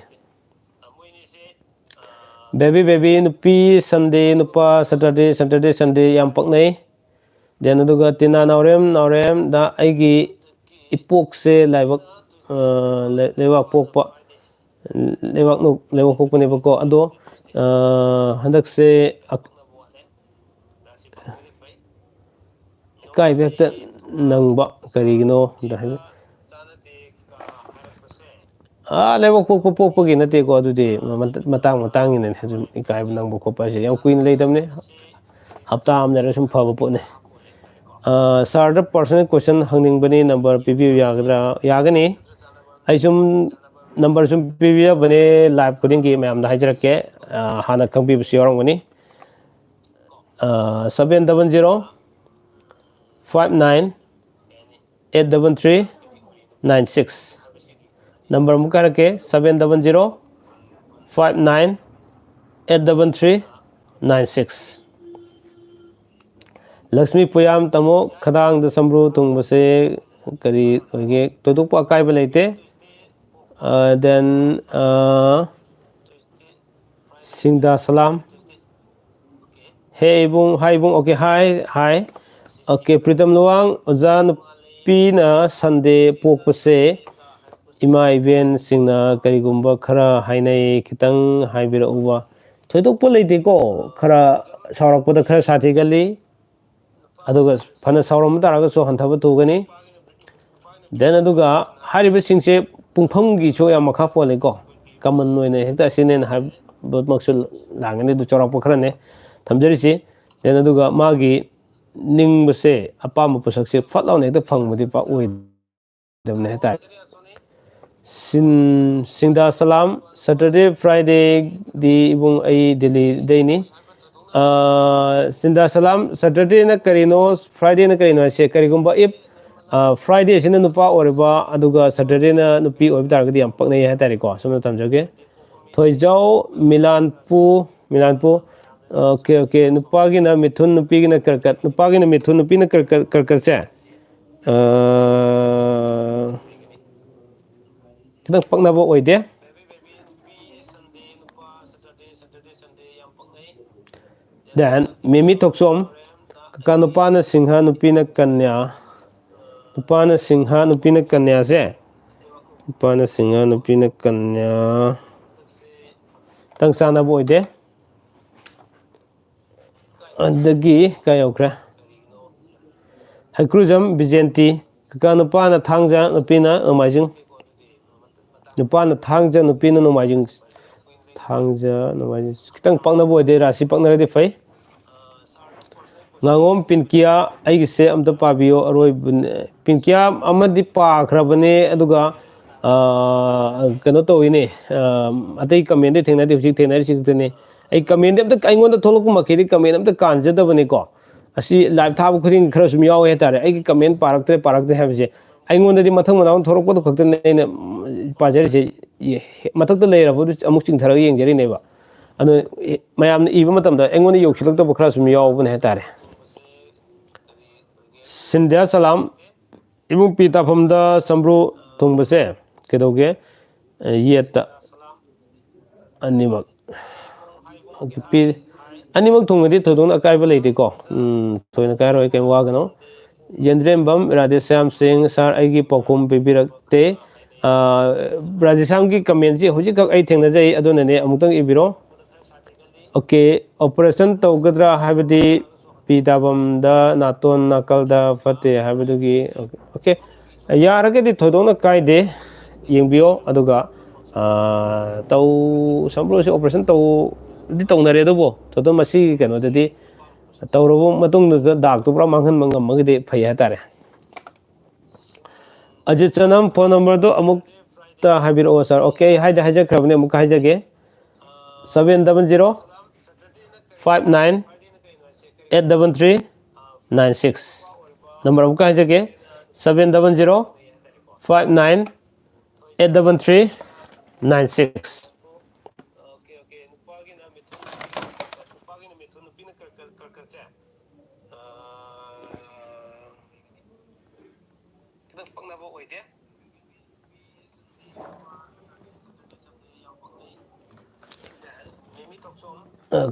ꯕꯦꯕꯤ ꯕꯦꯕꯤ, ꯅꯨꯄꯤ ꯁꯟꯗꯦ, ꯅꯨꯄꯥ ꯁꯇꯔꯗꯦ, ꯁꯇꯔꯗꯦ ꯁꯟꯗꯦ ꯌꯥꯝ ꯄꯛꯅꯩ꯫ Then ꯑꯗꯨꯒ ꯇꯤꯅꯥ ꯅꯥꯎꯔꯦꯝ, ꯅꯥꯎꯔꯦꯝꯗ ꯑꯩꯒꯤ ꯏꯄꯣꯛꯁꯦ ꯂꯥꯏꯕꯛ, ꯑ, ꯂꯩ-, ꯂꯩꯕꯥꯛ ꯄꯣꯛꯄ, ꯂꯩꯕꯥꯛ ꯅꯨ-, ꯂꯩꯕꯥꯛ ꯄꯣꯛꯄꯅꯦꯕꯀꯣ꯫ ꯑꯗꯣ, ꯑ, ꯍꯟꯗꯛꯁꯦ ꯑꯛ-, ꯏꯀꯥꯏꯕ ꯍꯦꯛꯇ ꯅꯪꯕ ꯀꯔꯤꯒꯤꯅꯣ? ꯑꯥ, ꯂꯩꯕꯥꯛ ꯄꯣꯛꯄ ꯄꯣꯛꯄꯒꯤ ꯅꯠꯇꯦꯀꯣ, ꯑꯗꯨꯗꯤ ꯃ-, ꯃꯇꯥꯡ ꯃꯇꯥꯡꯒꯤꯅꯅꯦ꯫ ꯑꯗꯨꯝ ꯏꯀꯥꯏꯕ ꯅꯪꯕ ꯈꯣꯠꯄ ꯍꯥꯏꯁꯦ ꯌꯥꯝ ꯀꯨꯏꯅ ꯂꯩꯇꯕꯅꯦ, ꯍꯞꯇꯥ ꯑꯃ ꯂꯩꯔ ꯁꯨꯝ ꯐꯕ ꯄꯣꯠꯅꯦ꯫ ꯑꯥ, ꯁꯥꯔꯗ personal question ꯍꯪꯅꯤꯡꯕꯅꯤ, ꯅꯝꯕꯔ ꯄꯤꯕꯤꯌꯨ ꯌꯥꯒꯗ꯭ꯔꯥ? ꯌꯥꯒꯅꯤ꯫ ꯑꯩ ꯁꯨꯝ ꯅꯝꯕꯔ ꯁꯨꯝ ꯄꯤꯕꯤꯔꯕꯅꯦ, ꯂꯥꯏꯚ ꯈꯨꯗꯤꯡꯒꯤ ꯃꯌꯥꯝꯗ ꯍꯥꯏꯖꯔꯛꯀꯦ꯫ ꯑꯥ, ꯍꯥꯟꯅ ꯈꯪꯕꯤꯕꯁꯨ ꯌꯥꯎꯔꯝꯒꯅꯤ꯫ ꯑꯥ, seven double zero five nine eight double three nine six꯫ Number ꯑꯃꯨꯛ ꯍꯥꯏꯔꯛꯀꯦ, seven double zero five nine eight double three nine six꯫ Lakshmi ꯄꯨꯌꯥꯝ ꯇꯥꯃꯣ, ꯈꯗꯥꯡꯗ ꯁꯝꯕ꯭ꯔꯨ ꯊꯨꯡꯕꯁꯦ ꯀꯔꯤ ꯑꯣꯏꯒꯦ? ꯊꯣꯏꯗꯣꯛꯄ ꯑꯀꯥꯏꯕ ꯂꯩꯇꯦ꯫ ꯑ, then, ꯑ, ꯁꯤꯡꯗꯥ ꯁꯂꯥꯝ꯫ ꯍꯦ ꯏꯕꯨꯡ, ꯍꯥꯏ ꯏꯕꯨꯡ, okay, hi, hi꯫ Okay, Pritam Luwang, ꯑꯣꯖꯥ, ꯅꯨꯄꯤꯅ ꯁꯟꯗꯦ ꯄꯣꯛꯄꯁꯦ ꯏꯃꯥ ꯏꯕꯦꯟꯁꯤꯡꯅ ꯀꯔꯤꯒꯨꯝꯕ ꯈꯔ ꯍꯥꯏꯅꯩ, ꯈꯤꯇꯪ ꯍꯥꯏꯕꯤꯔꯛꯎꯕ꯫ ꯊꯣꯏꯗꯣꯛꯄ ꯂꯩꯇꯦꯀꯣ꯫ ꯈꯔ ꯁꯥꯎꯔꯛꯄꯗ ꯈꯔ ꯁꯥꯊꯤꯒꯜꯂꯤ, ꯑꯗꯨꯒ ꯐꯅ ꯁꯥꯎꯔꯝꯕ ꯇꯥꯔꯒꯁꯨ ꯍꯟꯊꯕ ꯊꯨꯒꯅꯤ꯫ Then ꯑꯗꯨꯒ ꯍꯥꯏꯔꯤꯕꯁꯤꯡꯁꯦ ꯄꯨꯡꯐꯝꯒꯤꯁꯨ ꯌꯥꯝ ꯃꯈꯥ ꯄꯣꯜꯂꯦꯀꯣ꯫ Common ꯑꯣꯏꯅ ꯍꯦꯛꯇ ꯑꯁꯤꯅꯦꯅ ꯍꯥꯏꯕꯃꯛꯁꯨ ꯂꯥꯡꯒꯅꯤ, ꯑꯗꯨ ꯆꯥꯎꯔꯥꯛꯄ ꯈꯔꯅꯦ ꯊꯝꯖꯔꯤꯁꯤ꯫ Then ꯑꯗꯨꯒ ꯃꯥꯒꯤ ꯅꯤꯡꯕꯁꯦ, ꯑꯄꯥꯝꯕ ꯄꯣꯠꯁꯛꯁꯦ ꯐꯠ ꯂꯥꯎꯅ ꯍꯦꯛꯇ ꯐꯪꯕꯗꯤ ꯄꯥꯛ ꯑꯣꯏꯗꯕꯅꯦ ꯍꯥꯏꯇꯥꯔꯦ꯫ ꯁꯤꯟ-, ꯁꯤꯟꯗꯥ ꯁꯂꯥꯝ, Saturday Friday ꯗꯤ ꯏꯕꯨꯡ ꯑꯩ ꯗꯤꯜꯂꯤꯗꯩꯅꯤ꯫ ꯑꯥ, ꯁꯤꯟꯗꯥ ꯁꯂꯥꯝ, Saturday ꯅ ꯀꯔꯤꯅꯣ, Friday ꯅ ꯀꯔꯤꯅꯣ ꯍꯥꯏꯁꯦ? ꯀꯔꯤꯒꯨꯝꯕ if, ꯑꯥ, Friday ꯁꯤꯅ ꯅꯨꯄꯥ ꯑꯣꯏꯔꯕ, ꯑꯗꯨꯒ Saturday ꯅ ꯅꯨꯄꯤ ꯑꯣꯏꯕ ꯇꯥꯔꯒꯗꯤ ꯌꯥꯝ ꯄꯛꯅꯩ ꯍꯥꯏꯇꯥꯔꯦꯀꯣ꯫ ꯁꯣꯝꯗ ꯊꯝꯖꯒꯦ꯫ ꯊꯣꯏꯖꯥꯎ ꯃꯤꯂꯥꯟꯄꯨ, ꯃꯤꯂꯥꯟꯄꯨ, OK, OK꯫ ꯅꯨꯄꯥꯒꯤꯅ ꯃꯤꯊꯨꯟ, ꯅꯨꯄꯤꯒꯤꯅ ꯀꯔꯀꯠ꯫ ꯅꯨꯄꯥꯒꯤꯅ ꯃꯤꯊꯨꯟ, ꯅꯨꯄꯤꯅ ꯀꯔꯀꯠ, ꯀꯔꯀꯠꯁꯦ, ꯑ, ꯈꯤꯇꯪ ꯄꯛꯅꯕ ꯑꯣꯏꯗꯦ꯫ Then ꯃꯦꯃꯤ ꯊꯣꯛꯆꯣꯝ, ꯀꯀꯥ, ꯅꯨꯄꯥꯅ ꯁꯤꯡꯍ, ꯅꯨꯄꯤꯅ ꯀꯟꯌꯥ꯫ ꯅꯨꯄꯥꯅ ꯁꯤꯡꯍ, ꯅꯨꯄꯤꯅ ꯀꯟꯌꯥꯁꯦ, ꯅꯨꯄꯥꯅ ꯁꯤꯡꯍ, ꯅꯨꯄꯤꯅ ꯀꯟꯌꯥ, ꯈꯤꯇꯪ ꯆꯥꯟꯅꯕ ꯑꯣꯏꯗꯦ꯫ ꯑꯗꯒꯤ ꯀꯥꯏ ꯌꯧꯈ꯭ꯔꯦ? ꯍꯩꯀ꯭ꯔꯨꯖꯝ ꯕꯤꯖꯦꯟꯇꯤ, ꯀꯀꯥ, ꯅꯨꯄꯥꯅ ꯊꯥꯡꯖ, ꯅꯨꯄꯤꯅ ꯅꯣꯡꯃꯥꯏꯖꯤꯡ꯫ ꯅꯨꯄꯥꯅ ꯊꯥꯡꯖ, ꯅꯨꯄꯤꯅ ꯅꯣꯡꯃꯥꯏꯖꯤꯡ꯫ ꯊꯥꯡꯖ, ꯅꯣꯡꯃꯥꯏꯖꯤꯡ꯫ ꯈꯤꯇꯪ ꯄꯛꯅꯕ ꯑꯣꯏꯗꯦ, ꯔꯥꯁꯤ ꯄꯛꯅꯔꯗꯤ ꯐꯩ꯫ ꯉꯥꯉꯣꯝ ꯄꯤꯟꯀꯤꯌꯥ, ꯑꯩꯒꯤꯁꯦ ꯑꯝꯇ ꯄꯥꯕꯤꯌꯣ꯫ ꯑꯔꯣꯏꯕꯅꯦ꯫ ꯄꯤꯟꯀꯤꯌꯥ ꯑꯃꯗꯤ ꯄꯥꯈ꯭ꯔꯕꯅꯦ, ꯑꯗꯨꯒ, ꯑꯥ, ꯀꯩꯅꯣ ꯇꯧꯋꯤꯅꯦ, ꯑꯥ, ꯑꯇꯩ comment ꯊꯦꯡꯅꯗꯦ, ꯍꯧꯖꯤꯛ ꯊꯦꯡꯅꯔꯤꯁꯤ ꯈꯛꯇꯅꯤ꯫ ꯑꯩ comment ꯑꯝꯇ, ꯑꯩꯉꯣꯟꯗ ꯊꯣꯛꯂꯛꯄ ꯃꯈꯩꯗꯤ comment ꯑꯝꯇ ꯀꯥꯟꯖꯗꯕꯅꯤꯀꯣ꯫ ꯑꯁꯤ live ꯊꯥꯕ ꯈꯨꯗꯤꯡ ꯈꯔ ꯁꯨꯝ ꯌꯥꯎꯋꯦ ꯍꯥꯏꯇꯥꯔꯦ꯫ ꯑꯩꯒꯤ comment ꯄꯥꯔꯛꯇ꯭ꯔꯦ, ꯄꯥꯔꯛꯇ꯭ꯔꯦ ꯍꯥꯏꯕꯁꯦ ꯑꯩꯉꯣꯟꯗꯗꯤ ꯃꯊꯪ ꯃꯅꯥꯎ ꯊꯣꯛꯂꯛꯄꯗꯨ ꯈꯛꯇꯅꯦ ꯑꯩꯅ, ꯎꯝ, ꯄꯥꯖꯔꯤꯁꯦ꯫ ꯌꯦ-, ꯃꯊꯛꯇ ꯂꯩꯔꯕꯗꯨ ꯑꯃꯨꯛ ꯆꯤꯡꯊꯔꯒ ꯌꯦꯡꯖꯔꯤꯅꯦꯕ꯫ ꯑꯗꯨ, ꯑꯦ, ꯃꯌꯥꯝꯅ ꯏꯕ ꯃꯇꯝꯗ ꯑꯩꯉꯣꯟꯗ ꯌꯧꯁꯤꯜꯂꯛꯇꯕ ꯈꯔ ꯁꯨꯝ ꯌꯥꯎꯕꯅꯦ ꯍꯥꯏꯇꯥꯔꯦ꯫ ꯁꯤꯟꯙ꯭ꯌꯥ ꯁꯂꯥꯝ, ꯏꯕꯨꯡ ꯄꯤ ꯇꯥꯐꯝꯗ ꯁꯝꯕ꯭ꯔꯨ ꯊꯣꯡꯕꯁꯦ ꯀꯩꯗꯧꯒꯦ? ꯑꯦ, ꯌꯦꯠꯇ ꯑꯅꯤꯃꯛ꯫ ꯄꯤ-, ꯑꯅꯤꯃꯛ ꯊꯣꯡꯉꯗꯤ ꯊꯣꯏꯗꯣꯛꯅ ꯑꯀꯥꯏꯕ ꯂꯩꯇꯦꯀꯣ꯫ ꯎꯝ, ꯊꯣꯏꯅ ꯀꯥꯏꯔꯣꯏ, ꯀꯩꯝ ꯋꯥꯒꯅꯣ꯫ ꯌꯦꯟꯗ꯭ꯔꯦꯝꯕꯝ ꯔꯥꯙꯦꯁ꯭ꯌꯥꯝ ꯁꯤꯡ, sir, ꯑꯩꯒꯤ ꯄꯥꯎꯈꯨꯝ ꯄꯤꯕꯤꯔꯛꯇꯦ꯫ ꯑꯥ, ꯔꯥꯙꯦꯁ꯭ꯌꯥꯝꯒꯤ commentꯁꯤ ꯍꯧꯖꯤꯛꯈꯛ ꯑꯩ ꯊꯦꯡꯅꯖꯩ, ꯑꯗꯨꯅꯅꯦ, ꯑꯃꯨꯛꯇꯪ ꯏꯕꯤꯔꯣ꯫ ꯑꯣꯀꯦ, ꯑꯣꯄꯔꯦꯁꯟ ꯇꯧꯒꯗ꯭ꯔꯥ ꯍꯥꯏꯕꯗꯤ ꯄꯤ ꯇꯥꯐꯝꯗ ꯅꯥꯇꯣꯟ ꯅꯥꯀꯜꯗ ꯐꯠꯇꯦ ꯍꯥꯏꯕꯗꯨꯒꯤ꯫ ꯑꯣꯀꯦ, ꯌꯥꯔꯒꯗꯤ ꯊꯣꯏꯗꯣꯛꯅ ꯀꯥꯏꯗꯦ, ꯌꯦꯡꯕꯤꯌꯣ꯫ ꯑꯗꯨꯒ ꯇꯧ ꯁꯝꯕ꯭ꯔꯣꯁꯤ ꯑꯣꯄꯔꯦꯁꯟ ꯇꯧꯗꯤ ꯇꯧꯅꯔꯦ, ꯑꯗꯨꯕꯨ ꯊꯣꯏꯗꯣꯛ ꯃꯁꯤꯒꯤ ꯀꯩꯅꯣꯗꯗꯤ ꯇꯧꯔꯕ ꯃꯇꯨꯡꯗꯨꯗ ꯗꯥꯛꯇꯨ ꯄꯨꯔꯥ ꯃꯥꯡꯍꯟꯕ ꯉꯝꯃꯒꯗꯤ ꯐꯩ ꯍꯥꯏꯇꯥꯔꯦ꯫ ꯑꯖꯤꯠ ꯆꯅꯝ, ꯐꯣꯟ ꯅꯝꯕꯔꯗꯣ ꯑꯃꯨꯛꯇ ꯍꯥꯏꯕꯤꯔꯛꯑꯣ ꯁꯥꯔ꯫ ꯑꯣꯀꯦ, ꯑꯩ ꯍꯥꯏꯗꯤ ꯍꯥꯏꯖꯈ꯭ꯔꯕꯅꯦ, ꯑꯃꯨꯛꯀ ꯍꯥꯏꯖꯒꯦ: seven double zero five nine eight double three nine six꯫ Number ꯑꯃꯨꯛꯀ ꯍꯥꯏꯖꯒꯦ: seven double zero five nine eight double three nine six꯫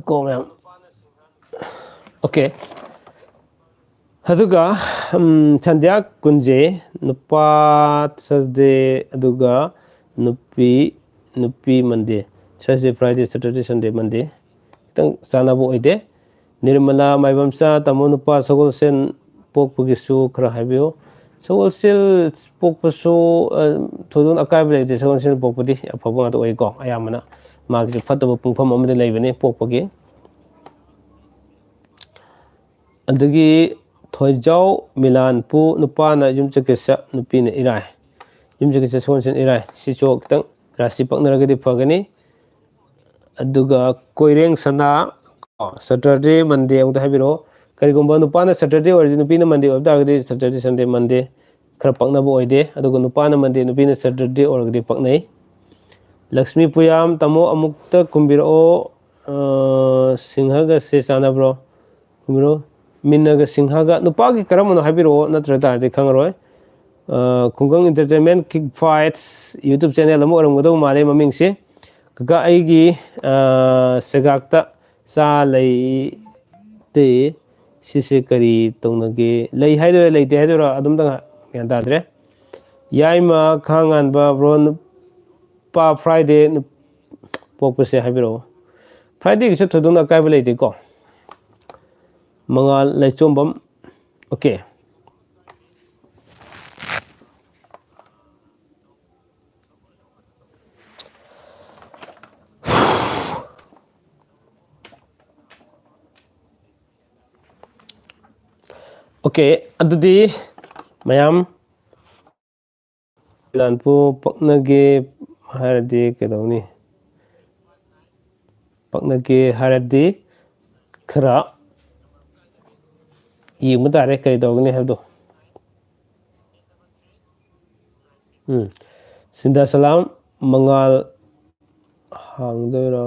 ꯀꯣ ꯃꯌꯥꯝ꯫ ꯑꯣꯀꯦ꯫ ꯑꯗꯨꯒ ꯁꯟꯙ꯭ꯌꯥ ꯀꯨꯟꯖꯦ, ꯅꯨꯄꯥ ꯊꯔꯁꯗꯦ, ꯑꯗꯨꯒ ꯅꯨꯄꯤ ꯅꯨꯄꯤ ꯃꯟꯗꯦ꯫ ꯊꯔꯁꯗꯦ, ꯐ꯭ꯔꯥꯏꯗꯦ, ꯁꯦꯇꯔꯗꯦ, ꯁꯟꯗꯦ, ꯃꯟꯗꯦ ꯈꯤꯇꯪ ꯆꯥꯟꯅꯕ ꯑꯣꯏꯗꯦ꯫ ꯅꯤꯔꯃꯂꯥ ꯃꯥꯏꯕꯝꯆꯥ, ꯇꯥꯃꯣ ꯅꯨꯄꯥ ꯁꯒꯣꯜꯁꯦꯟ ꯄꯣꯛꯄꯒꯤꯁꯨ ꯈꯔ ꯍꯥꯏꯕꯤꯌꯨ꯫ ꯁꯒꯣꯜꯁꯦꯜ ꯄꯣꯛꯄꯁꯨ ꯊꯣꯏꯗꯣꯛꯅ ꯑꯀꯥꯏꯕ ꯂꯩꯇꯦ꯫ ꯁꯒꯣꯜꯁꯦꯜ ꯄꯣꯛꯄꯗꯤ ꯑꯐꯕ ꯉꯥꯛꯇ ꯑꯣꯏꯀꯣ꯫ ꯑꯌꯥꯝꯕꯅ ꯃꯥꯒꯤꯁꯨ ꯐꯠꯇꯕ ꯄꯨꯡꯐꯝ ꯑꯃꯗꯤ ꯂꯩꯕꯅꯤ ꯄꯣꯛꯄꯒꯤ꯫ ꯑꯗꯒꯤ ꯊꯣꯏꯖꯥꯎ ꯃꯤꯂꯥꯟꯄꯨ, ꯅꯨꯄꯥꯅ ꯌꯨꯝꯁꯀꯩꯁ, ꯅꯨꯄꯤꯅ ꯏꯔꯥꯏ꯫ ꯌꯨꯝꯁꯀꯩꯁ ꯁꯒꯣꯜꯁꯦꯜ ꯏꯔꯥꯏ꯫ ꯁꯤꯁꯨ ꯈꯤꯇꯪ ꯔꯥꯁꯤ ꯄꯛꯅꯔꯒꯗꯤ ꯐꯒꯅꯤ꯫ ꯑꯗꯨꯒ ꯀꯣꯏꯔꯦꯡ ꯁꯅꯥ, ꯀꯣ, ꯁꯇꯔꯗꯦ, ꯃꯟꯗꯦ ꯑꯃꯨꯛꯇ ꯍꯥꯏꯕꯤꯔꯛꯑꯣ꯫ ꯀꯔꯤꯒꯨꯝꯕ ꯅꯨꯄꯥꯅ ꯁꯇꯔꯗꯦ ꯑꯣꯏꯔꯗꯤ ꯅꯨꯄꯤꯅ ꯃꯟꯗꯦ ꯑꯣꯏꯕ ꯇꯥꯔꯒꯗꯤ ꯁꯇꯔꯗꯦ, ꯁꯟꯗꯦ, ꯃꯟꯗꯦ ꯈꯔ ꯄꯛꯅꯕ ꯑꯣꯏꯗꯦ꯫ ꯑꯗꯨꯒ ꯅꯨꯄꯥꯅ ꯃꯟꯗꯦ, ꯅꯨꯄꯤꯅ ꯁꯇꯔꯗꯦ ꯑꯣꯏꯔꯒꯗꯤ ꯄꯛꯅꯩ꯫ ꯂꯛꯁꯃꯤ ꯄꯨꯌꯥꯝ, ꯇꯥꯃꯣ ꯑꯃꯨꯛꯇ ꯈꯨꯝꯕꯤꯔꯛꯑꯣ꯫ ꯑ, ꯁꯤꯡꯍꯒꯁꯦ ꯆꯥꯟꯅꯕ꯭ꯔꯣ? ꯈꯨꯝꯕꯤꯔꯛꯑꯣ꯫ ꯃꯤꯟꯅꯒ ꯁꯤꯡꯍꯒ, ꯅꯨꯄꯥꯒꯤ ꯀꯔꯝꯕꯅꯣ ꯍꯥꯏꯕꯤꯔꯛꯑꯣ, ꯅꯠꯇ꯭ꯔ ꯇꯥꯔꯗꯤ ꯈꯪꯉꯔꯣꯏ꯫ ꯑ, ꯈꯨꯡꯒꯪ ꯏꯟꯇꯔꯇꯦꯟꯃꯦꯟ, ꯀꯤꯛ ꯐꯥꯏꯠꯁ YouTube ꯆꯦꯅꯦꯜ ꯑꯃ ꯑꯣꯏꯔꯝꯒꯗꯧꯕ ꯃꯥꯜꯂꯦ ꯃꯃꯤꯡꯁꯦ꯫ ꯀꯀꯥ, ꯑꯩꯒꯤ, ꯑ, ꯁꯦꯒꯥꯛꯇ ꯆꯥ ꯂꯩꯇꯦ, ꯁꯤꯁꯦ ꯀꯔꯤ ꯇꯧꯅꯒꯦ? ꯂꯩ ꯍꯥꯏꯗꯣꯏꯔꯥ ꯂꯩꯇꯦ ꯍꯥꯏꯗꯣꯏꯔꯥ? ꯑꯗꯨꯝꯇ ꯉꯥꯏ-, ꯒ꯭ꯌꯥꯟ ꯇꯥꯗ꯭ꯔꯦ꯫ ꯌꯥꯏꯃ ꯈꯥꯉꯥꯟꯕ, ꯕ꯭ꯔꯣ, ꯅꯨꯄꯥ ꯐ꯭ꯔꯥꯏꯗꯦ ꯅꯨꯞ-, ꯄꯣꯛꯄꯁꯦ ꯍꯥꯏꯕꯤꯔꯛꯑꯣ꯫ ꯐ꯭ꯔꯥꯏꯗꯦꯒꯤꯁꯨ ꯊꯣꯏꯗꯣꯛꯅ ꯑꯀꯥꯏꯕ ꯂꯩꯇꯦꯀꯣ꯫ ꯃꯉꯥꯜ ꯂꯩꯆꯣꯝꯕꯝ꯫ ꯑꯣꯀꯦ꯫ ꯑꯣꯀꯦ, ꯑꯗꯨꯗꯤ ꯃꯌꯥꯝ ꯂꯥꯟꯄꯨ ꯄꯛꯅꯒꯦ ꯍꯥꯏꯔꯗꯤ ꯀꯩꯗꯧꯅꯤ? ꯄꯛꯅꯒꯦ ꯍꯥꯏꯔꯗꯤ ꯈꯔ ꯌꯦꯡꯕ ꯇꯥꯔꯦ ꯀꯔꯤ ꯇꯧꯒꯅꯤ ꯍꯥꯏꯕꯗꯣ꯫ ꯎꯝ꯫ ꯁꯤꯟꯗꯥ ꯁꯂꯥꯝ ꯃꯉꯥꯜ ꯍꯥꯡꯗꯣꯏꯔꯣ?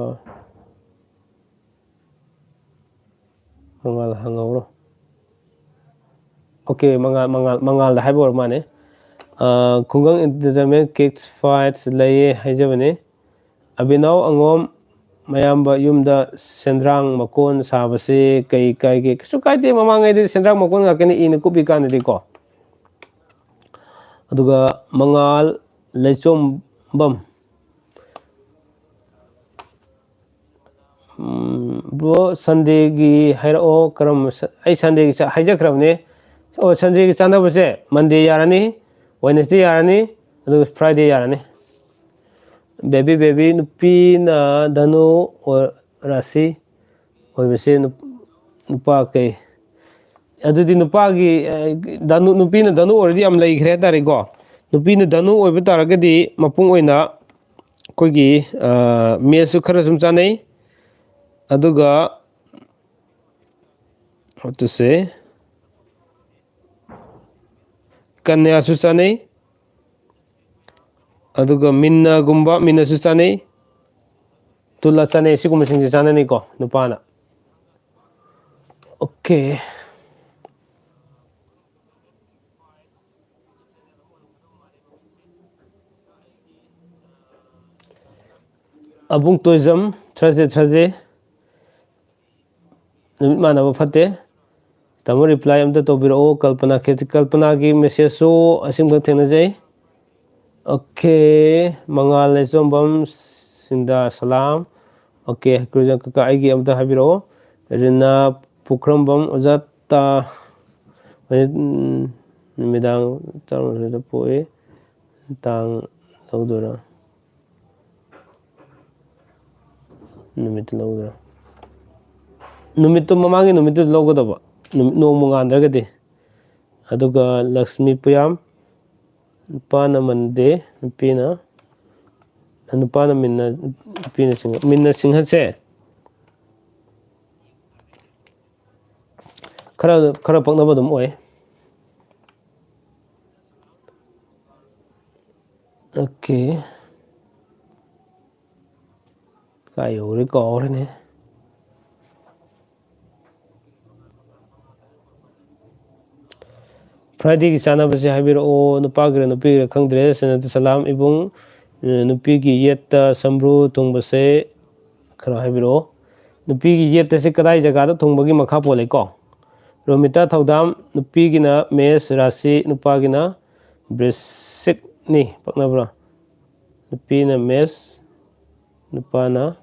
ꯃꯉꯥꯜ ꯍꯥꯡꯍꯧꯔꯣ꯫ ꯑꯣꯀꯦ, ꯃꯉꯥꯜ, ꯃꯉꯥꯜ, ꯃꯉꯥꯜꯗ ꯍꯥꯏꯕ ꯑꯣꯏꯔ ꯃꯥꯅꯦ꯫ ꯑ, ꯈꯨꯡꯒꯪ Entertainment Kids Fights ꯂꯩꯌꯦ ꯍꯥꯏꯖꯕꯅꯦ꯫ ꯑꯕꯤꯅꯥꯎ ꯑꯉꯣꯝ, ꯃꯌꯥꯝꯕ ꯌꯨꯝꯗ ꯁꯦꯟꯗ꯭ꯔꯥꯡ ꯃꯀꯣꯟ ꯁꯥꯕꯁꯦ ꯀꯩ ꯀꯥꯏꯒꯦ? ꯀꯩꯁꯨ ꯀꯥꯏꯗꯦ, ꯃꯃꯥꯡꯉꯩꯗꯤ ꯁꯦꯟꯗ꯭ꯔꯥꯡ ꯃꯀꯣꯟ ꯉꯥꯛꯇꯅꯤ ꯏꯅ ꯀꯨꯞꯄꯤ ꯀꯥꯟꯗꯗꯤꯀꯣ꯫ ꯑꯗꯨꯒ ꯃꯉꯥꯜ ꯂꯩꯆꯣꯝꯕꯝ, ꯎꯝ, ꯕ꯭ꯔꯣ, ꯁꯟꯗꯦꯒꯤ ꯍꯥꯏꯔꯛꯑꯣ, ꯀꯔꯝꯕ ꯁ-, ꯑꯩ ꯁꯟꯗꯦꯒꯤ ꯁ-, ꯍꯥꯏꯖꯈ꯭ꯔꯕꯅꯦ꯫ ꯑꯣ, ꯁꯟꯗꯦꯒꯤ ꯆꯥꯟꯅꯕꯁꯦ ꯃꯟꯗꯦ ꯌꯥꯔꯅꯤ, ꯋꯦꯅꯁꯗꯦ ꯌꯥꯔꯅꯤ, ꯑꯗꯨꯒ ꯐ꯭ꯔꯥꯏꯗꯦ ꯌꯥꯔꯅꯤ꯫ ꯕꯦꯕꯤ, ꯕꯦꯕꯤ, ꯅꯨꯄꯤꯅ ꯙꯅꯨ ꯑꯣ-, ꯔꯥꯁꯤ ꯑꯣꯏꯕꯁꯦ ꯅꯨꯞ-, ꯅꯨꯄꯥ ꯀꯩ? ꯑꯗꯨꯗꯤ ꯅꯨꯄꯥꯒꯤ, ꯑ, ꯙꯅꯨ, ꯅꯨꯄꯤꯅ ꯙꯅꯨ ꯑꯣꯏꯔꯗꯤ ꯌꯥꯝ ꯂꯩꯈ꯭ꯔꯦ ꯍꯥꯏꯇꯥꯔꯦꯀꯣ꯫ ꯅꯨꯄꯤꯅ ꯙꯅꯨ ꯑꯣꯏꯕ ꯇꯥꯔꯒꯗꯤ ꯃꯄꯨꯡ ꯑꯣꯏꯅ ꯑꯩꯈꯣꯏꯒꯤ, ꯑ, ꯃꯦꯁꯁꯨ ꯈꯔ ꯁꯨꯝ ꯆꯥꯅꯩ꯫ ꯑꯗꯨꯒ, what to say, ꯀꯟꯌꯥꯁꯨ ꯆꯥꯅꯩ꯫ ꯑꯗꯨꯒ ꯃꯤꯟꯅꯒꯨꯝꯕ, ꯃꯤꯟꯅꯁꯨ ꯆꯥꯅꯩ꯫ ꯇꯨꯂꯥ ꯆꯥꯅꯩ꯫ ꯁꯤꯒꯨꯝꯕꯁꯤꯡꯁꯦ ꯆꯥꯅꯅꯤꯀꯣ, ꯅꯨꯄꯥꯅ꯫ Okay. Abung Toijam, Thursday, Thursday. ꯅꯨꯃꯤꯠ ꯃꯥꯟꯅꯕ ꯐꯠꯇꯦ꯫ ꯇꯥꯃꯣ, reply ꯑꯝꯇ ꯇꯧꯕꯤꯔꯛꯑꯣ꯫ ꯀꯜꯄꯅꯥ ꯈꯦꯇ꯭ꯔꯤ, ꯀꯜꯄꯅꯥꯒꯤ message ꯁꯨ ꯑꯁꯤꯒꯨꯝꯕ ꯊꯦꯡꯅꯖꯩ꯫ ꯑꯣꯀꯦ, ꯃꯉꯥꯜ ꯂꯩꯆꯣꯝꯕꯝ, ꯁꯤꯟꯗꯥ ꯁꯂꯥꯝ, ꯑꯣꯀꯦ, ꯀ꯭ꯔꯨꯖꯟ ꯀꯀꯥ, ꯑꯩꯒꯤ ꯑꯝꯇ ꯍꯥꯏꯕꯤꯔꯛꯑꯣ꯫ ꯔꯤꯅꯥ ꯄꯨꯈ꯭ꯔꯝꯕꯝ, ꯑꯣꯖꯥ ꯇꯥ-, ꯍꯣꯔꯦꯟ, ꯎꯝ, ꯅꯨꯃꯤꯗꯥꯡ ꯇꯔꯥꯃꯥꯊꯣꯏꯗ ꯄꯣꯛꯏ꯫ ꯇꯥꯡ ꯂꯧꯗꯣꯏꯔꯥ? ꯅꯨꯃꯤꯠꯇ ꯂꯧꯗꯣꯏꯔꯥ? ꯅꯨꯃꯤꯠꯇꯨ, ꯃꯃꯥꯡꯒꯤ ꯅꯨꯃꯤꯠꯇꯨꯗ ꯂꯧꯒꯗꯕ꯫ ꯅꯨꯃꯤꯠ, ꯅꯣꯡꯃ ꯉꯥꯟꯗ꯭ꯔꯒꯗꯤ꯫ ꯑꯗꯨꯒ ꯂꯛꯁꯃꯤ ꯄꯨꯌꯥꯝ, ꯅꯨꯄꯥꯅ ꯃꯟꯗꯦ, ꯅꯨꯄꯤꯅ, ꯅꯨꯄꯥꯅ ꯃꯤꯟꯅ, ꯅꯨꯄꯤꯅ ꯁꯤꯡꯍ-, ꯃꯤꯟꯅ ꯁꯤꯡꯍꯁꯦ ꯈꯔ, ꯈꯔ ꯄꯛꯅꯕ ꯑꯗꯨꯝ ꯑꯣꯏ꯫ ꯑꯣꯀꯦ꯫ ꯀꯥꯏ ꯌꯧꯔꯦ ꯀꯥꯎꯔꯦꯅꯦ꯫ Fridayꯒꯤ ꯆꯥꯅꯕꯁꯦ ꯍꯥꯏꯕꯤꯔꯛꯑꯣ, ꯅꯨꯄꯥꯒꯤꯔ ꯅꯨꯄꯤꯒꯤꯔ ꯈꯪꯗ꯭ꯔꯦ꯫ ꯁꯅꯠ ꯁꯂꯥꯝ ꯏꯕꯨꯡ, ꯅꯨꯄꯤꯒꯤ ꯌꯦꯠꯇ ꯁꯝꯕ꯭ꯔꯨ ꯊꯣꯡꯕꯁꯦ ꯈꯔ ꯍꯥꯏꯕꯤꯔꯛꯑꯣ꯫ ꯅꯨꯄꯤꯒꯤ ꯌꯦꯠꯇꯁꯦ ꯀꯗꯥꯏ ꯖꯒꯥꯗ ꯊꯣꯡꯕꯒꯤ ꯃꯈꯥ ꯄꯣꯜꯂꯦꯀꯣ꯫ ꯔꯣꯃꯤꯇꯥ ꯊꯧꯗꯥꯝ, ꯅꯨꯄꯤꯒꯤꯅ ꯃꯦꯁ ꯔꯥꯁꯤ, ꯅꯨꯄꯥꯒꯤꯅ ꯕ꯭ꯔꯤꯁꯤꯛꯅꯤ꯫ ꯄꯛꯅꯕ꯭ꯔꯥ? ꯅꯨꯄꯤꯅ ꯃꯦꯁ, ꯅꯨꯄꯥꯅ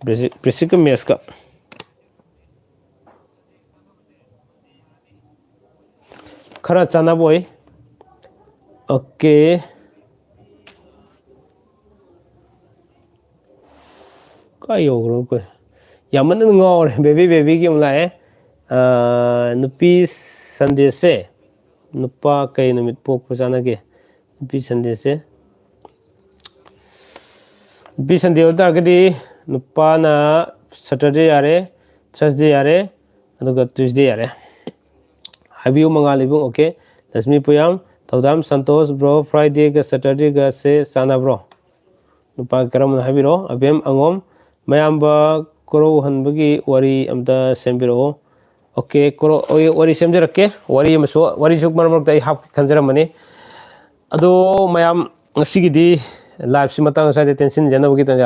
ꯕ꯭ꯔꯤꯁꯤꯛ, ꯕ꯭ꯔꯤꯁꯤꯛꯀ ꯃꯦꯁꯀ꯫ ꯈꯔ ꯆꯥꯟꯅꯕ ꯑꯣꯏ꯫ ꯑꯣꯀꯦ꯫ ꯀꯥꯏ ꯌꯧꯈ꯭ꯔꯣ ꯑꯩꯈꯣꯏ? ꯌꯥꯝꯃꯟꯗꯅ ꯉꯥꯎꯔꯦ꯫ ꯕꯦꯕꯤ, ꯕꯦꯕꯤꯒꯤ ꯑꯃꯨꯛ ꯂꯥꯛꯑꯦ꯫ ꯑꯥ, ꯅꯨꯄꯤ ꯁꯟꯗꯦꯁꯦ ꯅꯨꯄꯥ ꯀꯩ ꯅꯨꯃꯤꯠ ꯄꯣꯛꯄ ꯆꯥꯟꯅꯒꯦ? ꯅꯨꯄꯤ ꯁꯟꯗꯦꯁꯦ, ꯅꯨꯄꯤ ꯁꯟꯗꯦ ꯑꯣꯏ ꯇꯥꯔꯒꯗꯤ ꯅꯨꯄꯥꯅ Saturday ꯌꯥꯔꯦ, Thursday ꯌꯥꯔꯦ, ꯑꯗꯨꯒ Tuesday ꯌꯥꯔꯦ꯫ ꯍꯥꯏꯕꯤꯌꯨ ꯃꯉꯥꯜ ꯏꯕꯨꯡ꯫ ꯑꯣꯀꯦ꯫ ꯂꯛꯁꯃꯤ ꯄꯨꯌꯥꯝ, ꯊꯧꯗꯥꯝ ꯁꯟꯇꯣꯁ, bro, Fridayꯒ Saturdayꯒꯁꯦ ꯆꯥꯟꯅꯕ꯭ꯔꯣ? ꯅꯨꯄꯥ ꯀꯔꯝꯕꯅꯣ ꯍꯥꯏꯕꯤꯔꯛꯑꯣ꯫ ꯑꯕꯦꯝ ꯑꯉꯣꯝ, ꯃꯌꯥꯝꯕ ꯀꯣꯔꯧꯍꯟꯕꯒꯤ ꯋꯥꯔꯤ ꯑꯝꯇ ꯁꯦꯝꯕꯤꯔꯛꯑꯣ꯫ ꯑꯣꯀꯦ, ꯀꯣꯔꯧ-, ꯑꯩ ꯋꯥꯔꯤ ꯁꯦꯝꯖꯔꯛꯀꯦ꯫ ꯋꯥꯔꯤ ꯑꯃꯁꯨ, ꯋꯥꯔꯤꯁꯨ ꯃꯔꯛ ꯃꯔꯛꯇ ꯑꯩ ꯍꯥꯞꯀꯦ ꯈꯟꯖꯔꯝꯕꯅꯤ꯫ ꯑꯗꯣ ꯃꯌꯥꯝ, ꯉꯁꯤꯒꯤꯗꯤ liveꯁꯤ ꯃꯇꯥꯡ ꯑꯁ꯭ꯋꯥꯏꯗ ꯇꯦꯟꯁꯤꯟꯖꯅꯕꯒꯤ ꯇꯥꯟꯖꯥ